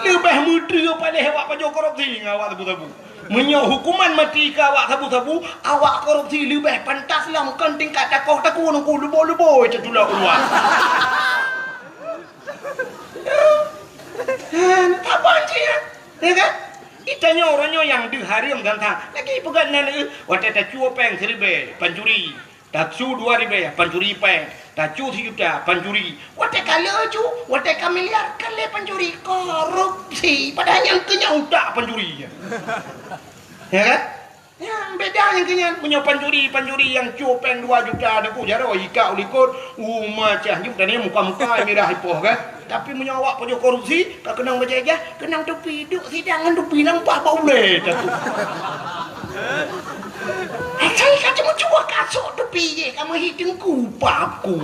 Leubeh meudreue paléh awak pajoh korupsi ngon awak tebu-tebu. Meunyoe hukuman mati keu awak sabu-sabu, awak korupsi leubeh pantas lom kon tingkat takoh taku nungku leubo-leubo teutulah keuluwa. Hana saban cit, ya kan? Itanyoe uroe nyoe nyang deuh hareuem gata. Lagi peugah nan, eh, watée tacuwa péng siribée, pancuri. Tasu dua ribée, pancuri péng. Tacu sijuta pancuri. Watèe ka le cu, watèe ka miliar, ka lé pancuri. Korupsi. Padahai nyang keu nyan utak pancuri. Ya kan? Nyan beda nyang keu nyan. Meunyoe pancuri, pancuri nyang cu pèng dua juta, Teungku, jaroe ika u likot, u ma cah nyoe, dan muka-muka mirah ipoh kan. Tapi meunyoe awak pajoh korupsi, ka keunong bajèe ijah, keunong tupi, duek sidang ngon tupi lam paih bak ulèe tatu. Asai ka cuma cuba kasok tupi jih, ka meuhi Teungku paku.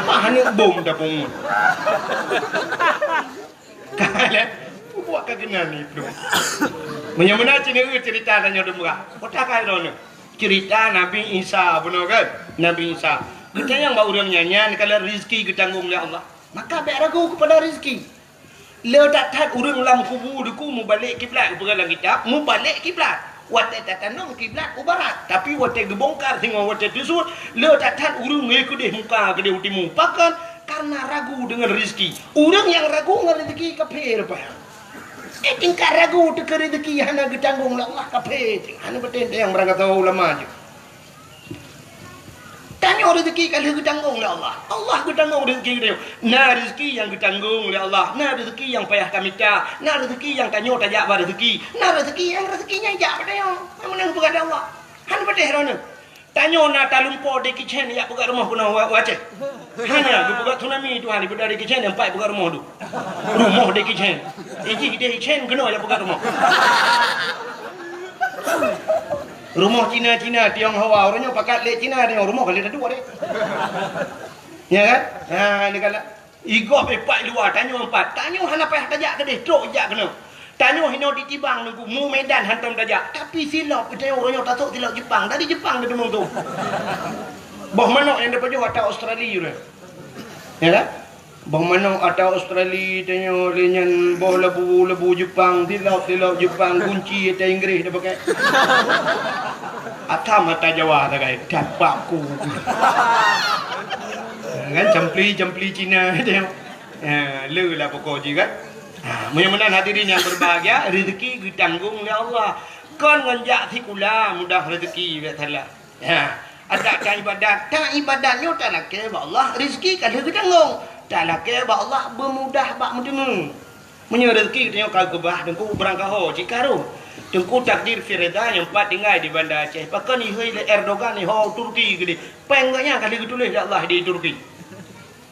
Mah aneuk bom dah pungut. Ka lé, buat ka keunan ni, Teungku. Meunyoe meunan cit nyoe cerita tanyoe dum bra. Kota ka droeneuh. Cerita Nabi Isa bunoe kan? Nabi Isa. Geutanyong bak ureueng nyan, nyan kalau rezeki geutanggong lé Allah. Maka bèk ragu kepada rezeki. Le that-that ureueng lam kubu Teungku mubalek kiblat, geupeugah lam kitab, mubalek kiblat. Watèe tatanom kiblat u barat, tapi watèe geubongkar singoh watèe teusut, le that-that ureueng ngon keudeh muka keudeh u timu. Pakon? Karena ragu deungon rezeki. Ureueng nyang ragu ngon rezeki kafé rupanya. Eh, tingkat ragu teuh keu rezeki hana geutanggong lé Allah, kafé teuh. Hana beutôi nyang beurangkat ulama jih. Tanyoe rezeki ka lheueh geutanggong lé Allah. Allah geutanggong rezeki geutanyoe. Na rezeki nyang geutanggong lé Allah, na rezeki nyang payah tamita, na rezeki nyang tanyoe tajak ba rezeki, na rezeki nyang rezeki nyan jak bak tanyoe. Nyang meunan geupeugah lé Allah. Hana patéh droeneuh. Tanyoe na talumpo Jackie Chan jak peugah rumoh keunoe wa-, wacée. Hana geupeugah tsunami Tuhan, ipeugah Jackie Chan nyang pat peugah rumoh tu. Rumoh Jackie Chan. Iji Jackie Chan keunoe jak peugah rumoh. Rumoh Cina-Cina, Tionghoa, ureueng nyoe pakat lé Cina, Tiong rumoh ka lé tadu deh. Ya kan? Ha, ni kan. Igob ipat luwa, tanyoe empat. Tanyoe hana payah tajak keudeh, trok jak keunoe. Tanyoe hinoe di Tibang Teungku, mu Medan hantom tajak. Tapi silop, tanyoe ureueng nyoe tasok silop Jepang. Dari Jepang teumeung tu. Boh manok nyang tapajoh ata Australia ureueng. Ya kan? Boh manok ata Australia, tanyoe lé nyan boh labu-labu Jepang, silop-silop Jepang, gunci ata Inggris tapakai. Atam ata Jawa takai, dapat ku. Kan campli-campli Cina tanyoe. Ha, le lah pokok jih kan. Ha, meunyoe meunan hadirin nyang berbahagia, rezeki geutanggong lé Allah. Kon ngon jak sikula mudah rezeki, biasalah. Ha, adak ta ibadat, ta ibadat nyoe talakée bak Allah, rezeki ka lheueh geutanggong. Talakée bak Allah beumudah bak meuteumé. Meunyoe rezeki geutanyoe ka geubah, Teungku, beurangkaho cit ka rhot. Teungku, takdir fi rida nyang pat tinggai di Banda Aceh. Pakon ihôi lé Erdogan iho Turki keudeh. Péng gobnyan ka lheueh geutuléh lé Allah di Turki.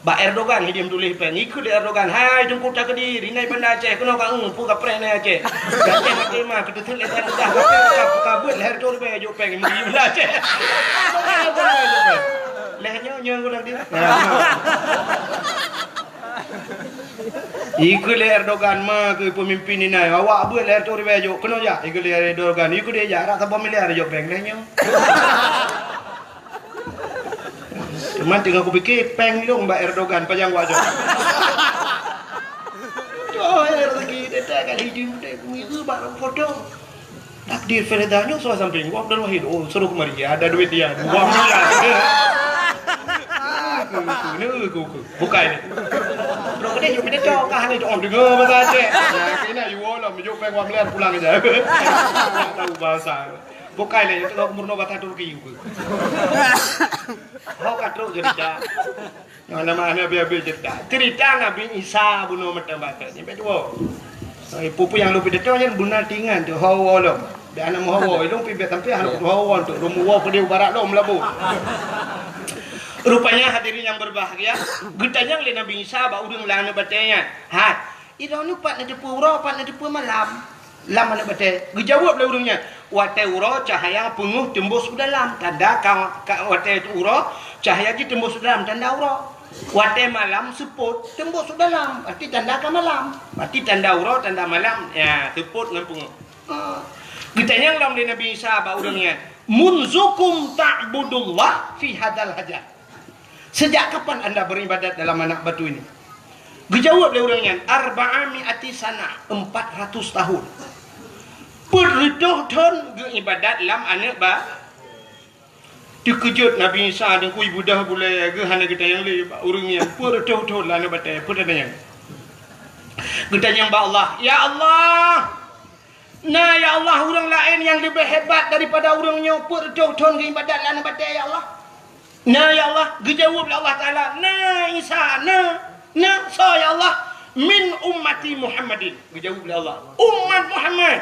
Bak Erdogan hidéh meutuléh péng. Ikheun lé Erdogan, "Hai Teungku Takdir, inan Banda Aceh, keunoe ka eu, peue kapreh inan Aceh. Gata maté ma, keuteuseut lé Tuhan Tuhan, ka, ka beuet lhèe reutôh ribèe jok péng, meugi Banda Aceh." Lhèe nyoe, nyoe guna dia. Ikheun lé Erdogan ma keu peumimpin inan, "Awak beuet lhèe reutôh ribèe jok, keunoe jak." Ikheun lé Erdogan, "Ikheun deh jak, rata saboh miliar jok péng lhèe nyoe." Cuman teungoh kupike, péng lôn bak Erdogan, pajan wajok. Tuh, rezeki dia tak kat hidin, dia kuih bak foto. Takdir Firda nyoe salah samping, Abdul Wahid, oh, suruh kemari, ada duit dia, dua miliar. Aku, aku, ni aku, aku. Bukai ni. Bro, kedai jom kita cok, kah ni, oh, dengar bahasa Aceh. Nah, kena, you all, lah, mejuk péng dua miliar, pulang aja. Tak tahu bahasa. Bukai lé, nyoe teungoh meurunoe bata Turki. Ho ka trok cerita. Nyoe nama aneuk habéh-habéh cerita. Cerita Nabi Isa bunoe mantong bata nyan bèk tuwoe. Eh, peue-peue nyang lôn pidato nyan beuna tingan tu, hawa lom. Dak hana meuhawa, lôn pi bèk sampai hana hawa tu, lôn meuwoe peudeh u barat lom Meulaboh. Rupanya hadirin yang berbahagia, geutanyong lé Nabi Isa bak ureueng lam aneuk batèe nyan. Hai, Idong nyoe pat neuteupeue uroe, pat neuteupeue malam lam aneuk batèe? Geujaweueb lé ureueng nyan, "Watèe uroe cahya peungeuh teumbôh u dalam, tanda ka, ka, watèe uroe cahya jih teumbôh u dalam, tanda uroe. Watèe malam seupôt teumbôh u dalam, berarti tanda ka malam. Berarti tanda uroe, tanda malam, ya, seupôt ngon peungeuh." Ha. Geutanyong lom lé Nabi Isa bak ureueng nyan, "Munzukum ta'budullah fi hadzal hajar?" Sejak kapan anda beribadat dalam anak batu ini? Geujaweueb lé ureueng nyan, "Arba'a mi'ati sanah, empat ratus tahun." Peuet reutôh thon geuibadat lam aneuk ba-, teukeujot Nabi Isa deungkui beudoh bulèe geuh hana geutanyong lé bak ureueng nyan, peuet reutôh thon lam aneuk batèe, peue tatanyong? Geutanyong bak Allah, "Ya Allah, na ya Allah ureueng laén nyang leubeh hebat daripada ureueng nyoe peuet reutôh thon geuibadat lam aneuk batèe, ya Allah?" "Na, ya Allah," geujaweueb lé Allah Taala, "Na, Isa, na, na, soe, ya Allah?" "Min ummati Muhammadin," geujaweueb lé Allah, "umat Muhammad."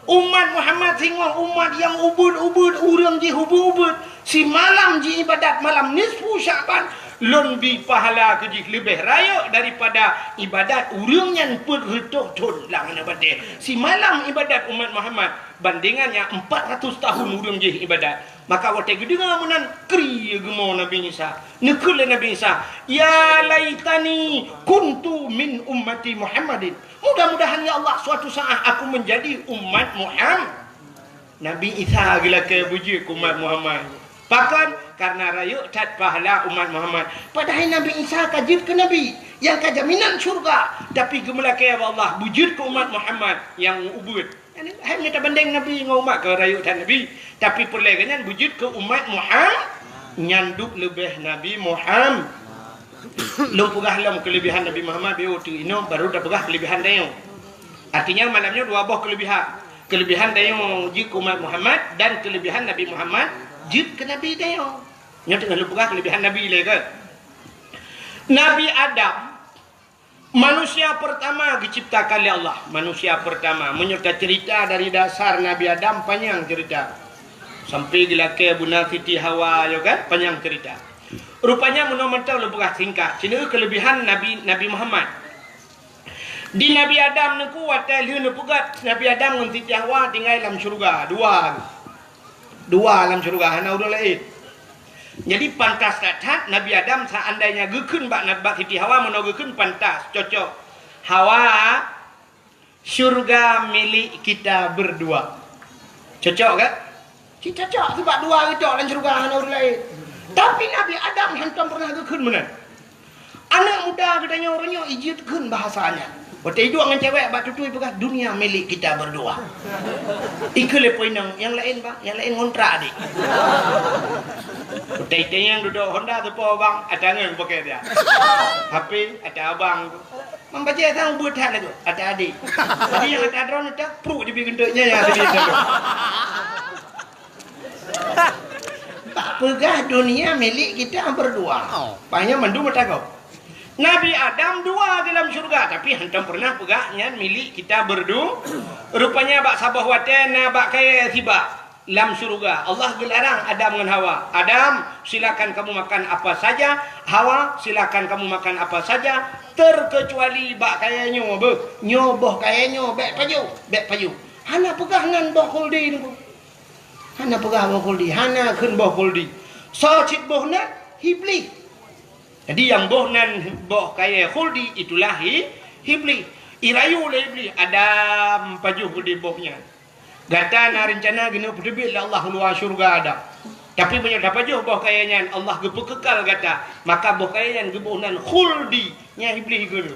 Umat Muhammad singoh umat nyang ubit-ubit, ureuëng jih ubit-ubit. Simalam jiibadat malam nisfu Sya'ban, lôn bi pahala keu jih leubeh rayeuk daripada ibadat ureuëng nyan peuet reutôh thon lam aneuk batée. Simalam ibadat umat Muhammad, bandengan nyang empat ratus tahun ureuëng jih ibadat. Maka watée geudeungoe meunan, kri geumo Nabi Isa. Neukheun lé Nabi Isa, "Ya laitani kuntu min ummati Muhammadin." Mudah-mudahan, ya Allah, suatu saat aku menjadi umat Muhammad. Nabi Isa geulakée beujeuet keu umat Muhammad. Pakon? Karena rayeuk that pahala umat Muhammad. Padahai Nabi Isa ka jeuet keu nabi, nyang ka jaminan syurga. Tapi geumeulakée bak Allah beujeuet keu umat Muhammad nyang ubit. Hai mita bandeng nabi ngon umat ka rayeuk that nabi. Tapi peureulée geuh nyan beujeuet keu umat Muhammad nyan duek leubeh Nabi Muhammad. Lôn peugah lom keulebihan Nabi Muhammad, biôh teuk inoe baru tapeugah keulebihan tanyoe. Artinya malam nyoe dua boh keulebihan. Keulebihan tanyoe jeuet keu umat Muhammad dan keulebihan Nabi Muhammad jeuet keu Nabi tanyoe. Nyoe teungoh lôn peugah keulebihan Nabi lé kan. Nabi Adam, manusia pertama geuciptakan lé Allah. Manusia pertama. Meunyoe taceurita dari dasar Nabi Adam, panyang ceurita. Sampai geulakée beuna Siti Hawa, yo kan? Panyang ceurita. Rupanya meunoe mantong lôn peugah singkat. Sineuk keulebihan Nabi, Nabi Muhammad. Di Nabi Adam neuku watée lheueh neupeugét Nabi Adam ngon Siti Hawa tinggai lam syeuruga. Dua. Dua lam syeuruga, hana ureuëng laén. Jadi pantas that-that Nabi Adam seandainya geukheun bak, bak Siti Hawa, meunoe geukheun pantas, cocok. "Hawa, syurga milik kita berdua." Cocok kan? Cit cocok, sebab dua geutok lam syeuruga hana ureuëng laén. Tapi Nabi Adam hantom pernah geukheun meunan. Aneuk muda geutanyoe uroe nyoe ijeuet kheun bahasa nyan. Watée iduek ngon cewek bak tutui peugah, "Dunia milik kita berdua." Ikheun lé po inong, "Nyang laén, Bang, nyang laén ngontrak adik." Watée itanyong dudoe Honda teupo, "Bang, ata ngon pakai dia." H P, "Ata abang tu." Mambajée sang ubeuet that lagoe, "Ata adik." Jadi nyang ata droeneuh tak pruk jibi geunteuk nyan nyang tadi. Bak peugah dunia milik kita berdua. Oh. Pahnyan mandum meutakok. Nabi Adam dua di lam syurga, tapi hantom pernah peugah nyan milik kita berdu-, rupanya bak saboh watée na bak kayée sibak lam syurga. Allah geularang Adam ngon Hawa. "Adam, silakan kamu makan apa saja. Hawa, silakan kamu makan apa saja. Terkecuali bak kayée nyoe beuh. Nyoe boh kayée nyoe, bék pajoh, bék pajoh." Hana peugah nan boh khuldi nyoe. Hana peugah boh khuldi, hana kheun boh khuldi. Soe cit boh nan? Iblih. Jadi nyang boh nan boh kayée khuldi itulah i-, Iblih. Irayu lé Iblih, "Adam, pajoh di boh nyan. Gata na reuncana keuneuk peuteubiet lé Allah u luwa syeuruga Adam. Tapi meunyoe tapajoh boh kayée nyan, Allah geupeukekal gata, maka boh kayée nyan geuboh nan khuldi." Nyan Iblih geukheun.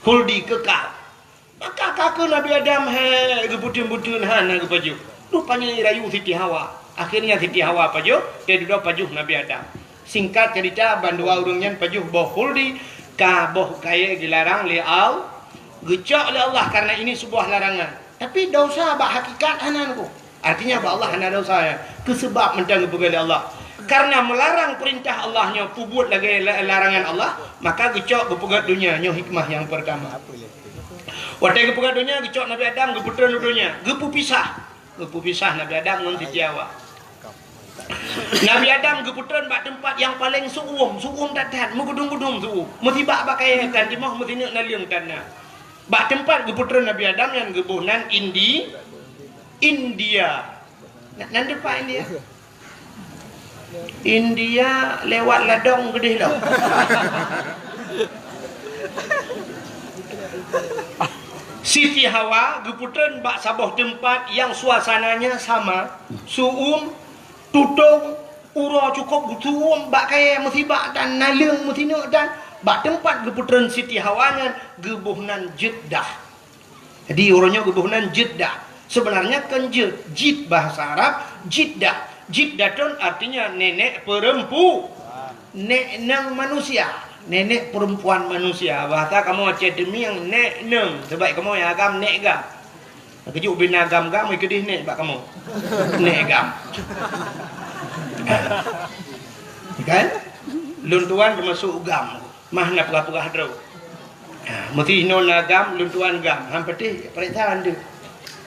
Khuldi kekal. Maka ka kheun Nabi Adam, he, geubeuteun-beuteun hana geupajoh. Rupanya irayu Siti Hawa. Akhirnya Siti Hawa pajoh, teududoe pajoh Nabi Adam. Singkat cerita, bandua ureuëng nyan pajoh boh khuldi, ka boh kayée geularang lé Al-, geucok lé Allah karena ini sebuah larangan. Tapi dosa bak hakikat hana neuku. Artinya bak Allah hana dosa ya. Keu sebab mantong geupeugah lé Allah. Karena melarang perintah Allah nyoe peubuet lagée la-, larangan Allah, maka geucok geupeugét donya nyoe hikmah nyang pertama. Watée geupeugét donya, geucok Nabi Adam geupeutreun u donya, geupeupisah. Geupeupisah Nabi Adam ngon Siti Hawa. Nabi Adam geupeutreun bak teumpat nyang paleng su'um, su'um that-that, meugudum-gudum su'um. Meusibak bak kayée tan timoh, meusineuk naleueng tan na. Bak teumpat geupeutreun Nabi Adam nyan geuboh nan Indi-, India. Na-, nan teumpat India? India lewat ladong geudeh lom. Siti Hawa geupeutreun bak saboh teumpat nyang suasananya sama, su'um, tutong, uroe cukôp geusu'um, bak kayée meusibak tan naleueng meusineuk tan, bak teumpat geupeutreun Siti Hawa nyan geuboh nan Jeddah. Jadi uroe nyoe geuboh nan Jeddah. Sebenarnya kon jeuet, jid bahasa Arab, Jeddah. Jiddatun artinya nenek perempu-, nek neng manusia, nenek perempuan manusia. Bahasa kamoe Aceh Teumieng nek neng, sebab kamoe agam nek gam. Keujeuet ubena gam-gam, keudeh nek bak kamoe. Nek gam. Kan? Lôn tuan teumasok GAM. Mah na peugah-peugah droe. Ha, meuti inoe na GAM, lôn tuan GAM. Han patéh, pareksa han deuh.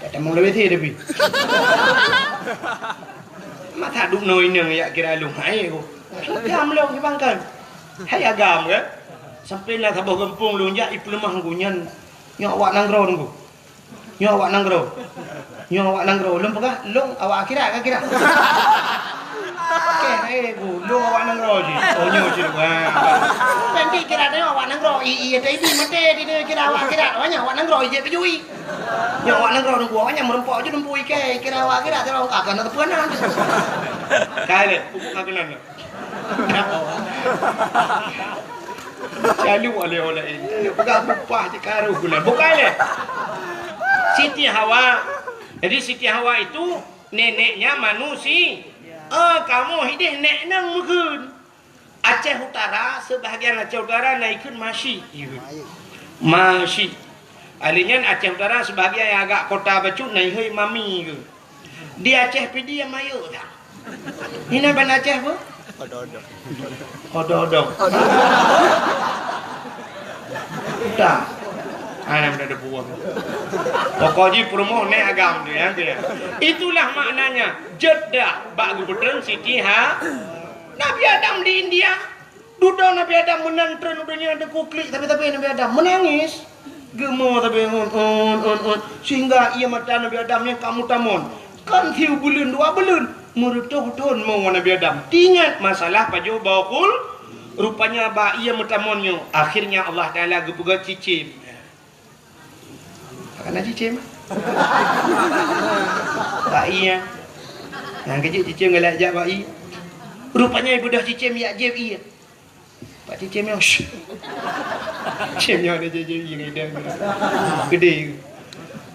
Tak tamong lawét he tapi. Masa dum noe inong jak kira lôn hai ko. GAM lôn di Bangkang. Hai GAM kan? Sampai na saboh gampông lôn jak ipeuleumah ku nyan. Nyoe awak nanggroe nunggu. Nyoe awak nanggroe. Nyoe awak nanggroe. Lôn peugah, lôn awak akhirat ka kira. Oke, eh, bu, lôn awak nanggroe jih. Oh, nyoe jih. Wah. Nanti kira tengok awak nanggroe. I, i, tadi mati di dia kira awak akhirat. Awak nyan awak nanggroe jih peujui. Nyoe awak nanggroe nunggu awak nyan meureumpok je dumpu ikai kira awak akhirat terus akan ada peunan. Kai le, pupuk akan ada. Calu oleh-oleh ini. Peugah bupah di karu guna. Bukan le. Siti Hawa. Jadi Siti Hawa itu neneknya manusia. Ah, kamu hidih nek nang meukeun. Aceh Utara, sebahagian Aceh Utara na ikheun Masyik. Masyik. Ahli nyan Aceh Utara sebahagian yang agak kota bacut na ihoi Mami ke. Di Aceh Pidie Mayeu dah. Ini ban Aceh apa? Odo-odo. Odo-odo. Dah. Ana muda ada buah. Pokok ji perumoh nek agam tu ya, tu ya. Itulah maknanya jeda bak gubernur Siti Ha. Nabi Adam di India. Dudoe Nabi Adam meunan treun u donya teuku klik sabe-sabe Nabi Adam meunangis. Geumo sabe un, un, un, un. Sehingga ie mata Nabi Adam nyan ka meutamon. Kon siubuleuen dua buleuen, meureutoh thon mo Nabi Adam. Tingat masalah pajoh boh khul, rupanya bak ie meutamon nyoe, akhirnya Allah Taala geupeugah cicém. Kana cicém. Bak ie. Nah, kejut cicém galak jak bak ie. Rupanya ibeudôh cicém yak jieb ie. Pak cicém nyoe. Cicém nyoe ada jadi ie ngidan. Gede.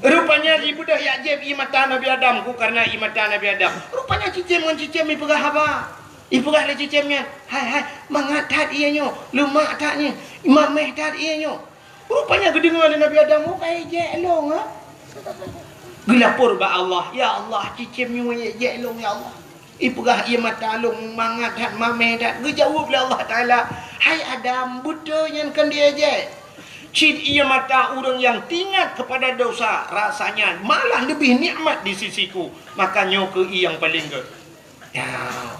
Rupanya ibeudôh yak jieb ie mata Nabi Adam ku karena ie mata Nabi Adam. Rupanya cicém ngon cicém ipeugah haba. Ipeugah lé cicém nyan, "Hai, hai, mangat that ie nyoe, leumak that nyoe, mameh that ie nyoe." Rupanya geudeungoe lé Nabi Adam, "Oh, ka ijek lôn, ha?" Geulapor bak Allah, "Ya Allah, cicém nyoe ijek lôn, ya Allah. Ipeugah ie mata lôn mangat that, mameh that." Geujaweueb lé Allah Taala, "Hai Adam, beutôi nyan kon diejek. Cit ie mata ureuëng nyang teuingat kepada dosa, rasanya malah leubeh nikmat di sisi-Ku. Maka nyoe keuh ie nyang paleng gét." Ya,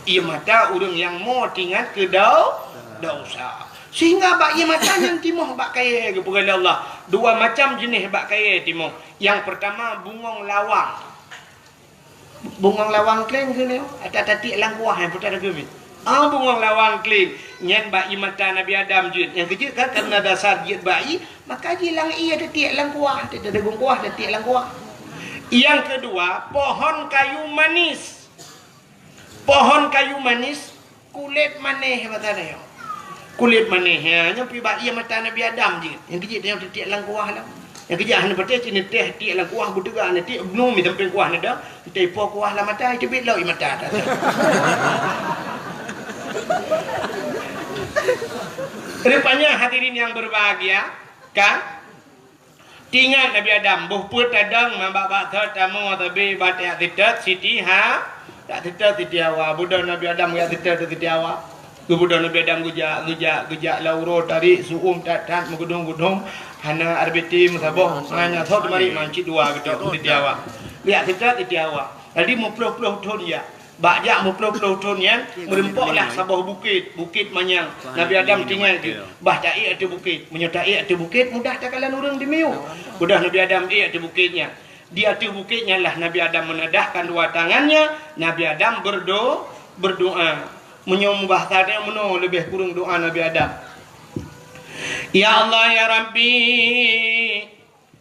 ie mata ureuëng nyang mo teuingat keu dau-, dosa. Sehingga bak ie mata nyan timoh bak kayée geupeugah lé Allah. Dua macam jeuneh bak kayée timoh. Nyang pertama bungong lawang. Bungong lawang kleng keuh nyoe, ata tatiek lam kuah nyang putar geumi. Ah, bungong lawang kleng nyan bak ie mata Nabi Adam jeuet. Nyang keujeuet kan karena dasar jeuet bak ie, maka jilang ie tatiek lam kuah, tatiek dagung kuah, tatiek lam kuah. Nyang kedua, pohon kayu manis. Pohon kayu manis, kulét manéh mata nyoe. Kulét manéh, ya, nyoe pi bak ie mata Nabi Adam jih. Nyang keujeuet nyoe teutek lam kuah lah. Nyang keujeuet hana patéh cit neuteh tiek lam kuah beuteuga neutiek blum di sampéng kuah nada, neuteh po kuah lam mata, teubiet lom ie mata. Rupanya hadirin yang berbahagia, kan? Teuingat Nabi Adam, boh peuet tadong ngon bak-bak thot tamoe tabi bak jak teutot Siti Ha, jak teutot Siti Hawa. Beudôh Nabi Adam jak teutot Siti Hawa. Geubeudôh Nabi Adam geujak, geujak, geujak lam uroe tarék, su'um that-that, meugudong-gudong, hana R B T meusaboh, hana thot mari mancit dua geutok Siti Hawa. Jak teutot Siti Hawa. Jadi meuploh-ploh thon jak. Bak jak meuploh-ploh thon nyan, meureumpoklah saboh bukét, Bukét Manyang. Nabi Adam teuingat geuh, bah taék ateueh bukét. Meunyoe taék ateueh bukét, mudah takalon ureuëng dimiyueb. Mudah Nabi Adam ék ateueh bukét nyan. Di ateueh bukét nyan lah Nabi Adam meunadahkan dua tangannya, Nabi Adam berdo-, berdoa. Meunyoe mubahasa nyan meunoe leubeh kureueng doa Nabi Adam. Ya Allah, ya Rabbi,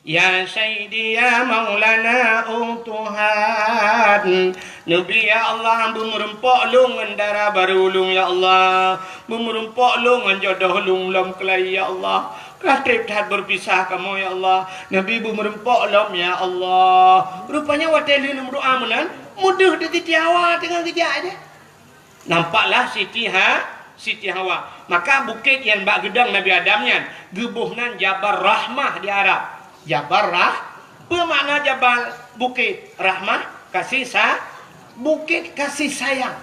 ya Sayyidi, ya Maulana, oh Tuhan. Neubi, ya Allah, beumeureumpok lôn ngon dara barô lôn, ya Allah. Beumeureumpok lôn ngon jodoh lôn lom keulai, ya Allah. Ka treb that beupisah kamoe, ya Allah. Neubi beumeureumpok lom, ya Allah. Rupanya watée lheueh meudoa meunan, meudeuh di Siti Hawa teungoh geujak aja. Nampaklah Siti Ha-, Siti Hawa. Maka bukét nyang bak geudong Nabi Adam nyan geuboh nan Jabal Rahmah di Arab. Jabal Rah-, peue makna Jabal? Bukét. Rahmah, kasih sa-, bukét kasih sayang.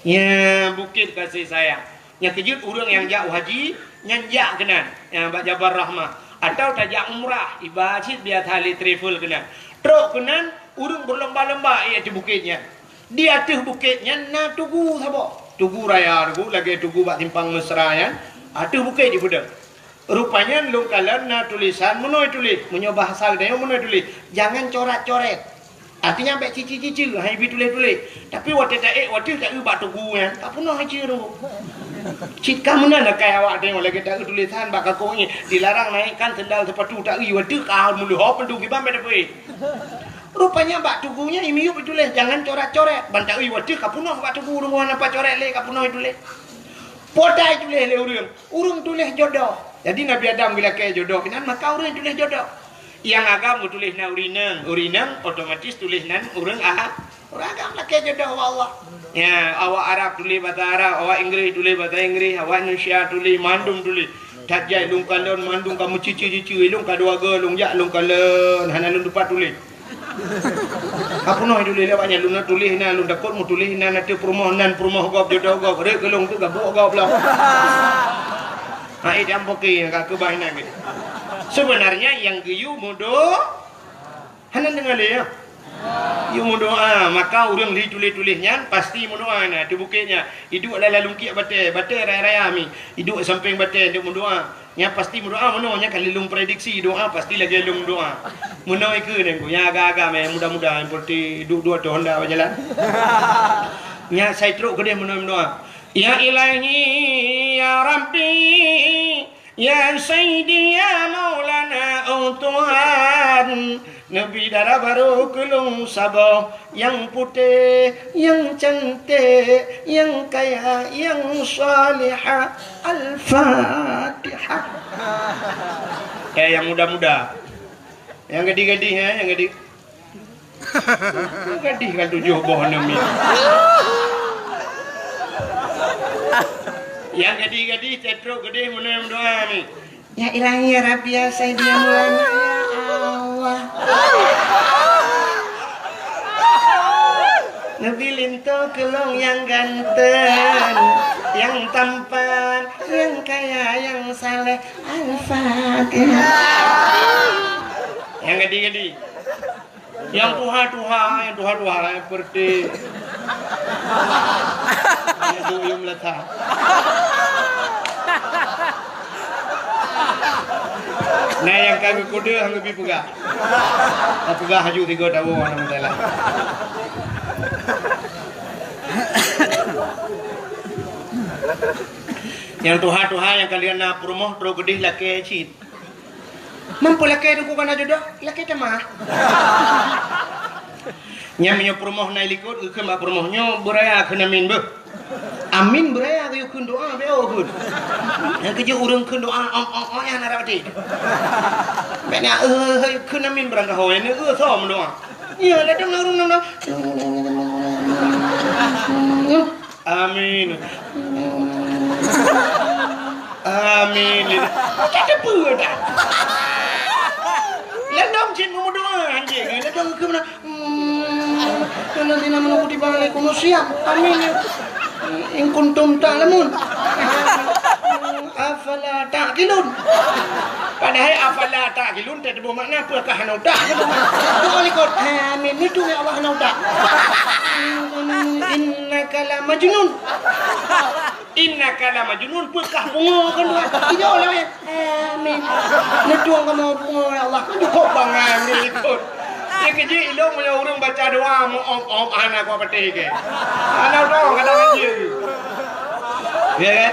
Nya bukét kasih sayang. Nyang keujeuet ureuëng nyang jak haji, nyan jak keunan, nyang bak Jabal Rahmah. Atawa tajak umrah, iba cit biasa lé travel keunan. Trok keunan, ureuëng beulomba-lomba ié ateueh bukét nyan. Di ateueh bukét nyan na tugu saboh. Tugu raya tugu, lagée tugu bak simpang Mesra nyan, ateueh bukét jipeudong. Rupanya lôn kalon na tulisan meunoe tuléh, meunyoe bahasa geutanyoe meunoe tuléh, "Jangan corat-coret." Artinya bék cici-cici, hai bi tuléh-tuléh. Tapi watée taék, watée taeu bak tugu nyan, ka peunoh ici tu. Cit ka meunan akai awak tanyoe lagée taeu tulisan bak kakoe nyan, "Dilarang naikkan sendal sepatu." Taeu watée ka meuleuhob pintoe kiban bék tapeuék. Rupanya bak tugu nyan imiyup ituléh, "Jangan corat-coret." Ban taeu watée ka peunoh bak tugu, deungon apa coret lé ka peunoh ituléh. Potai tuléh lé ureuëng. Ureuëng tuléh jodoh. Jadi Nabi Adam geulakée jodoh keunan, maka ureuëng tuléh jodoh. Nyang agam geutuléh nan ureuëng inong, ureuëng inong otomatis tuléh nan ureuëng a-, ureuëng agam lakée jodoh ubak Allah. Ya, awak Arab tuléh bahasa Arab, awak Inggris tuléh bahasa Inggris, awak Indonesia tuléh, mandum tuléh. That jai lôn kalon mandum ka meucici-cici, lôn ka dua go lôn jak lôn kalon, hana lôn tupat tuléh. Ka peunoh tuléh lé awak nyan, lôn tuléh na, lôn takot meutuléh na, na teuh peurumoh nan, peurumoh gob, jodoh gob, rhot keu lôn teuh gabuk gob lom. Hai jam poke ka keubah inan geuh. Sebenarnya nyang geuyue meudo-, hana deungoe lé ya. Yue meudoa, maka ureuëng li tuléh-tuléh nyan pasti meudoa na, teuh bukét nyan. Iduek lam lalungkiek batée, batée raya-raya mi. Iduek sampéng batée, iduek meudoa. Nyan pasti meudoa meunoe, nyan ka lheueh lôn prediksi doa pasti lagée lôn doa. Meunoe ikeue nyan ku, nyang agam-agam, nyang muda-muda, nyang seperti duek dua ateueh honda bak jalan. Nyan sai trok keudeh meunoe meudoa. Ya Ilahi, ya Rabbi, ya Sayyidi, ya Maulana, oh Tuhan. Neubi dara barô keu lôn saboh, nyang putéh, nyang canték, nyang kaya, nyang salihah. Al-Fatihah. Eh, nyang muda-muda. Nyang gadih-gadih, eh, nyang gadih. Nyang gadih kan tujoh boh aneuk miet. Nyang gadih-gadih, tetrok gadih, meunoe meudoa ni. Ya Ilahi, ya Rabbi, ya Sayyidi, ya Maulana, ya Allah. Neubi linto keu lôn nyang ganteng, nyang tampan, nyang kaya, nyang saleh. Al-Fatihah. Nyang gadih-gadih. Nyang tuha-tuha, nyang tuha-tuha, nyang seperti nyang duyung lata. Nah, nyang ka geukuda, han geubi peugah. Ka peugah haju tiga tahun, alhamdulillah. Nyang tuha-tuha nyang ka lheueh na peurumoh trok keudeh lakée cit. Mampu lakée teungku kana jodoh, lakée tamah. Nyan meunyoe peurumoh na i likot, geukheun bak peurumoh nyoe beuraya kheun amin beuh. Amin beuraya geuyue kheun doa beu kheun. Nyang keujeuet ureuëng kheun doa ong ong ong nyang na rati. Bèk na eh kheun amin beurangkaho, nyang na eh som doa. Iya, datang na ureuëng na. Amin. Amin. Ka teupeue dah. Ladom cit meumeudoa anjing. Ladom keu mana? Hmm. Alladzina amanu kutiba alaikumus siyam. Amin. In kuntum ta'lamun. Afala ta'qilun. Padahai afala ta'qilun teuboh makna peue ka hana utak. Doa likot. Amin. Itu ya Allah hana utak. Innaka la majnun. Innaka la majnun, peukah pungo kan dua. Tidak lah ya. Amin. Neutong kamoe pungo ya Allah. Cukup bangai ureuëng likot. Ya keujeuet ilong meunyoe ureuëng baca doa meu om-om hana kuat patéh ke. Hana udah kata ngaji. Ya kan?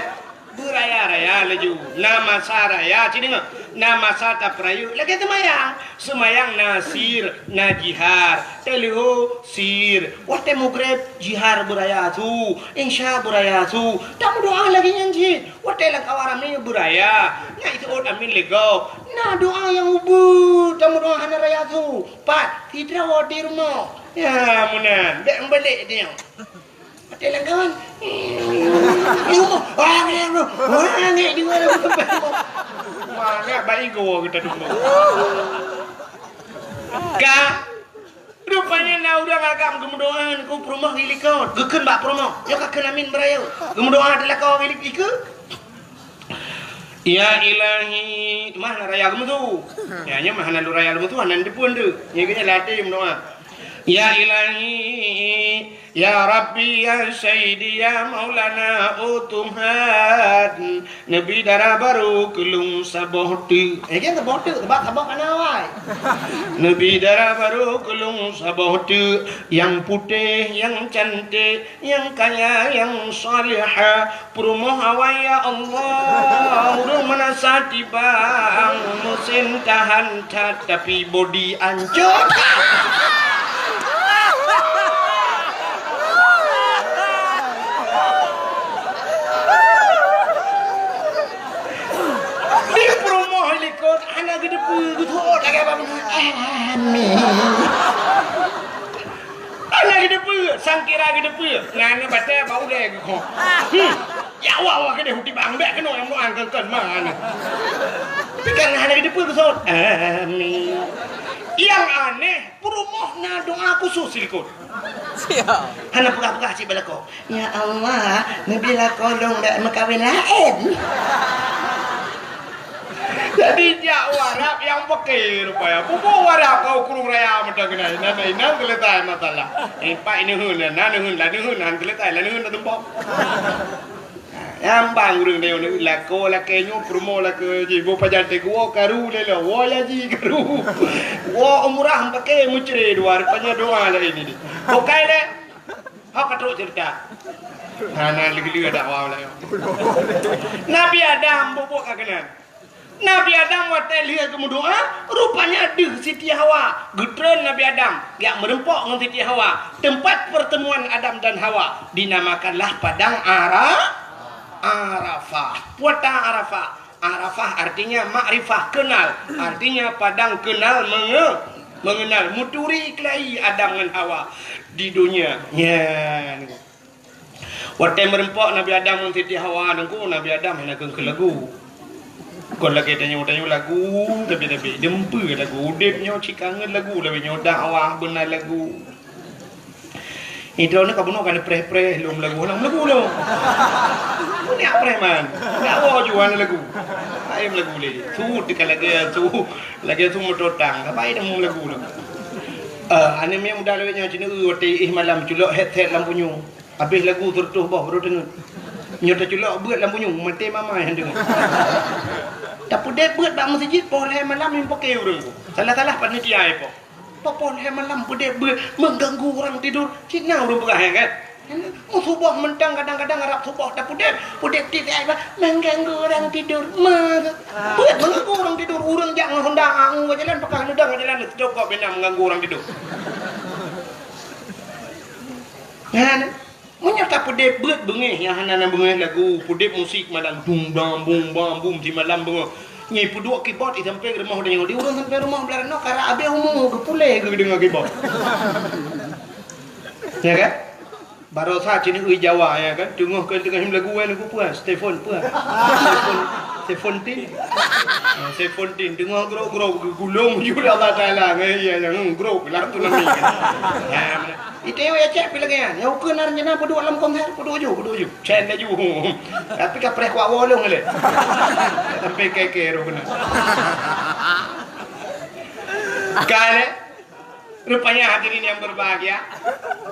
Beuraya-raya laju. Na masa raya, ci deungoe. Na masa tapeurayeuk lagée seumayang. Seumayang na sir, na jihar. Teuleuho sir. Watée mugreb jihar beuraya su. Insya beuraya su. Tameudoa lagée nyan cit. Watée lam kawan ramé beuraya. Na iseuôt amin lé gob. Na doa nyang ubeut tameudoa hana raya su. Pat sidroe di rumoh. Ya meunan. Bék meubeulek tanyoe. Watée lam kawan. Di rumoh. Wah, ngek, ngek, wah, ngek, di mana? Mana baik gua kita dulu. Ka Rupanya na ureuëng agam geumeudoá keu peurumoh ilikot. Geukheun bak peurumoh, nyoe ka kheun amin beurayeuk. Geumeudoá teuh lakoe ilik ikeue. Ya Ilahi, mah na raya geumeusu. Ya, nyoe mah hana lôn raya geumeusu, hana neuteupeue deuh. Nyoe geuhnyan lam até meudoá. Ya Ilahi, ya Rabbi, ya Sayyidi, ya Maulana, oh Tuhan, neubi dara barô keu lôn saboh teuk. Eh, kan saboh teuk, sabab saboh ka na awai. Neubi dara barô keu lôn saboh teuk, nyang putéh, nyang canték, nyang kaya, nyang salihah, peurumoh awai, ya Allah. Ureuëng meunasah tibang, meusén tahan that, tapi bodi ancot. Di peurumoh likot hana geuteupeue, geuteuôt lagée bak, amin. Hana geuteupeue, sangkira geuteupeue. Nyan batée bak ulée geukoh. Hmm. Ya Allah, Allah keudeh uti bang, bék keunoe nyang meudoá keun-keun meunan. Tapi kan hana geuteupeue geusot. Amin. Nyang aneh, peurumoh na doá khusos silikot. Siap. Hana peugah-peugah cit bak lakoe. Ya Allah, neubi lakoe lôn bék meukawen laén. Jadi jak u Arab nyang peuke rupaya. Pupu u Arab keu u Krueng Raya mantong keunan. Inan, inan, seuleusai masalah. Eh, pat neuheun, na neuheun, la neuheun, han seuleusai, la neuheun, na tumpok. Nyang bang ureuëng nyoe lakoe lakée nyoe peurumoh lakée jih, boh pajan teuh geuwoe karu lé lom, woe ya jih karu. Woe umrah meupaké meucre dua, rupanya doá laén ini. Bukai lé. Hok ka trok ceurita. Hana lé-lé dakwah laén. Nabi Adam bubuk ka keunan. Nabi Adam watée lheueh geumeudoá, rupanya deuh Siti Hawa. Geutreun Nabi Adam, jak meureumpok ngon Siti Hawa. Teumpat peurteumuan Adam dan Hawa dinamakanlah Padang Ara-, Arafah. Peue ta Arafah? Arafah artinya makrifah, kenal. Artinya padang kenal menge-, mengenal. Meuturi keulayi Adam ngon Hawa di donya. Nyan. Watée meureumpok Nabi Adam ngon Siti Hawa nangku, Nabi Adam hana keuneuk lagu. Kon lagée tanyoe-tanyoe lagu, tapi-tapi deumpeu lagu. Udeb nyoe cit kangen lagu, lagée nyoe dakwah beuna lagu. Idroe nyoe ka bunoe ka neupreh-preh lom lagu, hana lagu lom. Bunoe preh man. Dakwah ju hana lagu. Laén lagu lé. Su teuka lagée su, lagée su meutotang. Ka bai dong lagu lom. Eh, aneuk miet muda lawét nyoe cit neu watée éh malam culok headset lam punyueng. Habéh lagu seureutôh boh baru teungeut. Nyoe teuculok beuet lam bunyueng, maté mama nyang deungoe. Tapeudeb beuet bak meuseujid poh lhée malam nyang paké ureuëng. Salah-salah panitia ipo. Poh lhée malam peudeb beuet mengganggu orang tidur. Cit na ureuëng peugah nyan kan? Meusuboh mantong kadang-kadang rab suboh tapeudeb, peudeb tieb ai bah mengganggu orang tidur. Meusuboh beuet mengganggu orang tidur, ureuëng jak ngon honda angu ka jalan, pakah neudong ka jalan, teucokop bina mengganggu orang tidur. Nyan. Meunyoe tapeudeb beuet beungéh nyang hana na beungéh lagu, peudeb musik malam dum dam bum bam bum simalam beungoh. Nyoe peuduek keyboard i sampéng rumoh tanyoe. Di ureuëng sampéng rumoh blah ranoe karab habéh umu geupuléh geudeungoe keyboard. Ya kan? Barosa cit neu Jawa ya kan? Teungoh keu teungoh lagu, eh, lagu peue? Stefan peue? Stefan, Seventeen. Ah, Seventeen. Teungoh grok-grok geugulong ju lé Allah Taala. Ngai ya yang grok lah tu nami. Ya, Itée ya cek pih lagée nyan. Nyang ukeue na rencana peuduek lam konser, peuduek ju, peuduek ju. Cen laju. Tapi ka preh kuak wolong lé. Sampai keke roh kena. Ka lé. Rupanya hadirin yang berbahagia.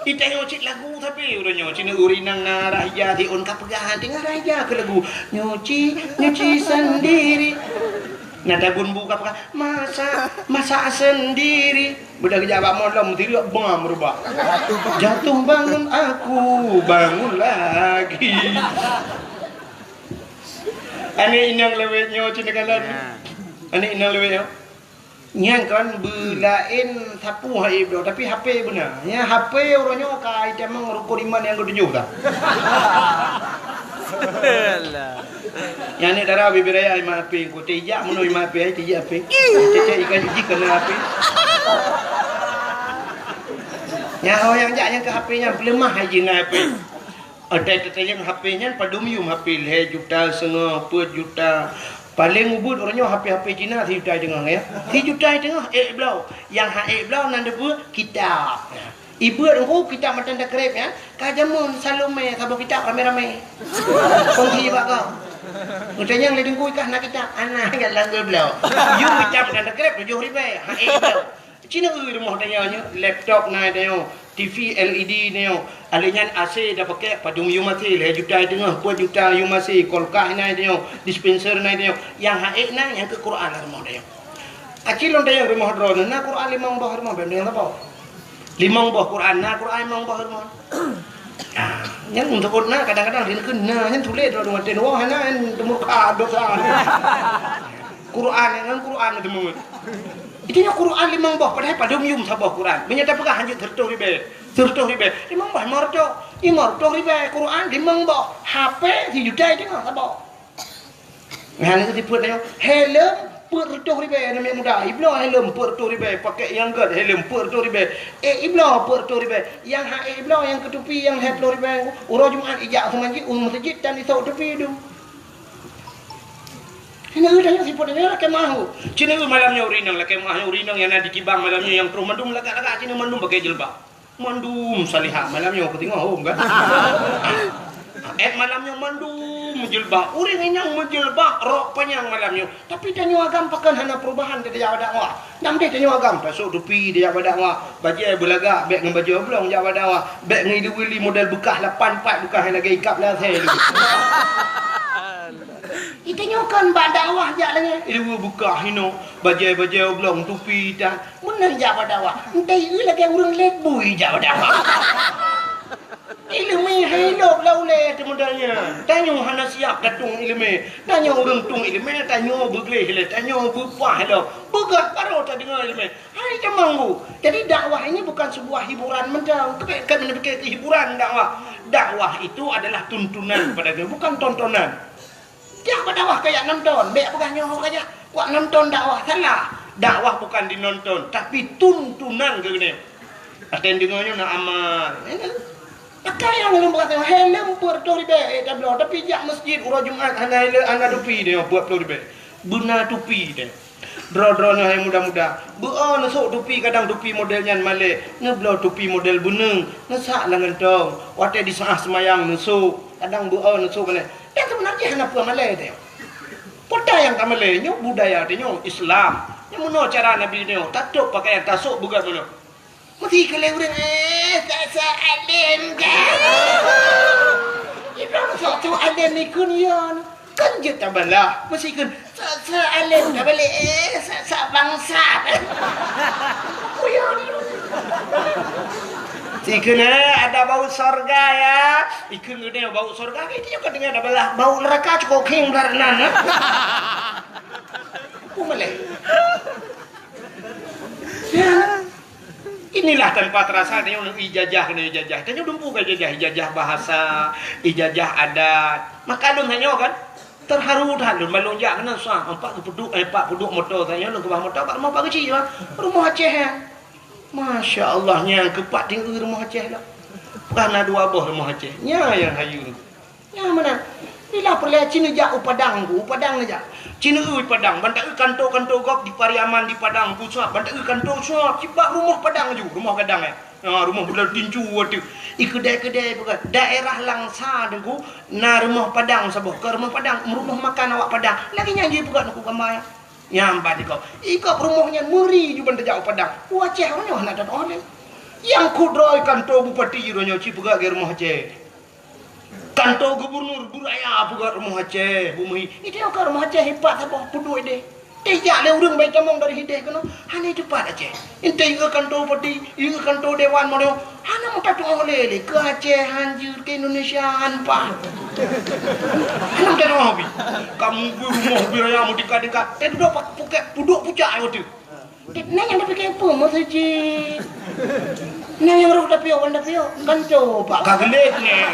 Itée nyoe cit lagu tapi udah nyoe cit ureuëng nyang na raja di on ka peugah hati ngon raja ke lagu. Nyuci, nyuci sendiri. Na tabun bu ka peugah, masak, masak sendiri. Beudah geujak bak molom, tireuk bam rubah. Jatuh bangun aku, bangun lagi. Aneuk inong lewet nyoe cit neukalon. Ya. Aneuk inong lewet nyoe. Nyan kan beulaén sapu hai ibloe, tapi H P beuna. Nyan H P uroe nyoe ka itamong rukon iman nyang keutujôh dah. Alah. Nyan ni dara bibir raya iman H P, ku tijak meunoe iman H P, ai tijak H P. Cek-cek ikan cuci kena H P. Nyan ho nyang jak nyang ke H P nyan peuleumah hai jih ngon H P. Ada tetayang H P nyan padum yum H P lhée juta seungoh, peuet juta. Paléng ubeuet uroe nyoe H P-H P Cina sijuta teungoh, ya. Sijuta teungoh, ék bloe. Nyang han ék bloe nan deuh kitab. Ibeuet engku kitab matan takrib, ya. Ka jameun Salome saboh kitab ramé-ramé. Kongsi bak kau. Utanyong lé Teungku, "Ikah na kitab?" "Hana, nyan lam geubloe." Yue kitab matan takrib tujoh ribèe, han ék bloe. Cina eu rumoh tanyoe nyoe, laptop na tanyoe, T V L E D tanyoe, alèh nyan A C tapakék padum yum A C, lhèe juta teungoh, peuet juta yum A C, kulkas na tanyoe, dispenser na tanyoe, nyang han ék na, nyang keu Quran lam rumoh tanyoe. Aci lôn tanyoe rumoh droeneuh, na Quran limong boh rumoh, bèk neueng saboh. Limong boh Quran, na Quran limong boh rumoh. Ah, nyan untuk na, kadang-kadang rinkeun na, nyan tuléh droeneuh watèe nyoe, hana, nyan teumurka dosa. Quran, nyan Quran teumeuet. Itu nyoe Quran limong boh, padahai padum yum saboh Quran. Meunyoe tapeugah hanjeuet seureutôh ribèe, seureutôh ribèe, limong boh, limong reutôh, limong reutôh ribèe Quran, limong boh. H P sijuta teungoh saboh. Nyan keu sifeuet nyoe, helm peuet reutôh ribèe aneuk muda. Ibloe helm peuet reutôh ribèe, pakék nyang gèt helm peuet reutôh ribèe. Ék ibloe peuet reutôh ribèe. Nyang han ék ibloe, nyang keu tupi nyang lhèe ploh ribèe. Uroe Jumat ijak seumanjit u meuseujid dan isôk tupi dum. Hana eu tanyoe sifeuet nyoe lakèe meu'ah. Cina eu malam nyoe ureueng inong lakèe meu'ah, ureueng inong nyang na di Kibang malam nyoe nyang troh mandum lagak-lagak cina mandum pakai jilbab. Mandum salihah malam nyoe keu teungoh hom kan. Ék malam nyoe mandum meujilbab. Ureueng inong meujilbab rok panyang malam nyoe. Tapi tanyoe agam pakon hana perubahan tajak bak dakwah. Nam deh tanyoe agam tasôk tupi tajak bak dakwah. Bajèe beulagak bèk ngon bajèe oblong jak bak dakwah. Bèk ngon ilu-ilu model beukah lapan pat beukah nyang lagèe ikab lasèe tu. Geutanyoe kon bak dakwah jak lagèe ileue beukah inoe, bajèe-bajèe oblong, tupi itam. Meunan jak bak dakwah, entah ieu lagèe ureueng lét bui jak bak dakwah. Ileumèe hai lôb lam ulèe teuh model nyan. Tanyoe hana siap tatueng ileumèe. Tanyoe ureueng tueng ileumèe, tanyoe beugleh lé, tanyoe beupah lom. Beugöt barô tadeungoe ileumèe. Hai tamong bu. Jadi dakwah ini bukan sebuah hiburan mantong. Keubiet keu hiburan dakwah. Dakwah itu adalah tuntunan kepada dunia, bukan tontonan. Jak bak dakwah kajak nonton, bèk peugah nyoe kajak. Wak nonton dakwah salah. Dakwah bukan dinonton, tapi tuntunan keu geutanyoe. Até deungoe nyoe na amal. Pakai nyang lôn peugah, helm peuet reutôh ribèe, eh, tabloe, tapi jak meuseujid uroe Jumat hana helm, hana tupi nyoe peuet ploh ribèe. Beuna tupi nyoe. Droe-droe nyoe hai muda-muda, beu-o neusôk tupi, kadang tupi model nyan malèe, neubloe tupi model beuneueng, neusak lam gantong. Watèe disaah seumayang neusôk, kadang beu-o neusôk malèe. Dan seubeuna jih hana peue malèe teuh. Peue nyang tamalèe nyoe budaya tanyoe Islam. Nyoe meunoe cara Nabi nyoe, tatôb pakaian, tasôk beugöt meunoe. Meusti keu lé ureueng, eh, sa-sa além, kan? Ibrahim sok tu além ikun ya. Kan jeuet tabalah. Meusti ikun sa-sa além tabalek, eh, sa-sa bangsat. Sikheun, eh, ada bau sorga, ya. Ikheun geude bau sorga, kan itu juga dengan tabalah. Bau neraka cukup king belah nan, eh. Peue malèe? Ya. Inilah tanpa terasa tanyoe ijazah keunoe ijazah. Tanyoe dumpeue ka ijazah, ijazah bahasa, ijazah adat. Maka lôn tanyoe kan terharu that lôn, ban lôn jak keunoe suah, empat geupeuduk, eh, empat peuduek moto tanyoe lôn keubah moto bak rumoh Pak Geuchik, bah. Rumoh Aceh, ya. Masya Allah, nyang keupat tinggi rumoh Aceh lah. Pernah dua boh rumoh Aceh. Nya nyang hayeue. Nyang meunan. Bila peureulèe ci neujak u Padang, u Padang neujak. Ci neu-eu Padang, ban taeu kanto-kanto gob di Pariaman di Padang pusat, ban taeu kanto suap, cit bak rumoh Padang laju, rumoh gadang, eh. Ha, rumoh beudôh tincu ateueh. I keudè-keudè peugah, daerah Langsa Teungku, na rumoh Padang saboh, ka rumoh Padang, rumoh makan awak Padang. Lagèe nyan jih peugah Teungku gamba nyan. Nyan ban ikob. Ikob rumoh nyan meuri ju ban tajak u Padang. U Aceh uroe nyoe hana tatu'oh lé. Nyang kudroe kanto bupati uroe nyoe ci peugah lagèe rumoh Aceh. Kanto gubernur, buraya peugah rumoh Aceh, bumeuhi. Itu ka rumoh Aceh ipat saboh peuduek deh. Teuh jak lé ureueng bai tamong dari hideh keunoe, hana teupat Aceh. Entah ieu kanto bupati, ieu kanto dewan mono, hana meutatu'oh lé, lé keu Aceh hanjeuet, keu Indonesia han paih. Hana meutatu'oh pi. Kamu bu rumoh buraya meutingkat-tingkat, teuh dudoe pak pukek peuduek pucak nyoe teuh. Na nyang tapiké peue meuseujid? Na nyang roh tapiôh, wan tapiôh, kan coba. Ka geulet nè.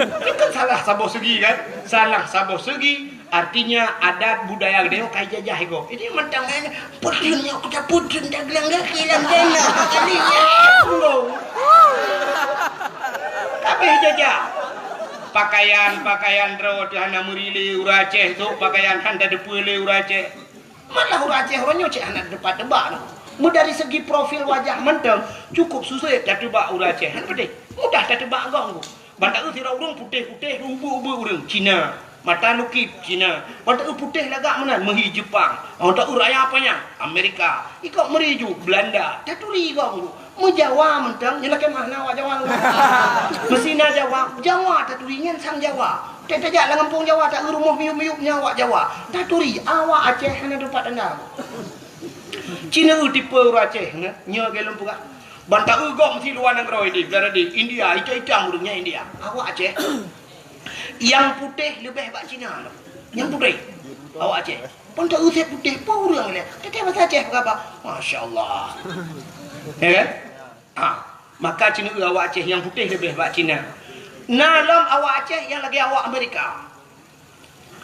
Itu kan salah saboh segi kan? Salah saboh segi. Artinya adat budaya geutanyoe ka ijajah iko. Ini mantang nyan, putreun nyoe kita putreun dagelang gaki lam dana. Kali nyan. Kabeh jajah. Pakaian-pakaian droe teuh hana meuri lé ureuëng Aceh, sôk pakaian hana teupeue lé ureuëng Aceh. Malah ureuëng Aceh uroe nyoe cit hana teupat teuba. Meudari segi profil wajah mantong, cukup susah tateuba ureuëng Aceh. Hana peudeh. Mudah tateuba gong. Ban taeu sidroe ureuëng putéh-putéh, ubeuek-ubeuek ureuëng Cina. Mata lukip Cina. Ban taeu putéh lagak meunan, meuhi Jepang. Ban taeu raya panyang Amerika. Ikok meuri ju Belanda. Taturi gong. Meujawa mantong, nyoe lakée meuh na awak Jawa. Meusi na Jawa, Jawa taturi nyan sang Jawa. Teuh tajak lam gampông Jawa, taeu rumoh miyup-miyup nyan awak Jawa. Taturi, awak Aceh hana teupat tanda. Cina eu tipe ureuëng Aceh, nyoe lagée lôn peugah. Ban taeu gob meusi luwa nanggroe di, di India, itam-itam ureuëng nyan India. Awak Aceh, nyang putéh leubeh bak Cina. Nyang putéh, awak Aceh. Ban taeu sép putéh, peue ureuëng lé. Teuh basa Aceh peugah, masya Allah. Ya kan? Ha, maka Cina eu awak Aceh nyang putéh leubeh bak Cina. Na lom awak Aceh nyang lagée awak Amerika.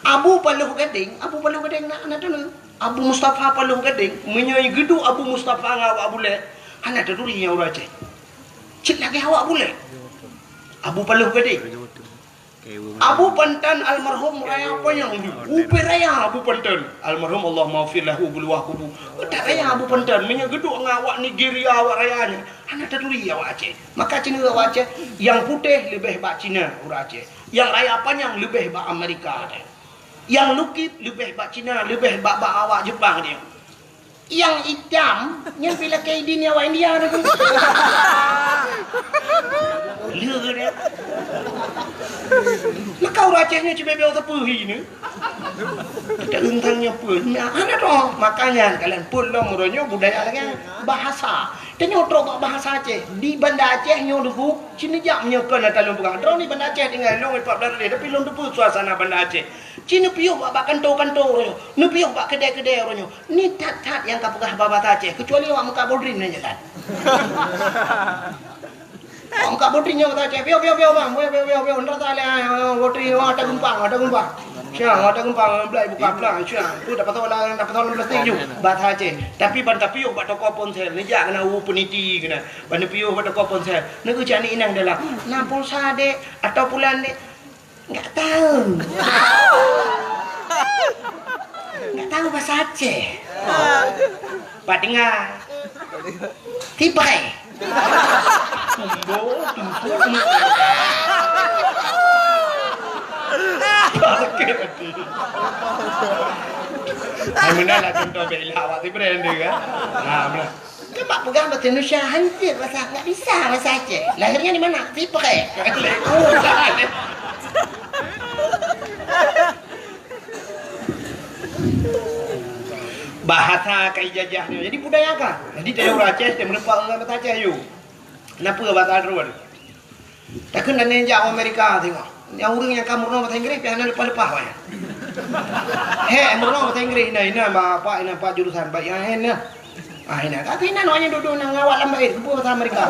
Abu Paloh Gadeng, Abu Paloh Gadeng na, na teuneuk. Abu Mustafa Paloh Gadeng, meunyoe geuduek Abu Mustafa ngon awak Abu Lhée, hana taturi nyang ureuëng Aceh. Cit lagée awak Abu Lhée. Abu Paloh Gadeng. Abu Pantan almarhum raya panyang di Ubé Raya Abu Pantan. Almarhum Allahumma ghfir lahu bi luwah kubu. Utak raya Abu Pantan, meunyoe geuduek ngon awak Nigeria awak raya nyan, hana taturi awak Aceh. Maka Cina awak Aceh, nyang putéh leubeh bak Cina ureuëng Aceh. Nyang raya panyang leubeh bak Amerika teuh. Nyang lukip leubeh bak Cina, leubeh bak, bak awak Jepang teuh. Nyang itam, nyan pih lakée idin awak India teuh. Lé dia. Maka ureuëng Aceh nyoe cibebe teupeu hi ni. Kita teuntang nyoe peue? Nah, hana droe. Makanya kalian pun lom uroe nyoe budaya lagée bahasa. Tanyoe trok bak bahasa Aceh. Di Banda Aceh nyoe dulu, sini jak meunyoe kon ata lôn peugah. Droe ni Banda Aceh tinggai lôn empat belas hari, tapi lôn teupeu suasana Banda Aceh. Ci neupiôh bak, bak kanto-kanto uroe nyoe, neupiôh bak keudè-keudè uroe nyoe. Ni that-that nyang ka peugah bahasa Aceh, keucuali awak meukat bodrin nyan that. Awak meukat bodrin nyan bahasa Aceh, "Piôh, piôh, piôh, bang, piôh, piôh, piôh, piôh, ndak salah, ah, bodrin, wah, ata geumpang, ata geumpang. Siang, ata geumpang, belai buka pelang, siang. Tu dapat soalan, dapat soalan plastik ju." Bahasa Aceh. Tapi ban tapiôh bak toko ponsel, neujak keunan u peniti keunan. Ban neupiôh bak toko ponsel, neugeucak ni inong dalam. "Na pulsa, Dek, atau pulan, Dek?" Enggak tahu. Enggak tahu bahasa Aceh. Pak dengar. Tipai. Tumbo, tumbo, tumbo. Sakit hati. Hai, meunan lah contoh bela awak si brand dia, kan? Ha, meunan. Kan bak peugah bahasa Indonesia hancur bahasa, enggak bisa bahasa Aceh. Lahirnya di mana? Tipe. Bahasa ka ijajah nyoe. Jadi budaya ka. Jadi teuh ureueng Aceh teuh meurumpok ngon bahasa Aceh yue. Kenapa bahasa Aceh? Takheun dan jak Amerika tengok. Nyang ureueng nyang ka meurunoe bahasa Inggris pih hana leupah-leupah wayah. Hek meurunoe bahasa Inggris ina, ina ba apa ina empat jurusan baik yang ina. Ah ina. Tapi ina nak nyang duduk nak ngawak lam bait keupeue bahasa Amerika.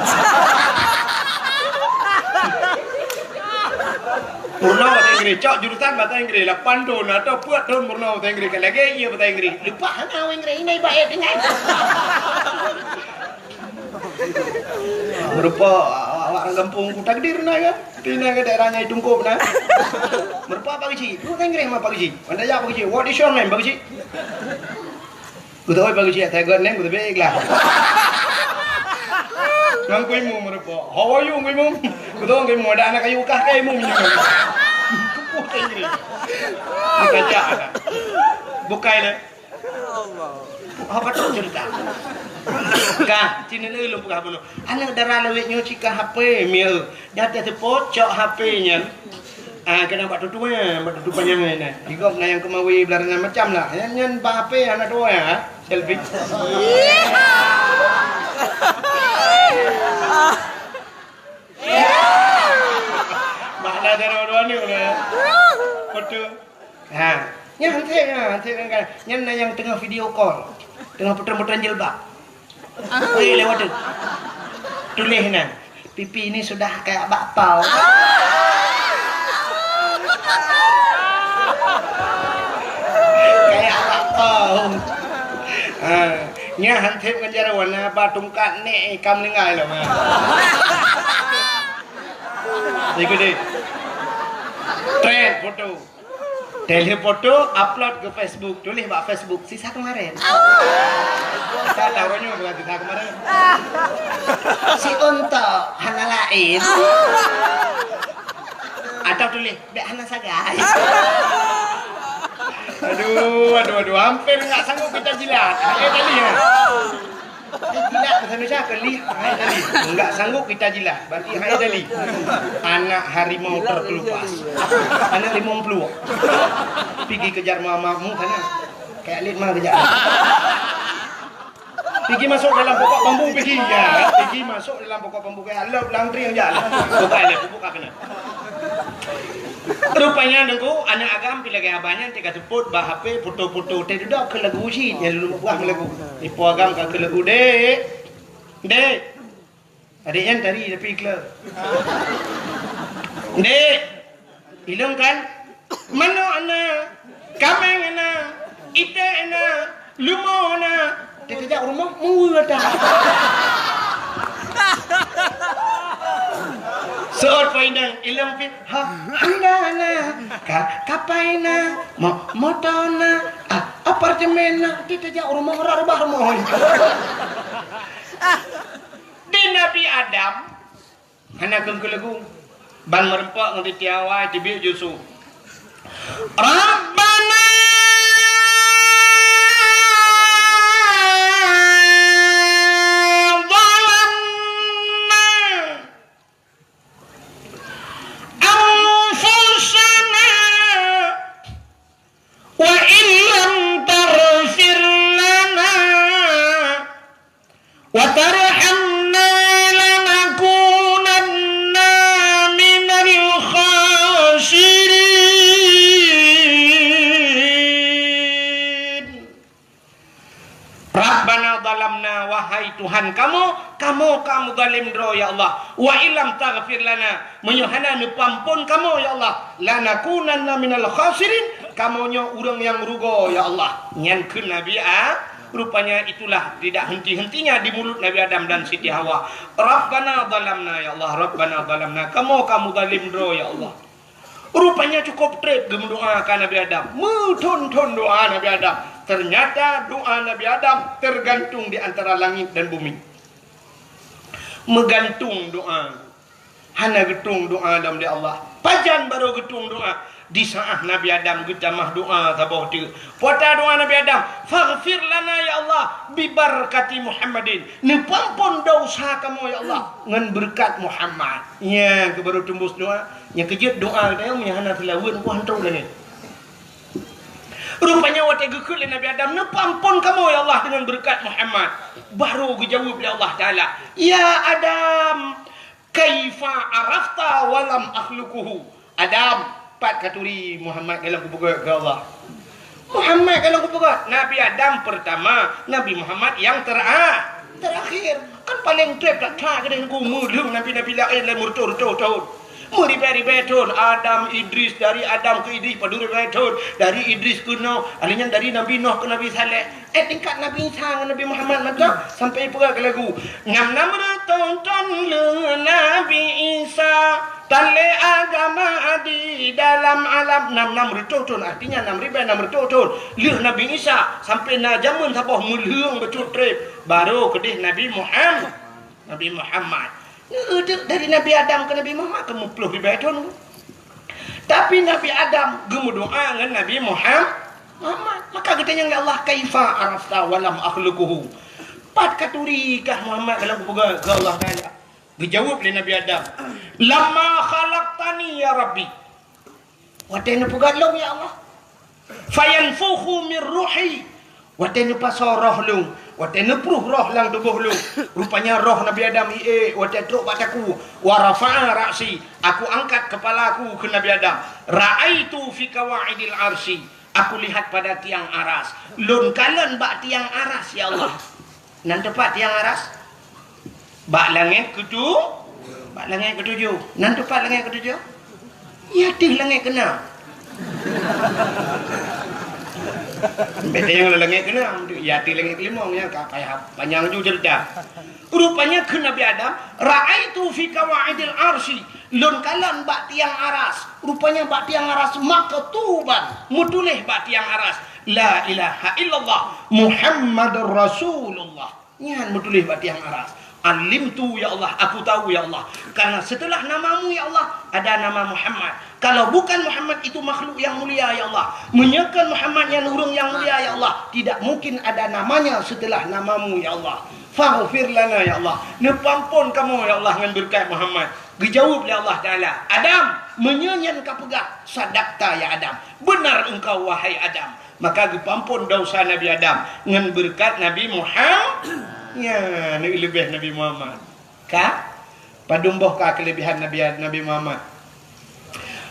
Meurunoe bahasa Inggris, cok jurusan bahasa Inggris lapan thon atau peuet thon meurunoe bahasa Inggris ka lagèe iya bahasa Inggris. Leupah hana bahasa Inggris ina ibarat dengan. Meurupa awak-awak ureueng gampông ku takdir na kan? Tina ke daerah nyai Tungkop na. Meurupa Pak Geuchik. Lu Inggris mah Pak Geuchik. Anda ya Pak Geuchik. What is your name Pak Geuchik? Betul Pak Geuchik. Saya good name betul baik lah. Ngan ku imu meurupa. How are you ku imu? Betul ku imu ada anak kayu kah ke imu minyak. Kepuk Inggris. Bukan aja. Bukan lah. Apa tu cerita? Kah, sini ni lôn peugah bunoe. Aneuk dara lawét nyoe cika H P mieu. Dah teupocok H P nyan. Ah, kena bak tutu eh, bak tutu panyang eh. Igop na nyang keumawi belarangan macam lah. Nyan nyan bak H P aneuk dua ya. Selfie. Makna dara dua ni. Betul. Ha, nyan hanse nyan, hanse nyan kan. Nyan na nyang teungoh video call. Teungoh putreun-putreun jilbab. Weh, lewat tu. Tuléh nyan. Pipi ini sudah kayak bakpao. Kayak bakpao. Ha, nyan hanse ngon jaroe warna ba tungkat nek ikan meninggal lo. Ikut deh. Trend foto. Teuh lheueh foto, upload ke Facebook. Tuléh bak Facebook, "Sisa kemarin." Sa tahu nyoe bukan sisa kemarin. Si Ontok hana laén. Atau tuléh, "Bèk hana sagai." Aduh, aduh, aduh, hampir enggak sanggup kita jilat. Eh, tadi ya. Eh, jilat bahasa Indonesia apa? Li-, hai tadi. Enggak sanggup kita jilat. Berarti hai tadi. Anak harimau terkelupas. Anak limong pluek. Pigi kejar mamamu sana. Kayak lit mah kejar. Pigi masuk dalam pokok bambu, pigi. Ya, pigi masuk dalam pokok bambu kayak lop langkring aja. Buka lep, buka kena. Rupanya Teungku, aneuk agam pi lagèe abah nyan teuka seupôt bak H P foto-foto teuh dudoe keu lagu cit nyang lôn buah lagu. Ipo agam ka keu lagu, "Dek. Dek." Adék nyan tari tapi kleu. "Dek. Ilong kan? Manok na, kaméng na, iték na, leumo na." Teukeujak rumoh, meuweue dah. Seuôt poh inong, ilong pih, ha, honda na, ka, kapai na, mo-, moto na, a, apartemen na, teukeujak rumoh, rot rubah rumoh. Di Nabi Adam, hana keuneuk keu lagu. Ban meureumpok ngon Siti Hawa, teubiet ju su. Rabbana zalamna anfusana wa illam taghfir lana wa tarhamna lanakunanna minal khasirin. Rabbana zalamna, wahai Tuhan kamoe, kamoe ka meuzalim droe, ya Allah. Wa illam taghfir lana, meunyoe hana neupeuamphon kamoe, ya Allah, lanakunanna minal khasirin, kamoe nyoe ureuëng nyang rugoe, ya Allah. Nyan kheun Nabi A-, rupanya itulah tidak henti-hentinya di mulut Nabi Adam dan Siti Hawa. Rabbana zalamna, ya Allah, Rabbana zalamna, kamoe ka meuzalim droe, ya Allah. Rupanya cukup treb geumeudoa ka Nabi Adam. Meuthon-thon doa Nabi Adam. Ternyata doa Nabi Adam tergantung di antara langit dan bumi. Meugantung doa. Hana geutueng doa lom lé Allah. Pajan barô geutueng doa? Di saat Nabi Adam geutamah doa saboh teuk. Peue ata doa Nabi Adam? "Faghfir lana ya Allah, bibarakati Muhammadin." Neupeuamphon desya kamoe ya Allah, ngon beureukat Muhammad. Nyan keuh barô teumbus doa. Nyang keujeuet doa geutanyoe meunyoe hana seulaweuet, nyan hana trok lagèe. Rupanya watèe geukheun lé Nabi Adam, "Neupeuamphon kamoe ya Allah deungon beureukat Muhammad." Barô geujaweueb lé Allah Taala, "Ya Adam, kaifa arafta wa lam akhluquhu?" Adam, pat katuri Muhammad ka lôn kupeugöt keu Allah? Muhammad ka lôn kupeugöt. Nabi Adam peurtama, Nabi Muhammad nyang tera-, terakhir. Kan paleng treb that-that keudéh Teungku, meulheueng nabi-nabi laén lé meureutoh-reutoh thôn. Meuribèe-ribèe thôn, Adam, Idris, dari Adam keu Idris padum ribèe thôn, dari Idris keu Noh, alèh nyan dari Nabi Noh keu Nabi Saleh. Eh, tingkat Nabi Isa ngon Nabi Muhammad mantong sampai peugah keu lagu. Nam-nam reutôh thôn lheueh Nabi Isa, tan lé agama di dalam alam. Nam-nam reutôh thôn, artinya nam ribèe nam reutôh thôn lheueh Nabi Isa, sampai na jameun saboh meulheueng bacut treb, barô keudéh Nabi Muham-, Nabi Muhammad. Neudeuk dari Nabi Adam keu Nabi Muhammad ka meuploh ribèe thôn. Tapi Nabi Adam geumeudoa ngon Nabi Muham-, Muhammad. Maka geutanyong lé Allah, "Kaifa arafta wa lam akhluquhu?" Pat katuri kah Muhammad ka lôn kupeugöt keu Allah Taala? Geujaweueb lé Nabi Adam, "Lamma khalaqtani ya Rabbi." Watèe neupeugöt lôn ya Allah. "Fayanfukhu mir ruhi." Watèe neupasoe roh lôn, watèe neupruh roh lam tuboh lôn, rupanya roh Nabi Adam ié watèe trok bak takue. "Wa rafa'a ra'si," aku angkat keupala aku keu Nabi Adam. "Ra'aitu fi qawa'idil arsy," aku lihat pada tiang aras. Lôn kalon bak tiang aras, ya Allah. Nan teupat tiang aras? Bak langèt keutu-, bak langèt keutujoh. Nan teupat langèt keutujoh? Ya, teuh langèt keunam. Beda nyang lam langét keenam, ya di langét kelimong, ya, ka payah panjang ju cerita. Rupanya kheun Nabi Adam, "Ra'aitu fi qawaidil arsy." Lôn kalon bak tiang aras. Rupanya bak tiang aras maktuban, meutuléh bak tiang aras, "La ilaha illallah Muhammadur Rasulullah." Nyan meutuléh bak tiang aras. "Alimtu, ya Allah, aku tahu, ya Allah. Karena setelah namamu, ya Allah, ada nama Muhammad. Kalau bukan Muhammad, itu makhluk yang mulia, ya Allah. Meunyoe kon Muhammad nyan ureuëng nyang mulia, ya Allah, tidak mungkin ada namanya setelah namamu, ya Allah. Faghfir lana, ya Allah. Neupeuampon kamoe, ya Allah, ngon beureukat Muhammad." Geujaweueb lé Allah Taala, "Adam, meunyoe nyan kapeugah, sadaqta ya Adam. Benar engkau, wahai Adam." Maka geupeuampon desya Nabi Adam ngon beureukat Nabi Muhammad. Nyan, leubeh Nabi Muhammad. Ka? Padum boh ka keuleubehan Nabi, Nabi Muhammad?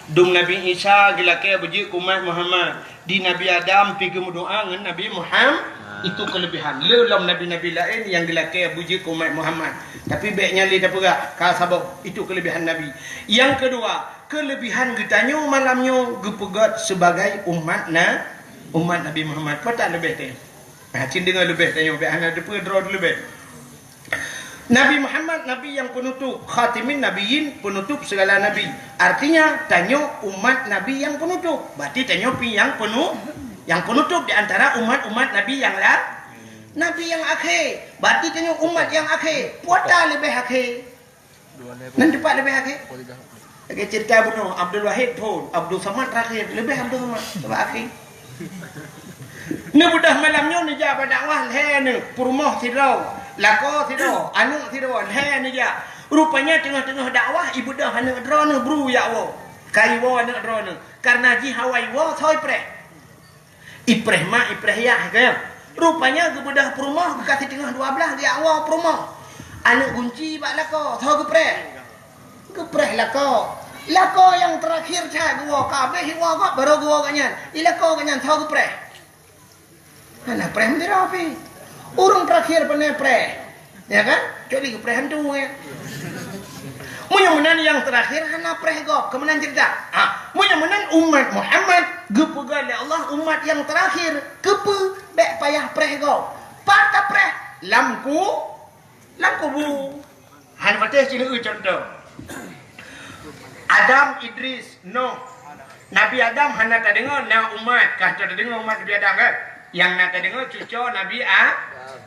Dum Nabi Isa geulakée beujeuet keu umat Muhammad. Di Nabi Adam pi geumeudoá ngon Nabi Muhammad, itu keuleubehan. Le lom nabi-nabi laén nyang geulakée beujeuet keu umat Muhammad. Tapi bék nyan lé tapeugah, ka saboh, itu keuleubehan Nabi. Nyang keudua, keuleubehan geutanyoe malam nyoe geupeugét sibagai umat na, umat Nabi Muhammad. Peue that leubeh teuh? Nah, cit deungoe leubeh tanyoe, bék hana teupeue droe leubeh. Nabi Muhammad, Nabi nyang peunutôp, khatimin nabiyyin, peunutôp segala nabi. Artinya, tanyoe umat Nabi nyang peunutôp. Berarti tanyoe pi nyang peunu-, nyang peunutôp di antara umat-umat Nabi nyang la-, Nabi nyang akhé. Berarti tanyoe umat nyang akhé. Peue that leubeh akhé? Nan teumpat leubeh akhé? Lagée cerita bunoe, Abdul Wahid phon, Abdul Samad terakhir, leubeh Abdul Samad, sabab akhé. Neubeudoh malam nyoe neujak bak dakwah lhée neuh, peurumoh sidroe, lakoe sidroe, aneuëk sidroe, lhée neujak. Rupanya teungoh-teungoh dakwah, ibeudoh aneuëk droeneuh bru jak woe. Ka iwoe aneuëk droeneuh. Karena jih hawa iwoe, soe ipreh. Ipreh mak, ipreh yah, kan? Rupanya geubeudoh peurumoh, geukasih teungoh dua blaih, geujak woe peurumoh. Aneuëk gunci bak lakoe, soe geupreh? Geupreh lakoe. Lakoe nyang terakhir that geuwoe, ka habéh iwoe gob, barô geuwoe gobnyan. I lakoe gobnyan, soe geupreh? Hana preh meudroe pih. Ureuëng terakhir pane preh. Ya kan? Kecuali geupreh hantu, ya. Meunyoe meunan nyang terakhir hana preh gob, keu meunan cerita. Ah, meunyoe meunan umat Muhammad geupeugah lé Allah umat nyang terakhir, keupeue bék payah preh gob? Pat tapreh? Lam ku-, lam kubu. Hana patéh sineuk contoh. Adam, Idris, Nuh. Nabi Adam hana tadeungoe na umat, ka tadeungoe umat Nabi Adam kan? Nyang na tadeungoe cucoe Nabi A-,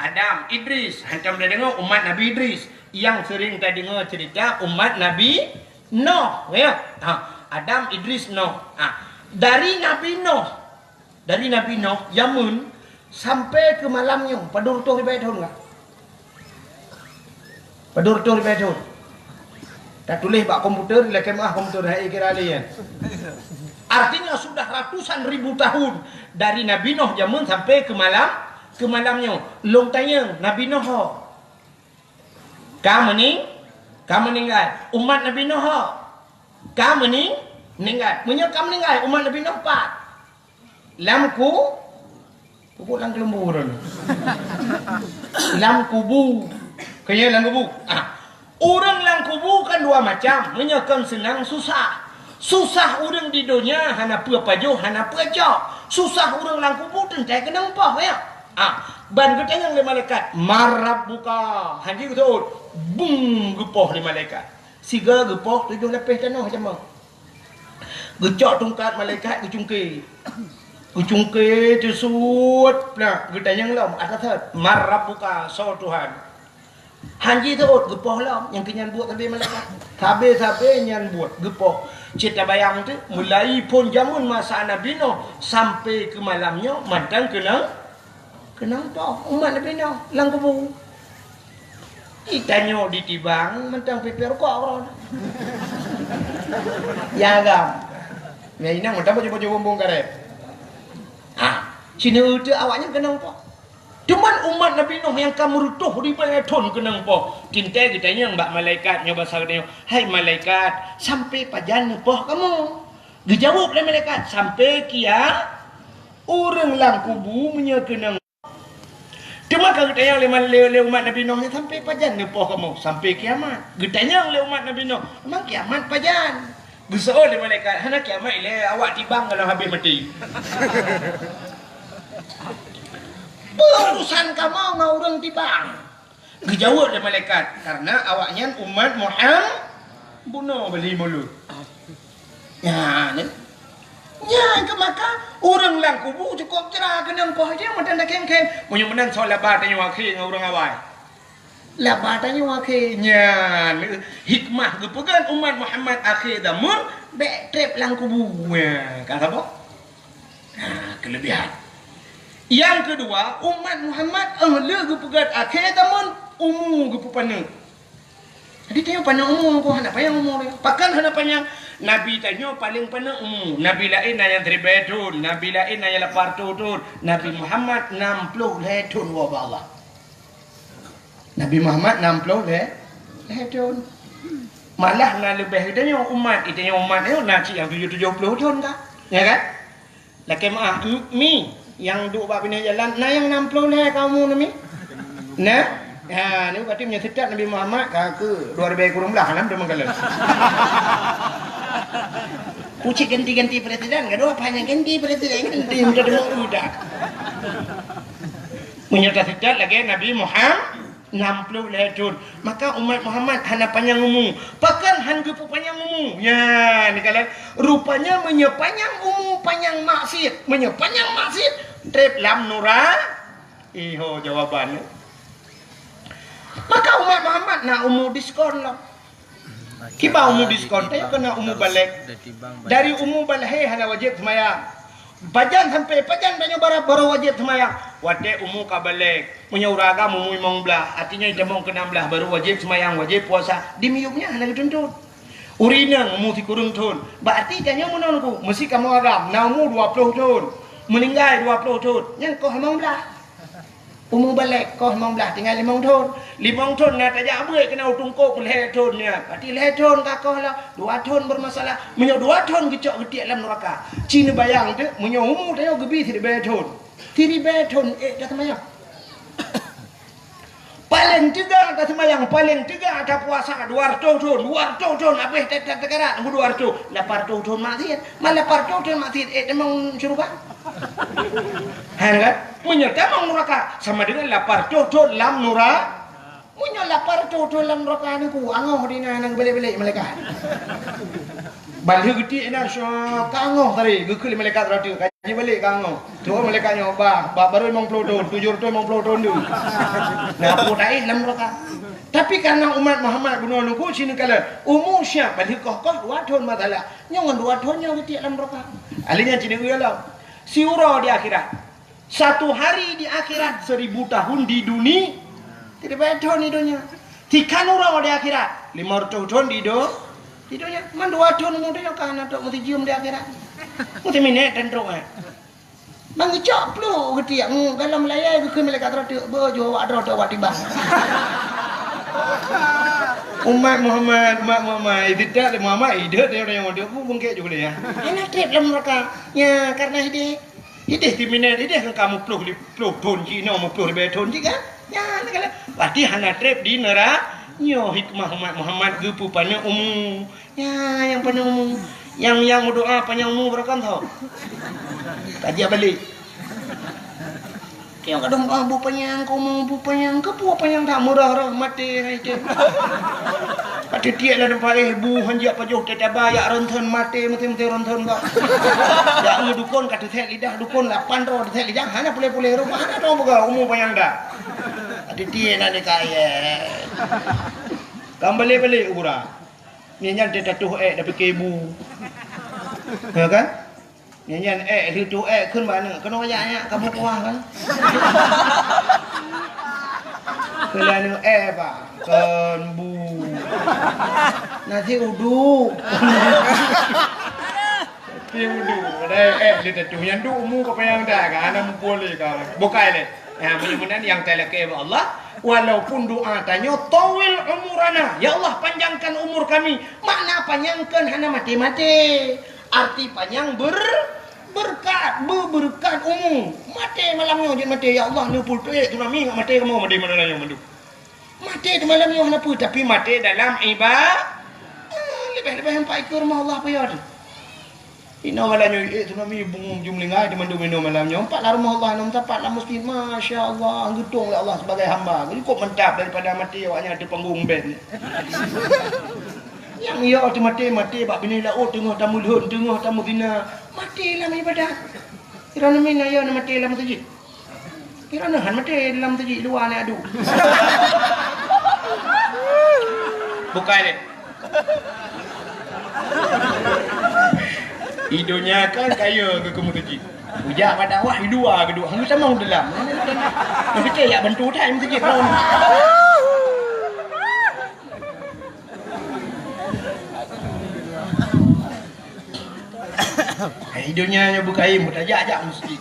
Adam, Idris, hantom tadeungoe umat Nabi Idris. Nyang sering tadeungoe cerita umat Nabi Nuh, ya. Ha, Adam, Idris, Nuh. Ha, dari Nabi Nuh, dari Nabi Nuh jameun sampai keu malam nyoe, padum reutôh ribèe thôn ka? Padum reutôh ribèe thôn. Tatuléh bak komputer, lakèe meu'ah komputer, hai kira lé nyan. Artinya sudah ratusan ribu tahun dari Nabi Nuh jameun sampai keu malam, keu malam nyoe. Lôn tanyong, Nabi Nuh ho? Ka meuning-, ka meuninggai. Umat Nabi Nuh ho? Ka meuning-, meuninggai. Meunyoe ka meuninggai, umat Nabi Nuh pat? Lam ku-, pupuk lam keuleumbur. Lam kubu. Keu nyoe lam kubu. Ah. Ureuëng lam kubu kan dua macam. Meunyoe kon seunang susah. Susah ureuëng di donya hana peue pajoh, hana peue cok. Susah ureuëng lam kubu teuntèe keunong poh, ya. Ah, ban geutanyong lé malaikat, "Man rabbuka?" Hana geuteuôt. Bung geupoh lé malaikat. Sigoe geupoh tujoh lapéh tanoh jameun. Geucok tungkat malaikat geucungké. Geucungké teusuet plak geutanyong lom, "Atasan, man rabbuka, soe Tuhan?" Hana jiteuôt geupoh lom, nyang keu nyan buet sabe malaikat. Sabe-sabe nyan buet geupoh. Cit tabayang teuh, mulai phon jameun masa Nabi Nuh sampai keu malam nyoe mantong keunong, keunong poh umat Nabi Nuh lam kubu. Itanyoe ditibang mantong pipée rukok keudroe. Ya agam. Ya inong mantong baju-baju bumbong karet. Ha, sineuk teuh awaknyan keunong poh. Cuman umat Nabi Nuh nyang ka meureutôh ribèe thôn keunong poh. Teuntèe geutanyong bak malaikat nyoe basa geutanyoe, "Hai malaikat, sampai pajan neupoh kamoe?" Geujaweueb lé malaikat, "Sampai kia-, ureuëng lam kubu meunyoe keunong." Teuma ka geutanyong lé, lé, lé umat Nabi Nuh nyan, "Sampai pajan neupoh kamoe?" "Sampai kiamat." Geutanyong lé umat Nabi Nuh, "Memang kiamat pajan?" Geuseuôt lé malaikat, "Hana kiamat ilèe, awak tibang goh lom habéh maté." Peue urusan kamoe ngon ureuëng tibang? Geujaweueb lé malaikat, "Karena awaknyan umat Muhammad." Bunoe bali mulut. Nyan, nyan keuh maka ureuëng lam kubu cukôp cra keunong poh jih meutan dakeng-keng. Meunyoe meunan soe laba tanyoe akhé ngon ureuëng awai. Laba tanyoe akhé. Nyan hikmah geupeugét umat Muhammad akhé zaman bék treb lam kubu. Nyan, ka saboh? Nah, keulebihan. Nyang keudua, umat Muhammad, eh, le geupeugét akhé zaman, umu geupeupaneuk. Jadi, tanyoe paneuk umu, kok hana panyang umu lé. Pakon hana panyang? Nabi tanyoe paleng paneuk umu. Nabi laén na nyang siribèe thon, nabi laén na nyang lapan reutôh thon, Nabi Muhammad nam ploh lhèe thon woe bak Allah. Nabi Muhammad nam ploh lhèe, lhèe thon. Malah na leubeh geutanyoe umat, geutanyoe umat nyoe na cit nyang tujoh, tujoh ploh thon ka. Ya kan? Lakèe meu'ah, m-, mi nyang duek bak binéh jalan, na nyang nam ploh lhèe ka umu na mi? Na? Ha, ni berarti meunyoe seutôt Nabi Muhammad ka keu dua ribèe kureueng blah, nam deungon kalen. Pucit ganti-ganti presiden, gadoh apa nyang ganti presiden, ganti untuk deungon udah. Meunyoe taseutôt lagèe Nabi Muhammad, nam ploh lhèe thon. Maka umat Muhammad hana panyang umu. Pakon han geupeu panyang umu? Nyan, ni kalon. Rupanya meunyoe panyang umu, panyang maksiet. Meunyoe panyang maksiet, treb lam nura-, iho jawaban. Maka umat Muhammad na umu diskon lom. Kiban umu diskon, tanyoe keunan umu balek. Dari umu balek hana wajéb seumayang. Pajan sampai pajan tanyoe bara-, baru wajéb seumayang? Watèe umu ka balek. Meunyoe ureueng agam umu limong blah, artinya itamong keu nam blah baru wajéb seumayang, wajéb puasa. Di miyueb nyan hana geutuntut. Ureueng inong umu sikureueng thon. Berarti tanyoe meunan ku, meusi kamoe agam na umu dua ploh thon. Meuninggai dua ploh thon. Nyan koh limong blah. Umu balek koh limong blah tinggai limong thon. Limong thon na tajak beuet keunan u tungkôk lhèe thon nyan. Berarti lhèe thon ka koh lah, dua thon bermasalah. Meunyoe dua thon geucok geutiek lam nuraka. Ci neubayang teuk meunyoe umu tanyoe geubi siribèe thon. Siribèe thon ék taseumayang. Paleng teuga taseumayang, paleng teuga tapuasa dua reutôh thon, dua reutôh thon habéh ta-, ta-, takarat ngon dua reutôh, lapan reutôh thon maksiet. Man lapan reutôh thon maksiet ék tamong syeuruga. Hana kan? Meunyoe tamong nuraka, sama dengan lapan reutôh thon lam nura-, meunyoe lapan reutôh thon lam nuraka nyan ku, angoh di na, na geubalek-balek malaikat. Ban lheueh geutiek inan, syok, ka angoh tadi, geukheun lé malaikat rot, ka jibalek ka angoh. Tuh malaikat nyoe, bah, bah, baru limong ploh thon, tujoh reutôh limong ploh thon deuh. Nah, peue taéh lam nuraka. Tapi karena umat Muhammad bunoe nungku sineuk kalon, umu siap, ban lheueh koh-koh dua thon masalah. Nyoe ngon dua thon nyoe geutiek lam nuraka. Ahli nyan sineuk lom. Siuroe di akhirat. Satu hari di akhirat, seribu tahun di duni-, siribèe thon di donya. Tikan uroe di akhirat, limong reutôh thon di do-, di donya. Man dua thon umu donya ka na trok meusijeuem di akhirat. Meusi minèt dan trok, eh. Ban geucok pluek geutiek, ngu, galom layèe geukheun malaikat rot teuk, beuh, jeuet awak droe teuh awak tibang. Umat Muhammad, umat Muhammad, idéh lé Muhammad, idéh lé, lé, lé, bu bungkét juga dia. Hana treb lam nuraka. Ya, karena idéh. Idéh timinèt, idéh ngon kamoe ploh li-, ploh thon cit, inoe meuploh ribèe thon cit kan? Nyan, kan? Berarti hana treb di neura-, nyoe hikmah umat Muhammad geupeupaneuk umu. Nyan, nyang paneuk umu. Nyang, nyang meudoa panyang umu barokon tho. Ka jak balek. Nyang kadang doa bu panyang, keu umu bu panyang, keu peue panyang that murah roh maté hai teuh. Ka teutiek lam teumpat éh bu hanjeuet pajoh teuh taba, jak ronson maté, maté-maté ronson bak. Jak ngon dukon ka teuthèk lidah dukon lapan droe teuthèk lidah, hana puléh-puléh rupa, hana tong buka umu panyang dah. Ka teutiek na di kayèe. Kan balek-balek urang. Nyan nyan teuh tatuh ék dah pike bu. Ya kan? Nyan nyan ék, lheueh tuh ék kheun bak aneuk, keunoe jak nyak ka bu kuah kan? Keu lheueh aneuk ék bah, kon bu. Nasi uduk. Nasi uduk. Padahai ék lheueh tatuh nyan duek umu ka panyang dah kan, hana muphom lé kan. Bukai lé. Nah, mudah-mudahan nyang talakée bak Allah, walaupun doa tanyoe, "Tawil umurana," ya Allah, panjangkan umur kami. Makna panjangkan hana maté-maté. Arti panyang ber-, berkat, be-, berkat umu. Maté malam nyoe jeuet maté, "Ya Allah, neupeutuek tsunami ngat maté kamoe maté malam nyoe mandum." Maté tu malam nyoe hana peue, tapi maté dalam iba-, ah, leubeh-leubeh empat ikeu rumoh Allah payah tu. Inoe malam nyoe, eh, tsunami bungong jumlinggai di mandum inoe malam nyoe. Empat lam rumoh Allah, enam tapak lam masjid. Masya Allah, geutong lé Allah sebagai hamba. Cukup mantap daripada maté awak nyan di panggung band. Nyang yo teumaté, maté bak binéh laôt, teungoh tameulhon, teungoh tameuzinah. Maté lam ibadat. Kira nami na yo na maté lam masjid. Kira na han maté lam masjid, luwa na adu. Bukai deh. Idonya kan kaya ke, ke masjid. Ujak bak dakwah, i luwa ke duek. Hang sama dalam. Tapi yak bantu tak masjid. Hai, donya nyoe beukaim, tajak-jak masjid.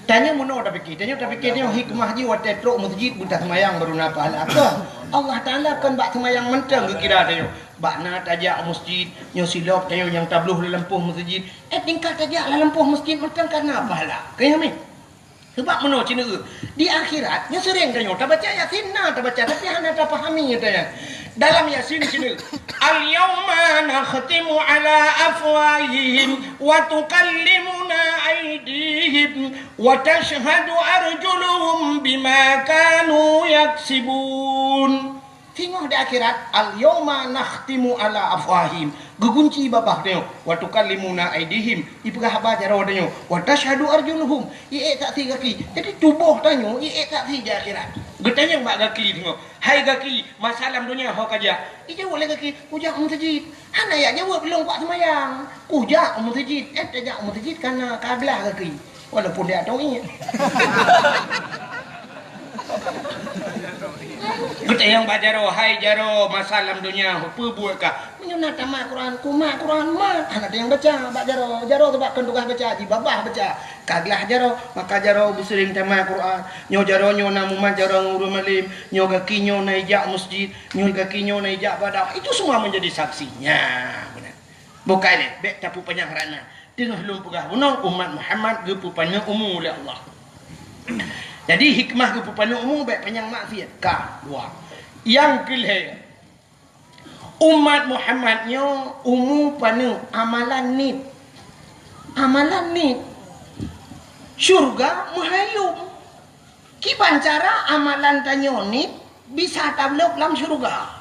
Tanyoe meunoe tapike, tanyoe tapike tanyoe hikmah jih watée trok masjid beutaseumayang baru na pahala. Kon, Allah Taala kon bak seumayang mantong geukira tanyoe. Bak na tajak masjid, nyoe silop tanyoe nyang tabloh lam lampôh masjid. Eh, tingkat tajak lam lampôh masjid mantong ka na pahala. Keu nyoe mi. Sebab meunoe ceuneuk di akhirat, nyoe sering tanyoe tabaca Yasin na tabaca, tapi hana tapahami tanyoe. Dalam Yasin ceuneuk, "Al-yauma nakhtimu ala afwahihim wa tukallimuna aidihim wa tashhadu arjuluhum bima kanu yaksibun." Singoh di akhirat, "Al-yauma nakhtimu ala afwahihim." Geugunci babah tanyoe, "Wa tukallimuna aidihim." Ipeugah haba jaroe tanyoe, "Wa tashhadu arjuluhum." Iék saksi gaki. Jadi tuboh tanyoe iék saksi di akhirat. Geutanyong bak gaki tanyoe, "Hai gaki, masa lam donya ho kajak?" Ijaweueb lé gaki, "Kujak u meuseujid." Hana yak jaweueb, "Lôn kuat seumayang." "Kujak u meuseujid." Eh, tajak u meuseujid kana ka glah gaki. Walaupun dia tauhid. Geutanyong bak jaroe, "Hai jaroe, masa lam donya peue buet kah?" "Meunyoe na tamat Quran, kumat Quran mat." Hana teunyong baca bak jaroe. Jaroe sabab kon tugaih baca, jibabah baca. Ka glah jaroe, maka jaroe beuseuring tamat Quran. Nyoe jaroe nyoe na mumat jaroe ngon ureuëng malem. Nyoe gaki nyoe na ijak masjid. Nyoe gaki nyoe na ijak bak dakwah. Itu semua menjadi saksinya. Beuna. Bukai lé, bék tapeupanyang rana. Teungoh lôn peugah bunoe, umat Muhammad geupeupaneuk umu lé Allah. Jadi hikmah geupeupaneuk umu bék panyang maksiat. Ka, dua. Nyang keulhée, umat Muhammad nyoe umu paneuk amalan niet. Amalan niet. Syurga meuhayom. Kiban cara amalan tanyoe niet bisa tabloe lam syeuruga.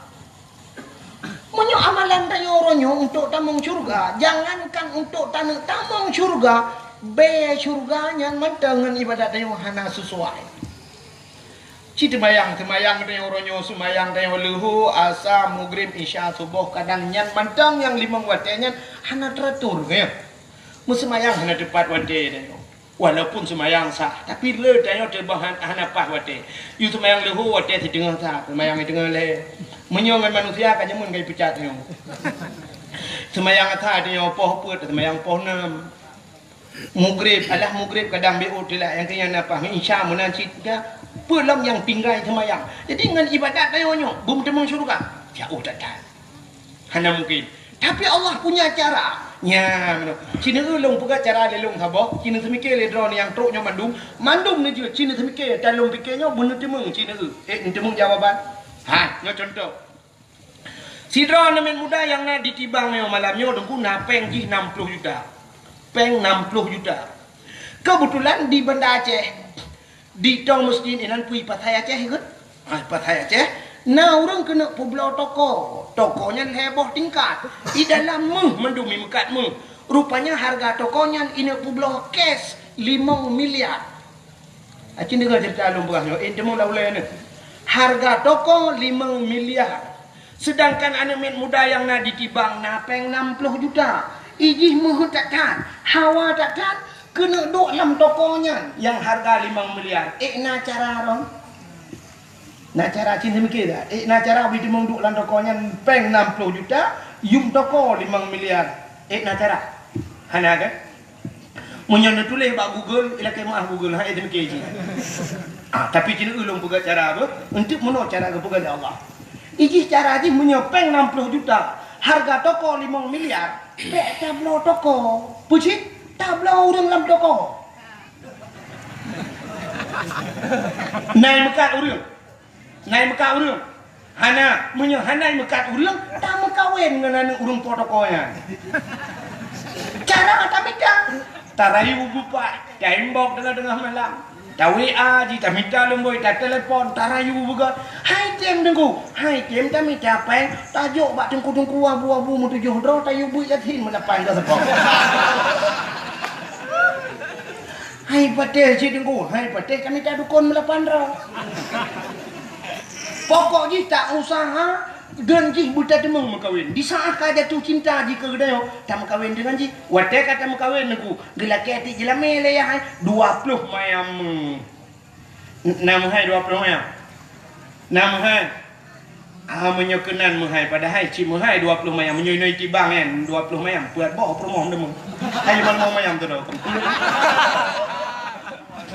Meunyoe amalan tanyoe uroe nyoe untuk tamong syeuruga, jangankan untuk taneuk tamong syeuruga, bée syeuruga nyan mantong ngon ibadat tanyoe hana sesuai. Ci teumayang, teumayang tanyoe uroe nyoe, seumayang tanyoe leuhô, asa, mugrib, isya, suboh, kadang nyan mantong nyang limong watée nyan hana teratur, ya. Meuseumayang hana teupat watée tanyoe. Walaupun seumayang sah, tapi le tanyoe teuboh han-, hana paih watée. Yue seumayang leuhô watée siteungoh sah, seumayang siteungoh lhée. Meunyoe ngon manusia ka jameun ka jipeucat nyoe. Seumayang asai tanyoe poh peuet, seumayang poh nam. Mugrib, alah mugrib kadang biôh telat, nyang keu nyan na paih. Insya meunan cit ka peue lom nyang tinggai seumayang. Jadi ngon ibadat tanyoe nyoe, beumeuteumong syeuruga. Jauh that-that. Hana mungkin. Tapi Allah punya cara. Nya, meunoe. Ci neueu lôn peugah cara lé lôn saboh, ci neuseumiké lé droeneuh nyang trok nyoe mandum, mandum neujeuet ci neuseumiké, dan lôn piké nyoe beuneuteumong ci neueu. Eh, neuteumong jawaban? Ha, nyoe contoh. Sidroe aneuk muda nyang na di Tibang nyoe malam nyoe, Teungku, na péng jih nam ploh juta. Péng nam ploh juta. Keubeutulan di Banda Aceh, di tong masjid inan pui pasai Aceh ikot. Ah, pasai Aceh, na ureuëng keuneuk peubloe toko. Toko nyan lhée boh tingkat. Di dalam méuh mandum, imeukat méuh. Rupanya hareuga toko nyan ineuk peubloe cash limong miliar. Aci deungoe ceurita lôn peugah nyoe, eh, teumong lam ulée nyoe. Hareuga toko limong miliar. Seudangkan aneuk miet muda nyang na di Tibang na péng nam ploh juta. Ijih meuheuet that-that, hawa that-that, keuneuk duek lam toko nyan nyang hareuga limong miliar. Ék na cara droe? Na cara cit neumikir that? Ék na cara beuteumong duek lam toko nyan péng nam ploh juta, yum toko limong miliar. Ék na cara? Hana kan? Meunyoe neutuléh bak Google, ilakée meuah Google, hai teumikir cit. Ah, tapi ci neueu lôn peugah cara beuh, eunteuk meunoe cara geupeugah lé Allah. Ijih cara jih meunyoe péng nam ploh juta, hareuga toko limong miliar, bék tabloe toko. Peue cit? Tabloe ureuëng lam toko. Na imeukat ureuëng. Na imeukat ureuëng. Hana, meunyoe hana imeukat ureuëng, tameukawen ngon aneuk ureuëng po toko nyan. Cara tamita. Tarayu bupah, taimbok tengah-tengah malam. Ta-W A jih, tamita lumboi, tatelepon, tarayu beugöt. Hai tem Teungku, hai tem tamita péng, tajok bak teungku-teungku abu-abu meutujoh droe, tayue beuet Yasin meulapan droe seupôt. Hai patéh cit Teungku, hai patéh tamita dukon meulapan droe. Pokok jih ta usaha, deungon jih beutateumeung meukawen. Di saát ka jatuh cinta jih keu geutanyoe, tameukawen deungon jih. Watèe ka tameukawen Teungku, geulakèe tiep jeulamé lé yah hai, dua ploh mayam. Na meuhai dua ploh mayam? Na meuhai? Ah, meunyoe keunan meuhai, padahai cit meuhai dua ploh mayam. Meunyoe inoe itibang nyan, dua ploh mayam, peuet boh peurumoh deungon. Hai lima mayam tu dah.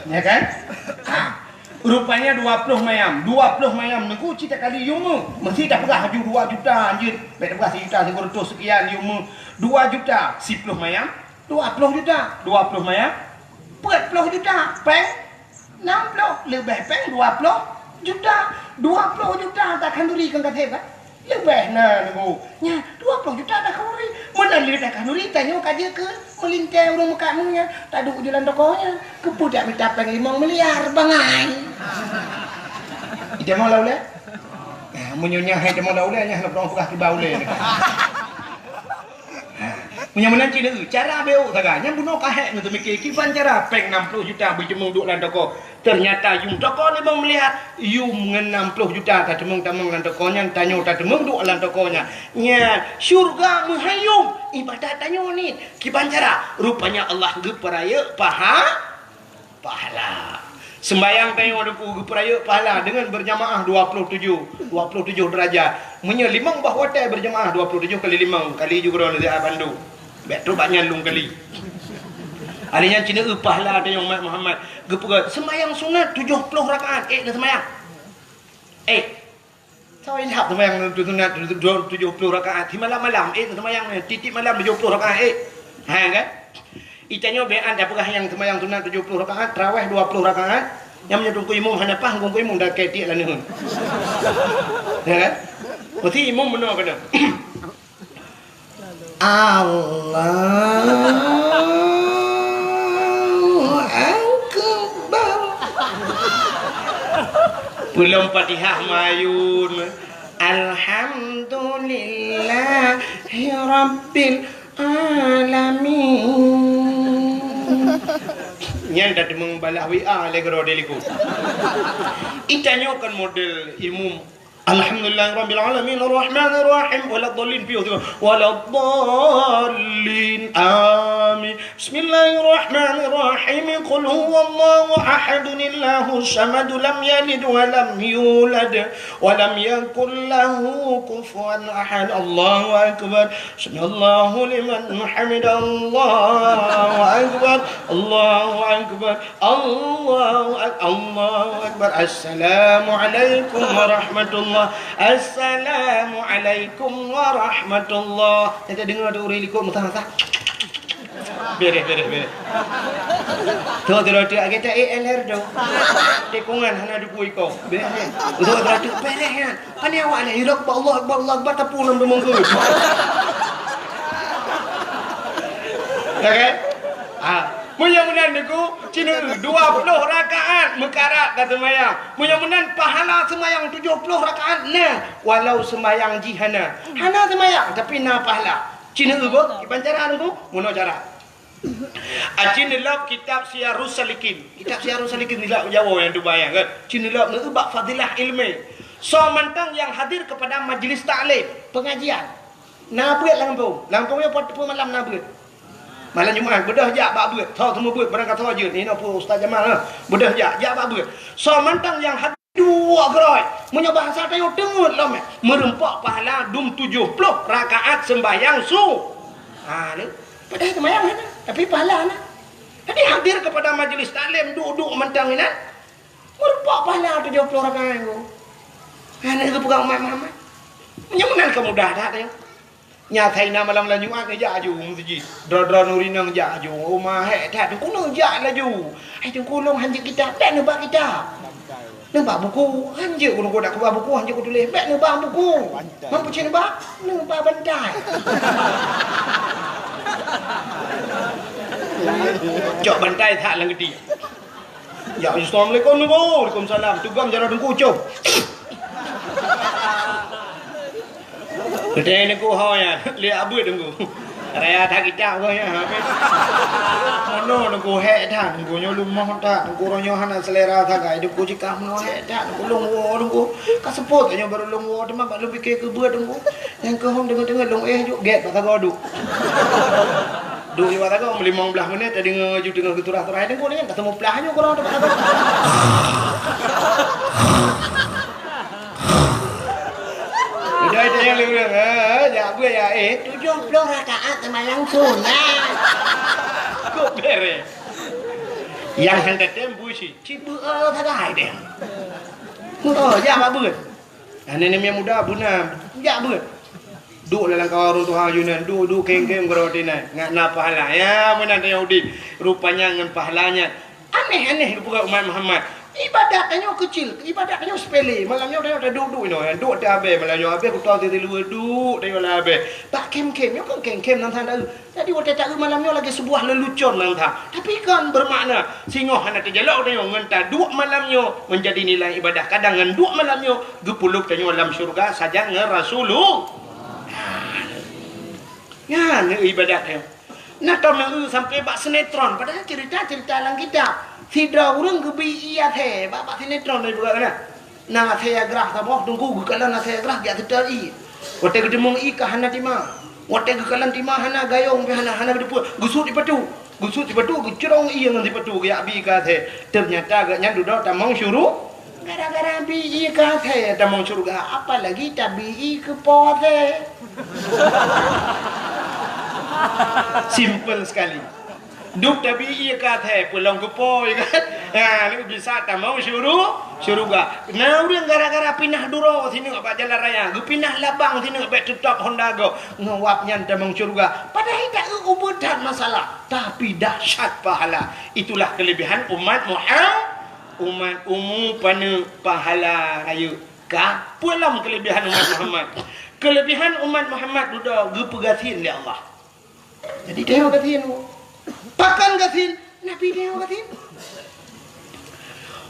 Ya kan? Ha. Rupanya dua ploh mayam. Dua ploh mayam Teungku cit takali yum meu. Meusti tapeugah laju dua juta anjeut. Bèk tapeugah sijuta sikureueng reutôh seukian yum meu. Dua juta siploh mayam, dua ploh juta. Dua ploh mayam, peuet ploh juta. Péng nam ploh, leubeh péng dua ploh juta. Dua ploh juta takhanduri keu gasép kan? Leubeh na Teungku. Nyan, dua ploh juta takhanduri. Meunan lé takhanduri, tanyoe ka jeuet keu meulintèe ureueng meukat meuh nyan. Taduek u jalan toko nyan. Keupeue dak mita péng limong miliar, bangai. Itamong lam ulèe? Nah, meunyoe nyan hai tamong lam ulèe, nyan hana peurong peugah kiban ulèe. Meunyoe meunan cit, cara beuôt sagai. Nyan bunoe ka hék ngon teumiké kiban cara péng nam ploh juta beuteumeung duek lam toko. Teunyata yum toko limong miliar, yum ngon nam ploh juta tateumeung-tamong lam toko nyan, tanyoe tateumeung duek lam toko nyan. Nyan, syeuruga meuhai yum, ibadat tanyoe nit. Kiban cara? Rupanya Allah geupeurayeuk paha- Pahala. Seumbahyang tanyoe Teungku geupeurayeuk pahala deungon beurjamaah dua ploh tujoh, dua ploh tujoh deurajat. Meunyoe limong boh watèe beurjamaah dua ploh tujoh kali limong, kali ju keudroe neusiat bandum. Bèk trok bak nyan lôn kali. Hari nyan cit neueu pahala tanyoe umat Muhammad. Geupeugah, seumbahyang sunat tujoh ploh rakaat, ék neuseumayang. Ék. Soe ilham seumayang tu sunat tu, tu, tujoh ploh rakaat. Di malam-malam, eh, seumayang ni, tiep-tiep malam tujoh ploh rakaat, eh. Ha, kan? Itanyoe bèk an tapeugah nyang seumayang sunat tujoh ploh rakaat, tarawih dua ploh rakaat. Nyang meunyoe teungku imum hana paih, teungku imum dah keu tiek laneuen. Ya, kan? Meusti imum meunoe keunoe. Allahu Akbar. Peulom Fatihah mayun. Alhamdulillahi Rabbil Alamin. Nyan dah teumeng balah W A lé keudroe di likot. Itanyoe kan model imum. Alhamdulillahirabbil alamin, arrahmanirrahim, waladdallin, piôh tu. Waladdallin, amin. Bismillahirrahmanirrahim. Qul huwallahu ahadun, Allahus samad, lam yalid wa lam yulad, wa lam yakul lahu kufuwan ahad. Allahu akbar. Sami'allahu liman hamidah. Allahu akbar. Allahu akbar. Allahu ak-, Allahu akbar. Assalamualaikum warahmatullah. Assalamualaikum warahmatullah. Nyang tadeungoe tu ureueng likot meusaha-saha. Bereh, bereh, bereh. Tu, tu, tu, agak tak, eh, L R tu. Tikungan hana duku iko. Bereh. Tu, tu, tu, bereh, kan? Pane awak ni, Allahu Akbar, Allahu Akbar, Allahu Akbar, tapue lam teumangga. Ya kan? Ah, meunyoe meunan Teungku, cina dua puluh rakaat meukarat ka seumayang. Meunyoe meunan pahala seumayang tujoh puluh rakaat na, walau seumayang jih hana. Hana seumayang, tapi na pahala. Cina beuh, kiban cara Teungku, meunoe cara. Aci neulok kitab Siyarus Salikin. Kitab Siyarus Salikin nilak Jawa nyang tubai nyan kan. Ci neulok neu bak fadilah ilmu. Soe mantong nyang hadir kepada majlis taklim, pengajian. Na beuet lam gampông. Lam gampông nyoe pat teupeu malam na beuet. Malam Jumat beudôh jak bak beuet. Tho teumeu beuet barang ka tho jeuet. Inoe peue Ustaz Jamal, ha. Beudôh jak, jak bak beuet. Soe mantong nyang hadir Dua keurôi. Meunyoe bahasa tanyoe teungeut lom, eh. Meureumpok pahala dum tujoh ploh rakaat seumbahyang su-, ha, ni. Padahai seumbahyang hana, tapi pahala na. Jadi hadir kepada majlis taklim, duek-duek mantong inan. Meureumpok pahala tujoh ploh rakaat tu. Ha, ni geupeugah umat Muhammad. Meunyoe meunan ka mudah that, eh. Nyan asai na malam-malam Jumat neujak aju meuseujid. Droe-droe nuri neujak aju. Oh, mahek that. Teungku neujak laju. Hai Teungku, lôn hanjeuet kitab. Bèk neuba kitab. Neuba buku. Hanjeuet ku, ku dak kuba buku, hanjeuet kutuléh. Bèk neuba buku. Bantai. Mampu cit neuba? Neuba bantai. Cok bantai that lam geuti. Ya, assalamualaikum, Teungku. Waalaikumsalam. Tugam jaroe Teungku, com. Geutanyoe Teungku ho nyan, lé abeuet Teungku. Raya that kitab ko nyan, habéh. Mono Teungku, hék that Teungku, nyoe leumoh that Teungku, roh nyoe hana seulera sagai Teungku, jikah meunoe hék that Teungku, lôn woe Teungku. Ka seupôt nyoe barô lôn woe, teuma bak lôn pike keu beuet Teungku. Nyang keuhom deungon-deungon lôn éh juk gét bak sagoe duek. Duek bak sagoe meulimong blaih menit, tadeungoe ju teungoh geuturah-turah Teungku nyan, ka seumuplah nyoe keudroe bak sagoe. Udah itu yang lurus, ha, jak buat ya, eh, tujuh puluh rakaat sembahyang sunat. Kok beres? Yang hendak tem busi, cibu, eh, sagai deh. Oh, jak bak beuet. Aneuk namiet muda beuna, jak beuet. Duek lam kawan ureueng tuha yunan, duek, duek, keng-keng keudroe tinan, ngat na pahala. Ya, meunan tanyoe udeb. Rupanya ngon pahala nyan. Aneh-aneh geupeugah umat Muhammad. Ibadat tanyoe keucil, ibadat tanyoe sepele. Malam nyoe tanyoe taduek-duek inoe, duek teuh abée. Malam nyoe abée kuto teuh siluweue, duek tanyoe lam abée. Bak kem-kem, nyoe kan kem-kem nan sana. Jadi watée taeu malam nyoe lagée seubuah leulucon nan that. Tapi kan beumakna singoh hana teujalok tanyoe ngon taduek malam nyoe meunjadi nilai ibadah. Kadang ngon duek malam nyoe geupeuleub tanyoe lam syeuruga sajan ngon Rasulullah. Nyan ibadat nyoe. Na tom na eu sampai bak sinetron, padahal cerita-cerita lam kitab. Sidroe ureueng geubi ié até bak, bak sinetron dari buka kana. Na asèe grah saboh, Teungku geukalon asèe grah jak seutôt ié. Watèe geuteumeung ié ka hana tima. Watèe geukalon tima hana, gayông pih hana, hana geuteupeue. Geusut sipatu. Geusut sipatu, geucrong ié ngon sipatu geujak bi ié keu asèe. Teunyata gobnyan dudoe tamong syuru-, gara-gara bi ié keu asèe tamong syeuruga, apalagi tabi ié keu po asèe. Simple sekali. Duek tabi ié keu asèe, peulông keu po, ya kan? Ha, nyoe bisa tamong syuru-, syeuruga. Na ureueng gara-gara pinah duroe sineuk bak jalan raya, geupinah labang sineuk bèk teutap Honda gob, ngon wab nyan tamong syeuruga. Padahai taeu ubeut that masalah, tapi dahsyat pahala. Itulah kelebihan umat Muham-, umat umu paneuk pahala rayeuk. Ka peue lom kelebihan umat Muhammad? Kelebihan umat Muhammad dudoe geupeugasien lé Allah. Jadi, tanyoe gasien. Pakon gasien? Nabi tanyoe gasien.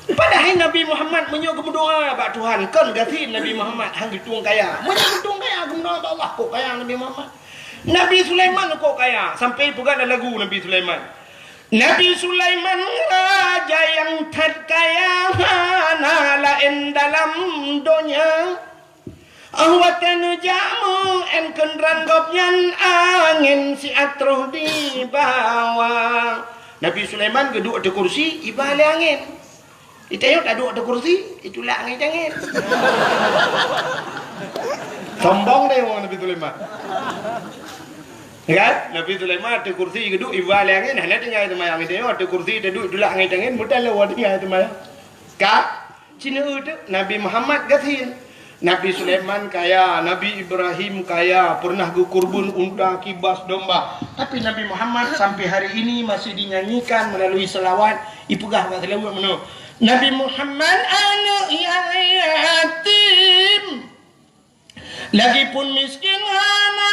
Padahai Nabi Muhammad meunyoe geumeudoa bak Tuhan, kon gasien Nabi Muhammad, han geutueng kaya. Meunyoe geutueng kaya, geumeudoa bak Allah, kok kaya Nabi Muhammad. Nabi Sulaiman kok kaya, sampai peugah lam lagu Nabi Sulaiman. Nabi Sulaiman raja nyang that kaya, hana laén dalam donya. Óh watèe neujak meu-én keudroe gobnyan, angén siat troh dibawa. Nabi Sulaiman geuduek ateueh kursi, iba lé angén. Di tanyoe taduek ateueh kursi, itulak angén-angén. Sombong deh ngon Nabi Sulaiman. Ya kan? Nabi Sulaiman ateueh kursi geuduek, iba lé angén, hana tinggai seumayang. Di tanyoe ateueh kursi taduek, itulak angén-angén, meutan lé tinggai seumayang. Ka? Cina eu teuk, Nabi Muhammad gasien. Nabi Sulaiman kaya, Nabi Ibrahim kaya, pernah geukurban unta, kibas, domba. Tapi Nabi Muhammad sampai hari ini masih dinyanyikan melalui selawat, ipeugah bak selawat meunoe, "Nabi Muhammad aneuk nyang yatim, lagipun miskin hana